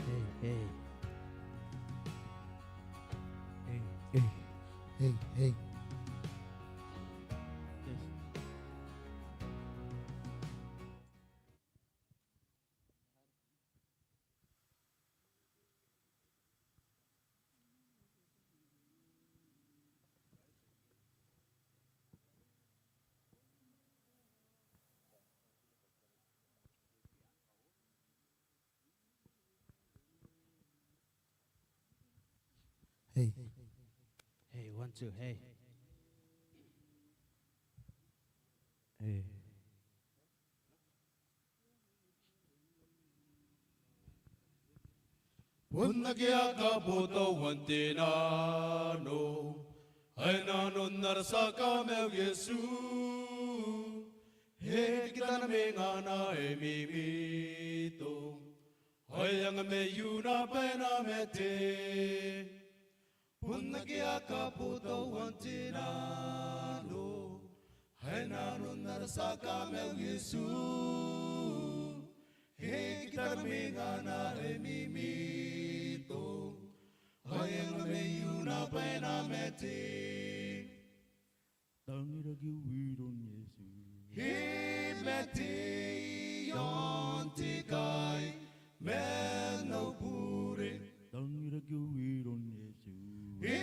Hey, hey. Hey, hey. Hey, hey. Yes. Hey. Hey, one, two, hey. Hey. Bon akea kabotauan te nano ae nanon ara tia Kamaiu Iesu. E kitana mwengana ae mimito, ao e anga maiuna bwa e na mate. Bon akea kabotauan te nano ae nanon ara tia Kamaiu Iesu. E kitana mwengana ae mimito, ao e anga maiuna bwa e na mate. Tangiraki wiron Iesu. E mate iaon te kai man au bure. Tangiraki wiron Iesu. E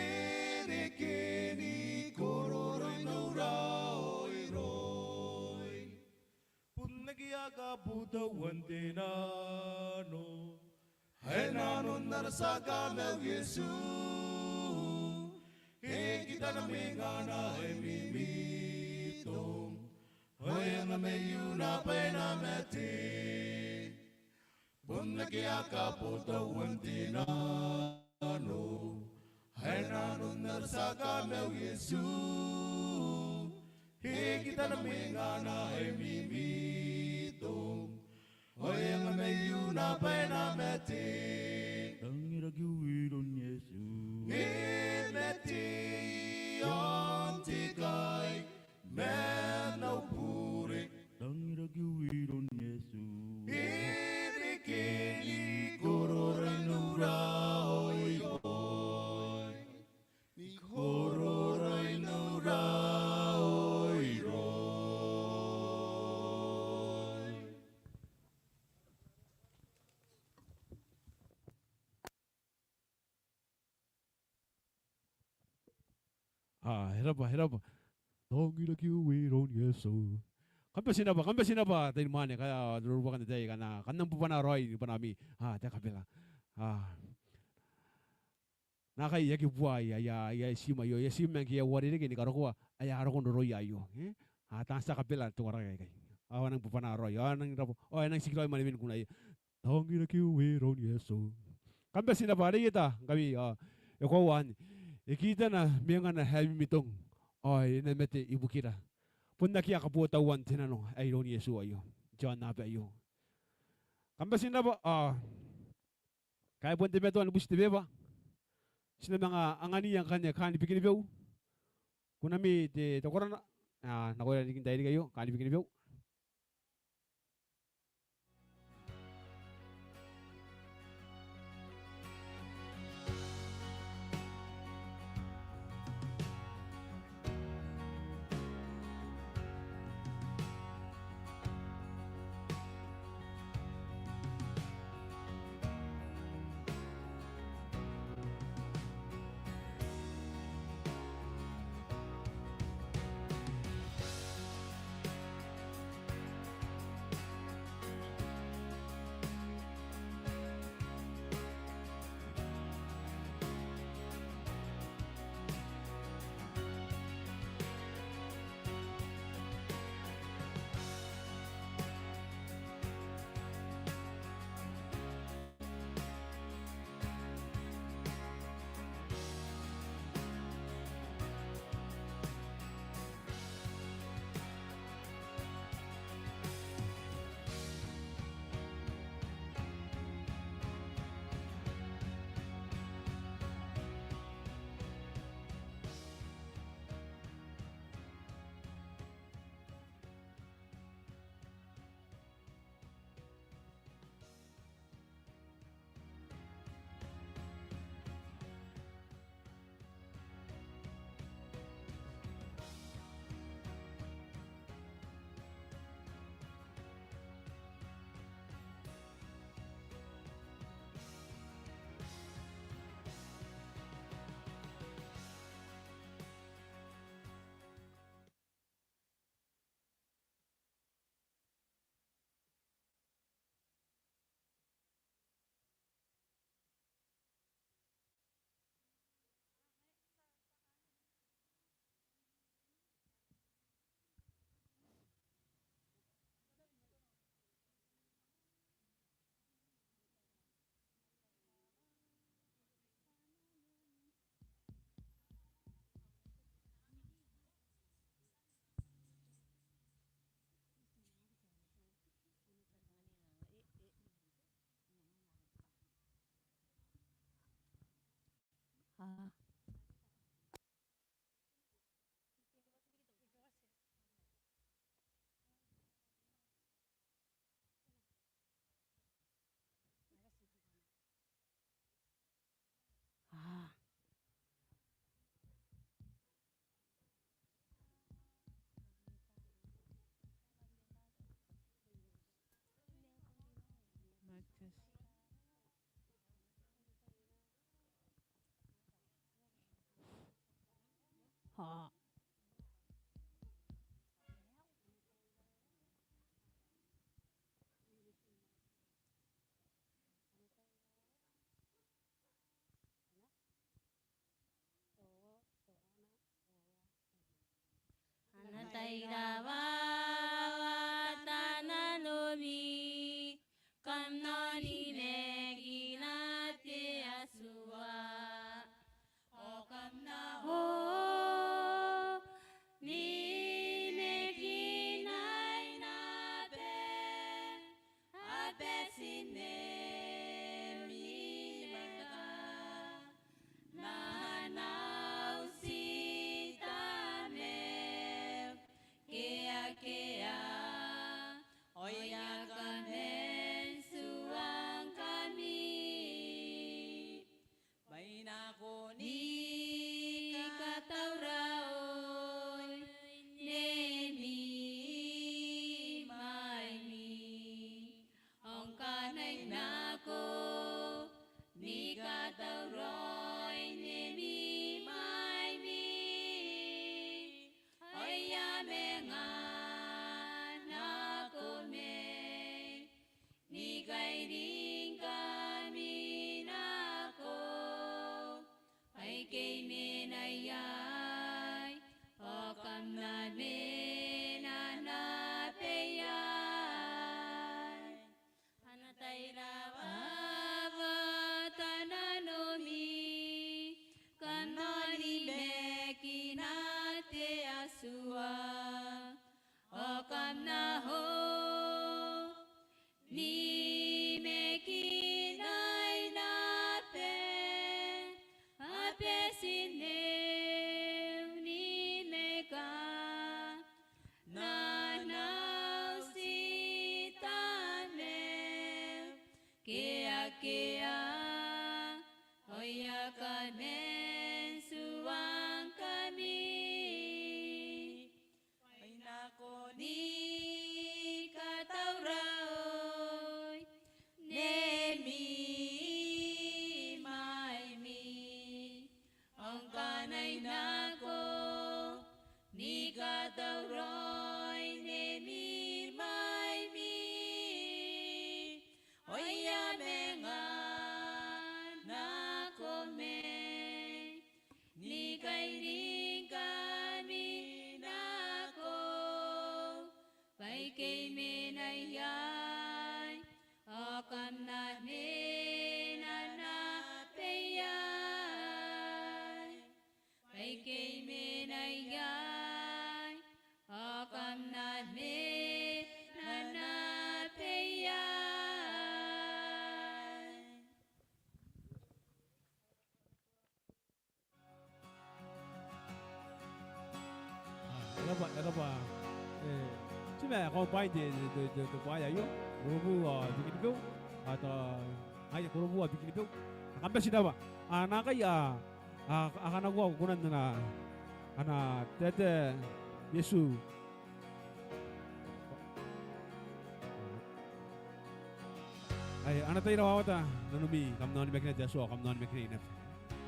reke ni koro raoi n au raoiroi. Bon akea kabotauan te nano ae nanon ara tia Kamaiu Iesu. E kitana mwengana ae mimito, ao e anga maiuna bwa e na mate. Bon akea kabotauan te nano ae nanon ara tia Kamaiu Iesu. E kitana mwengana ae mimito, ao e anga maiuna bwa e na mate. Tangiraki wiron Iesu. E mate iaon te kai man au bure. Tangiraki wiron Iesu. E reke ni koro raoi n au raoiroi. Ni koro raoi n au raoiroi. A, e rabwa, e rabwa. Tangiraki wiron Iesu. Kam bati n rabwa, kam bati n rabwa, tai ni mwaane, kaia rorobwakan te tai, kam na, kam nang bobana raoi ni bwanami. A, te kabila. A. Naakai I aki bua aia, aia, aia tiim aio, aia tiim ngke a uarereke ni karokoa aia roko n roroia aio. E? A, taan tia kabila te wareka aikai. Ao a nang bobana raoi, ao a nang rabwa, ao a nang tikiraoi manewen kunaia. Tangiraki wiron Iesu. Kam bati n rabwa, reieta ngkami, ao e koaua anne. E kitana mwengana ae mimitong, ao e na mate ibukira. Bon akea kabotauan te nano ae iroun Iesu aio. Te aonnaba aio. Kam bati n rabwa, ao ngkai bon te matoa ni buti te beba. Ti na manga angania ngkanne kaan Bikenibeu. Kunami te, te korona. A, nakoira riki n tairiki aio, kaan Bikenibeu. Ana tai rawa, rawa tananomi, kam na onimakinna te Atua. Ao kam na onimakinna naba abati ni mika, na na uti tamau ke akea, ao I a kaman tuangkami. Bwa I nako ni katauraoi n ami maimi. Ao ngkana I nako ni katauraoi n ami maimi, ao I a manga nako mai ni kainingkami nako, bwa I kei mena iai, ao kam na mena naba iai. Ana tai rawa, rawa tananomi, kam na onimakinna te Atua. Ao kam na onimakinna naba abati n ami mika, na na uti tamau ke akea, ao I a kaman tuangkami. Bwa I nako ni katauraoi n ami maimi. Ao ngkana I nako ni katauraoi n ami maimi, ao I a manga nako mai ni kainingkami nako, bwa I kei mena iai, ao kam na mena naba iai. Bwa I kei mena iai, ao kam na mena naba iai. E rabwa, e rabwa. E, ti manga kaubwain te, te, te, te, te bwaai aio. Korobu ao Bikenibeu. A, tao, aia, Korobu ao Bikenibeu. A, kam bati n rabwa. A, naakai, a, a, a kanakoa kunan ana, ana taetae Iesu. Ae, ana tai rawawata nanomi, kam na onimakinna te Atua, kam na onimakinna naba.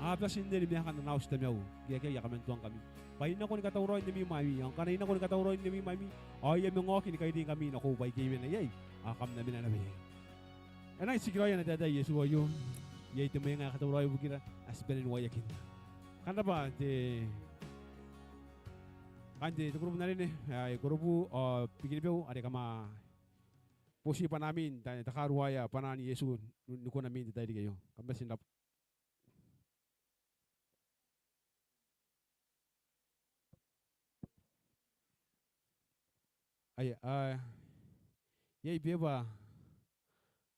A bati n onimakinna n ana auti Tamau, ke akea, I a kaman tuangkami. Bwa I nako ni katauraoi n ami maimi, ao ngkana I nako ni katauraoi n ami maimi, ao I a manga oki ni kainingkami nakoiu, bwa I kei mena iai, ao kam na mena naba iai. E nang tikiraoi ana taetae Iesu aio, iai te mwenga ae katauraoi ibukira, ae ti bane ni waekinna. Kam rabwa te, kaain te, te kurubu n anene, ae Korobu ao Bikenibeu, are kam a boti bwanaami n ta, n takaruaea bwanaan Iesu ni, ni kunami n te tairiki aio. Kam bati n rabwa. Aia, a, iai beba,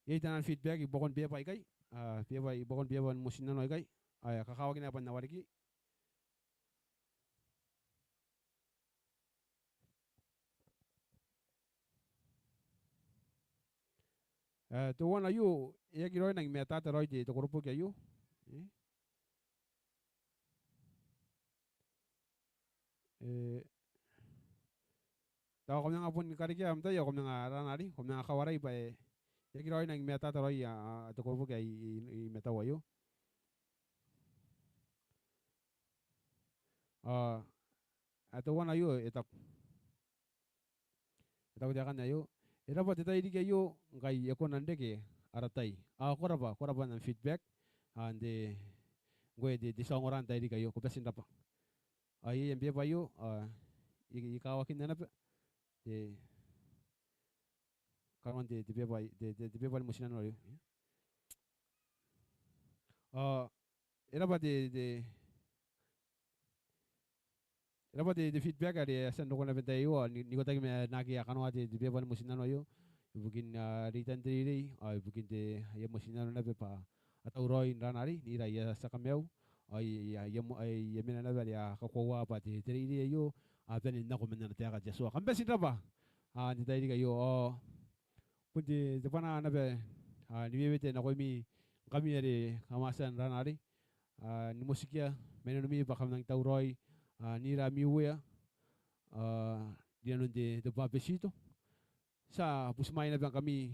iai taian feedback i buakon beba aikai, a, beba i buakon beba ni motinnano aikai. Ao e a kakawaki naba n wareki. E, teuana aio, e aki raoi nangi matata raoi te, te koroboki aio. E? E, tao ko manga bon karekea am tai ao ko manga ranari, ko manga kawarai bwa e, e aki raoi nangi matata raoi a, a, te koroboki ae i, i, i matau aio. A, a teuana aio e taku. E taku taekan aio. E rabwa te tairiki aio, ngkai e kona n reke ara tai. A, ko rabwa, ko rabwa n am feedback. A, n te, ngkoe te, te tia ongora n tairiki aio, ko bati n rabwa. A, iai am beeba aio, a, I, I kawakinna naba. Te, kanoan te, te beeba, te, te, te beeba ni motinnano aio. A, e rabwa te, te, e rabwa te, te feedback are e a tia n roko naba n tai aio, ao n, n ikotaki ma naake a kanoa te, te beeba ni motinnano aio. Ibukin, a, reitan te reirei, ao ibukin te, aia motinnano naba bwa a tauraoi n ranari, n ira aia tia kamaiu, ao aia, aia mo-, aia mena naba are a kakoaua bwa te, te reirei aio, a bane n nako man ana taeka te Atua. Kam bati n rabwa, a, n te tairiki aio, ao bon te, te bwanaa naba, a, ni wewete nakoimi ngkami are kam a tia n ranari, a, ni motikia mai nanomi bwa kam nangi tauraoi, a, n ira ami Uea, a, rinanon te, te bwabetito. Ti a butimwaai naba ngkami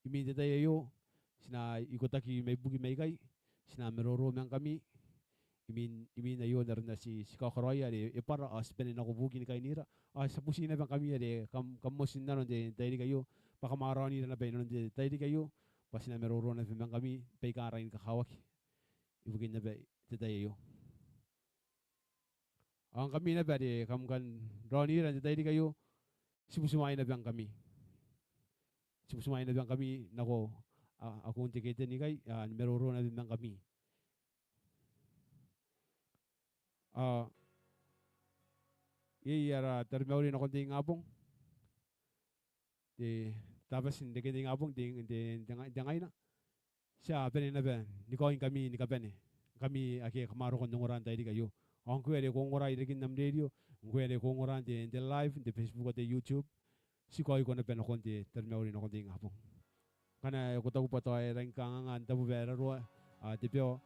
imwin te tai aio, ti na ikotaki mai buki mai ikai, ti na maroro ma ngkami, imwin, imwin aio n aron ae ti, ti kaokoroaia are e bwara ao ti bane n nako buki ni kainira. Ao ti a buti naba ngkami are kam, kam motinnano n te tairiki aio, bwa kam a raonira naba inanon te tairiki aio, bwa ti na maroro naba ma ngkami baika rangi ni kakawaki ibukin naba te tai aio. Ao ngkami naba are kam kan raonira n te tairiki aio, ti butimwaai naba ngkami. Ti butimwaai naba ngkami nako, a, akun te keteni ikai, a, ni maroro naba ma ngkami. A, iai ara taromauri nakon te ingabong. Te Tabati n reken te ingabong, te, te, te nga-, te ngaina. Ti a bane naba ni kaoingkami ni kabane, ngkami ake kam a roko n ongora n tairiki aio. Ao ngkoe are ko ongora irarikin am rerio, ngkoe are ko ongora n te, te live, n te Facebook ao te YouTube, ti kaoiko naba nakon te taromauri nakon te ingabong. Ngkana ko taku bwa tao e rangi ni kanganga n taabo bwa e raroa, a, te bao,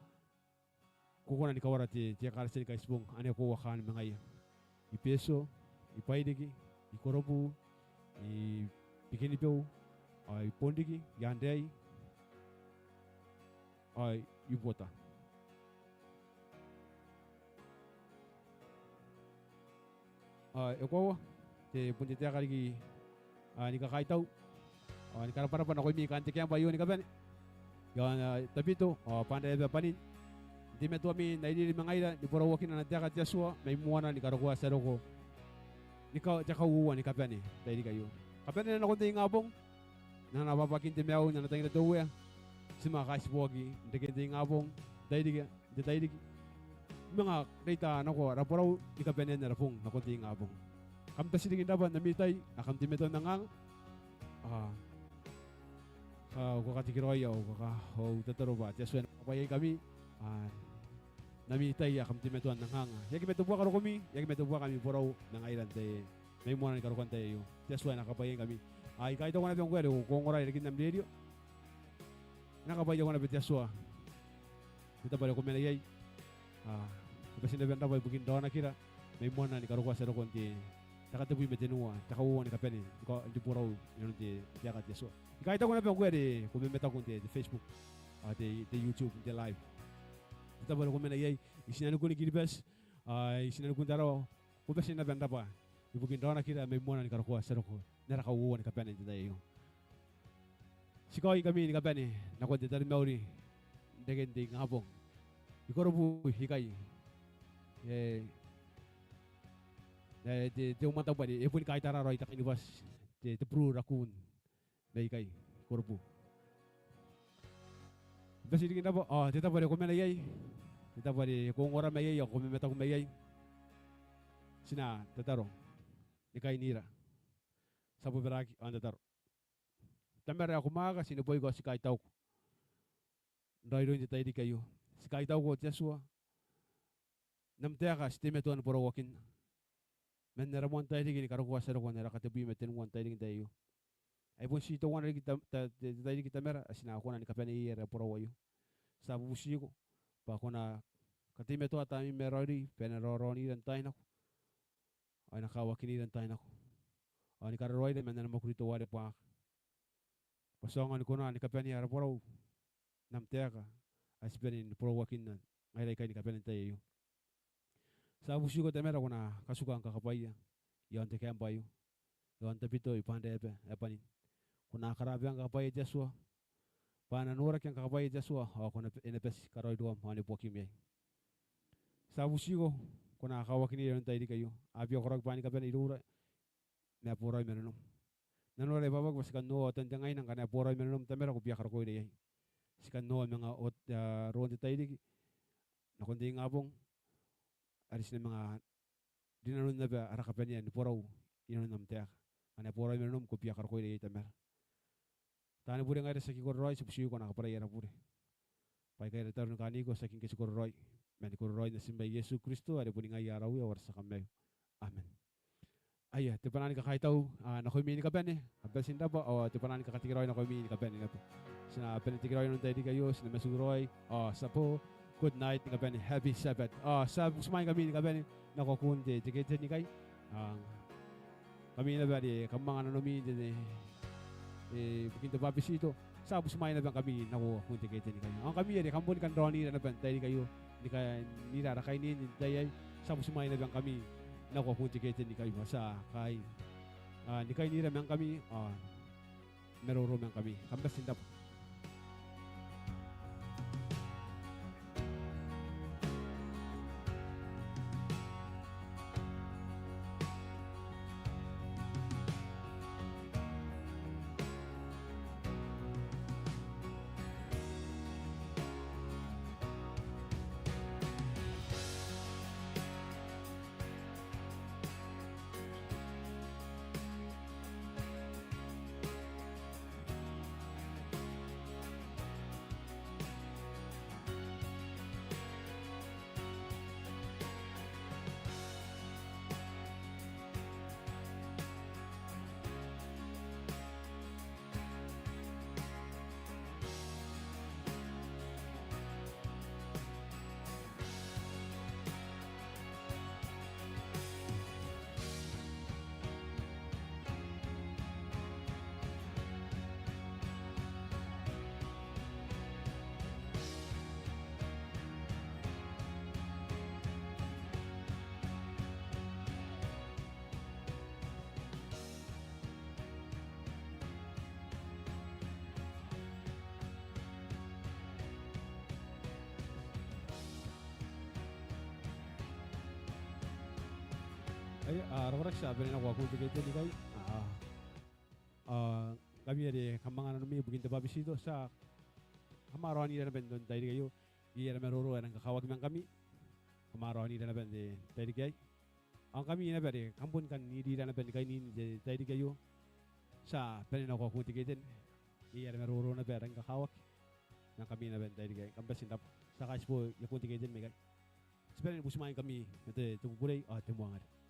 ko kona ni kawara te, te ekaretia ni kaitibong ane ko uakaan ma ngaia. I Betio, i Bairiki, i Korobu, i Bikenibeu, ao i Bonriki, i Anreai, ao i Buota. Ao e koaua, te bon te taeka riki, a, ni kakaitau ao ni karabwarabwa nakoimi kaain te kiamba aio ni kabane. Iaon, a, Tabiteuea ao Banrae bwa bwanin n teimatoami n airiri ma ngaira ni borauakina ana taeka te Atua mai moana ni karokoa ti a roko ni ka-, te kauoua ni kabane n tairiki aio. Kabanea nakon te ingabong n ana abwabwakin te maiu n ana tangira te Uea. Ti manga kaitiboaki n reken te ingabong n tairiki, n te tairiki. Manga reita nako ara borau ni kabanean ara bong nakon te ingabong. Kam bati riki n rabwa n ami tai ae kam teimatoa n anganga. A, a, ko katekeraoi ao ko ka-, au tataro bwa te Atua e na kakabwaiaingkami, a, n ami tai ae kam teimatoa n anganga. E aki matobuaka rokomi, e aki matobuaka ami borau ma ngaira n te, mai moana ni karokoa n tai aio. Te Atua e na kakabwaiaingkami. A, I kaitaua naba ngkoe are ko ongora irarikin am rerio. E na kakabwaiaingko naba te Atua n te tabo are ko mena iai. A, ko bati naba n rabwa ibukin raonakira mai moana ni karokoa ti a roko n te, te katebwi ma tenua, te kauoua ni kabane n te borau inanon te, te taeka te Atua. I kaitaua naba ngkoe are ko mamataku n te, te Facebook, a, te, te YouTube, n te live. N te tabo are ko mena iai, i tinanikun Kiribati, a, i tinanikun Tarawa, ko bati naba n rabwa ibukin raonakira mai moana ni karokoa ti a roko n ara kauoua ni kabane n te tai aio. Ti kaoingkami ni kabane nakon te taromauri n reken te ingabong. I Korobu ikai. E, e, te, te umwantabu are e boni kaitara raoi te kainibati, te, te blue raccoon. Mai ikai, i Korobu. Bati riki n rabwa, ao te tabo are ko mena iai, te tabo are ko ongora mai iai, ao ko mamataku mai iai. Ti na tataro ni kainira. Ti a bobaraki ao n tataro. Tamara ae ko mwaaka, ti neboiko ao ti kaitauko n raoiroin te tairiki aio. Ti kaitauko te Atua n am taeka ae ti teimatoa ni borauakinna man ara moan tairiki ni karokoa ti a roko n ara katebwi ma tenua n tairiki n tai aio. Ai bon ti teuana riki ta, ta, te, te tairiki Tamara ae ti na kona ni kabanei iai ara borau aio. Ti a bubutiko bwa ko na kateimatoa Tamara ae raoiroi bwa e na raoraonira n taai nako, ao e na kawakinira n taai nako, ao ni kararoaira man ana mwakuri teuare buakaka, bwa ti aonga ni kona ni kabanea ara borau n am taeka ae ti bane ni borauakinna ngaira ikai ni kabane n tai aio. Ti a bubutiko Tamara ko na katuka am kakabwaia iaon te kaembwa aio, iaon Tabiteuea Bwanreaba ae bwanin. Ko na karababa am kakabwaia te Atua, bwa a na noraki am kakabwaia te Atua, ao ko na, e na bati karaoiroam ao neboakim iai. Ti a bubutiko ko na kawakinira inanon tairiki aio. A bia koraki bwa ni kabane iroura ma boraoi ma nanom. Nanora e bwabwaka bwa ti kan noa otan te ngaina ngkana e boraoi ma nanom Tamara ko bia karokoira iai. Ti kan noa manga ot, a, roon te tairiki nakon te ingabong are ti na manga rinanon naba ara kabanea ni borau inanon am taeka. Ngkana e boraoi ma nanom ko bia karokoira iai Tamara. Taani bure ngaira, ti aki kororaoi, ti bubutiko ko na kabwarai ara bure. Bwa aikai ara tataro ni kaaniko, ti aki ngke ti kororaoi, ma ni kororaoin Natim ae Iesu Kristo are boni ngaia ara Uea ao ara tia Kamaiu. Amen. Aia, te bwanaa ni kakaitau, a, nakoimi ni kabane, kam bati n rabwa, ao te bwanaa ni kakatekeraoi nakoimi ni kabane naba. Ti na bane n tekeraoi inanon tairiki aio, ti na matuu raoi, ao ti a boo, good night ni kabane, happy Sabbath. Ao ti a butimwaingkami ni kabane nako akun te, te ketenikai. A, ngkami naba are kam manga nanomi n te, te, e, bukin te bwabetito, ti a butimwai naba ngkami nako akun te ketenikai. Ao ngkami are kam boni kan raonira naba n tairiki aio, ni kainira ara kainiin n tai aei, ti a butimwai naba ngkami nako akun te ketenikai. Ao ti a kai, a, ni kainira ma ngkami, a, maroro ma ngkami. Kam bati n rabwa. Aia, a, raoraki, ti a bane nako akun te ketenikai. A, a, ngkami are kam manga nanomi ibukin te bwabetito, ti a kamaraonira naba n tairiki aio. Iai ara maroro ae rang kakawaki ma ngkami. Kamaraonira naba n te tairiki aei. Ao ngkami naba are kam boni kan irira naba ni kainiin n te tairiki aio, ti a bane nako akun te ketenikai. Iai ara maroro naba ae rang kakawaki ma ngkami naba n tairiki aei. Kam bati n rabwa. Ti a kaitibo i akun te ketenikai. Ti bane ni butimwaingkami ma te, te kukurei ao te mwangare.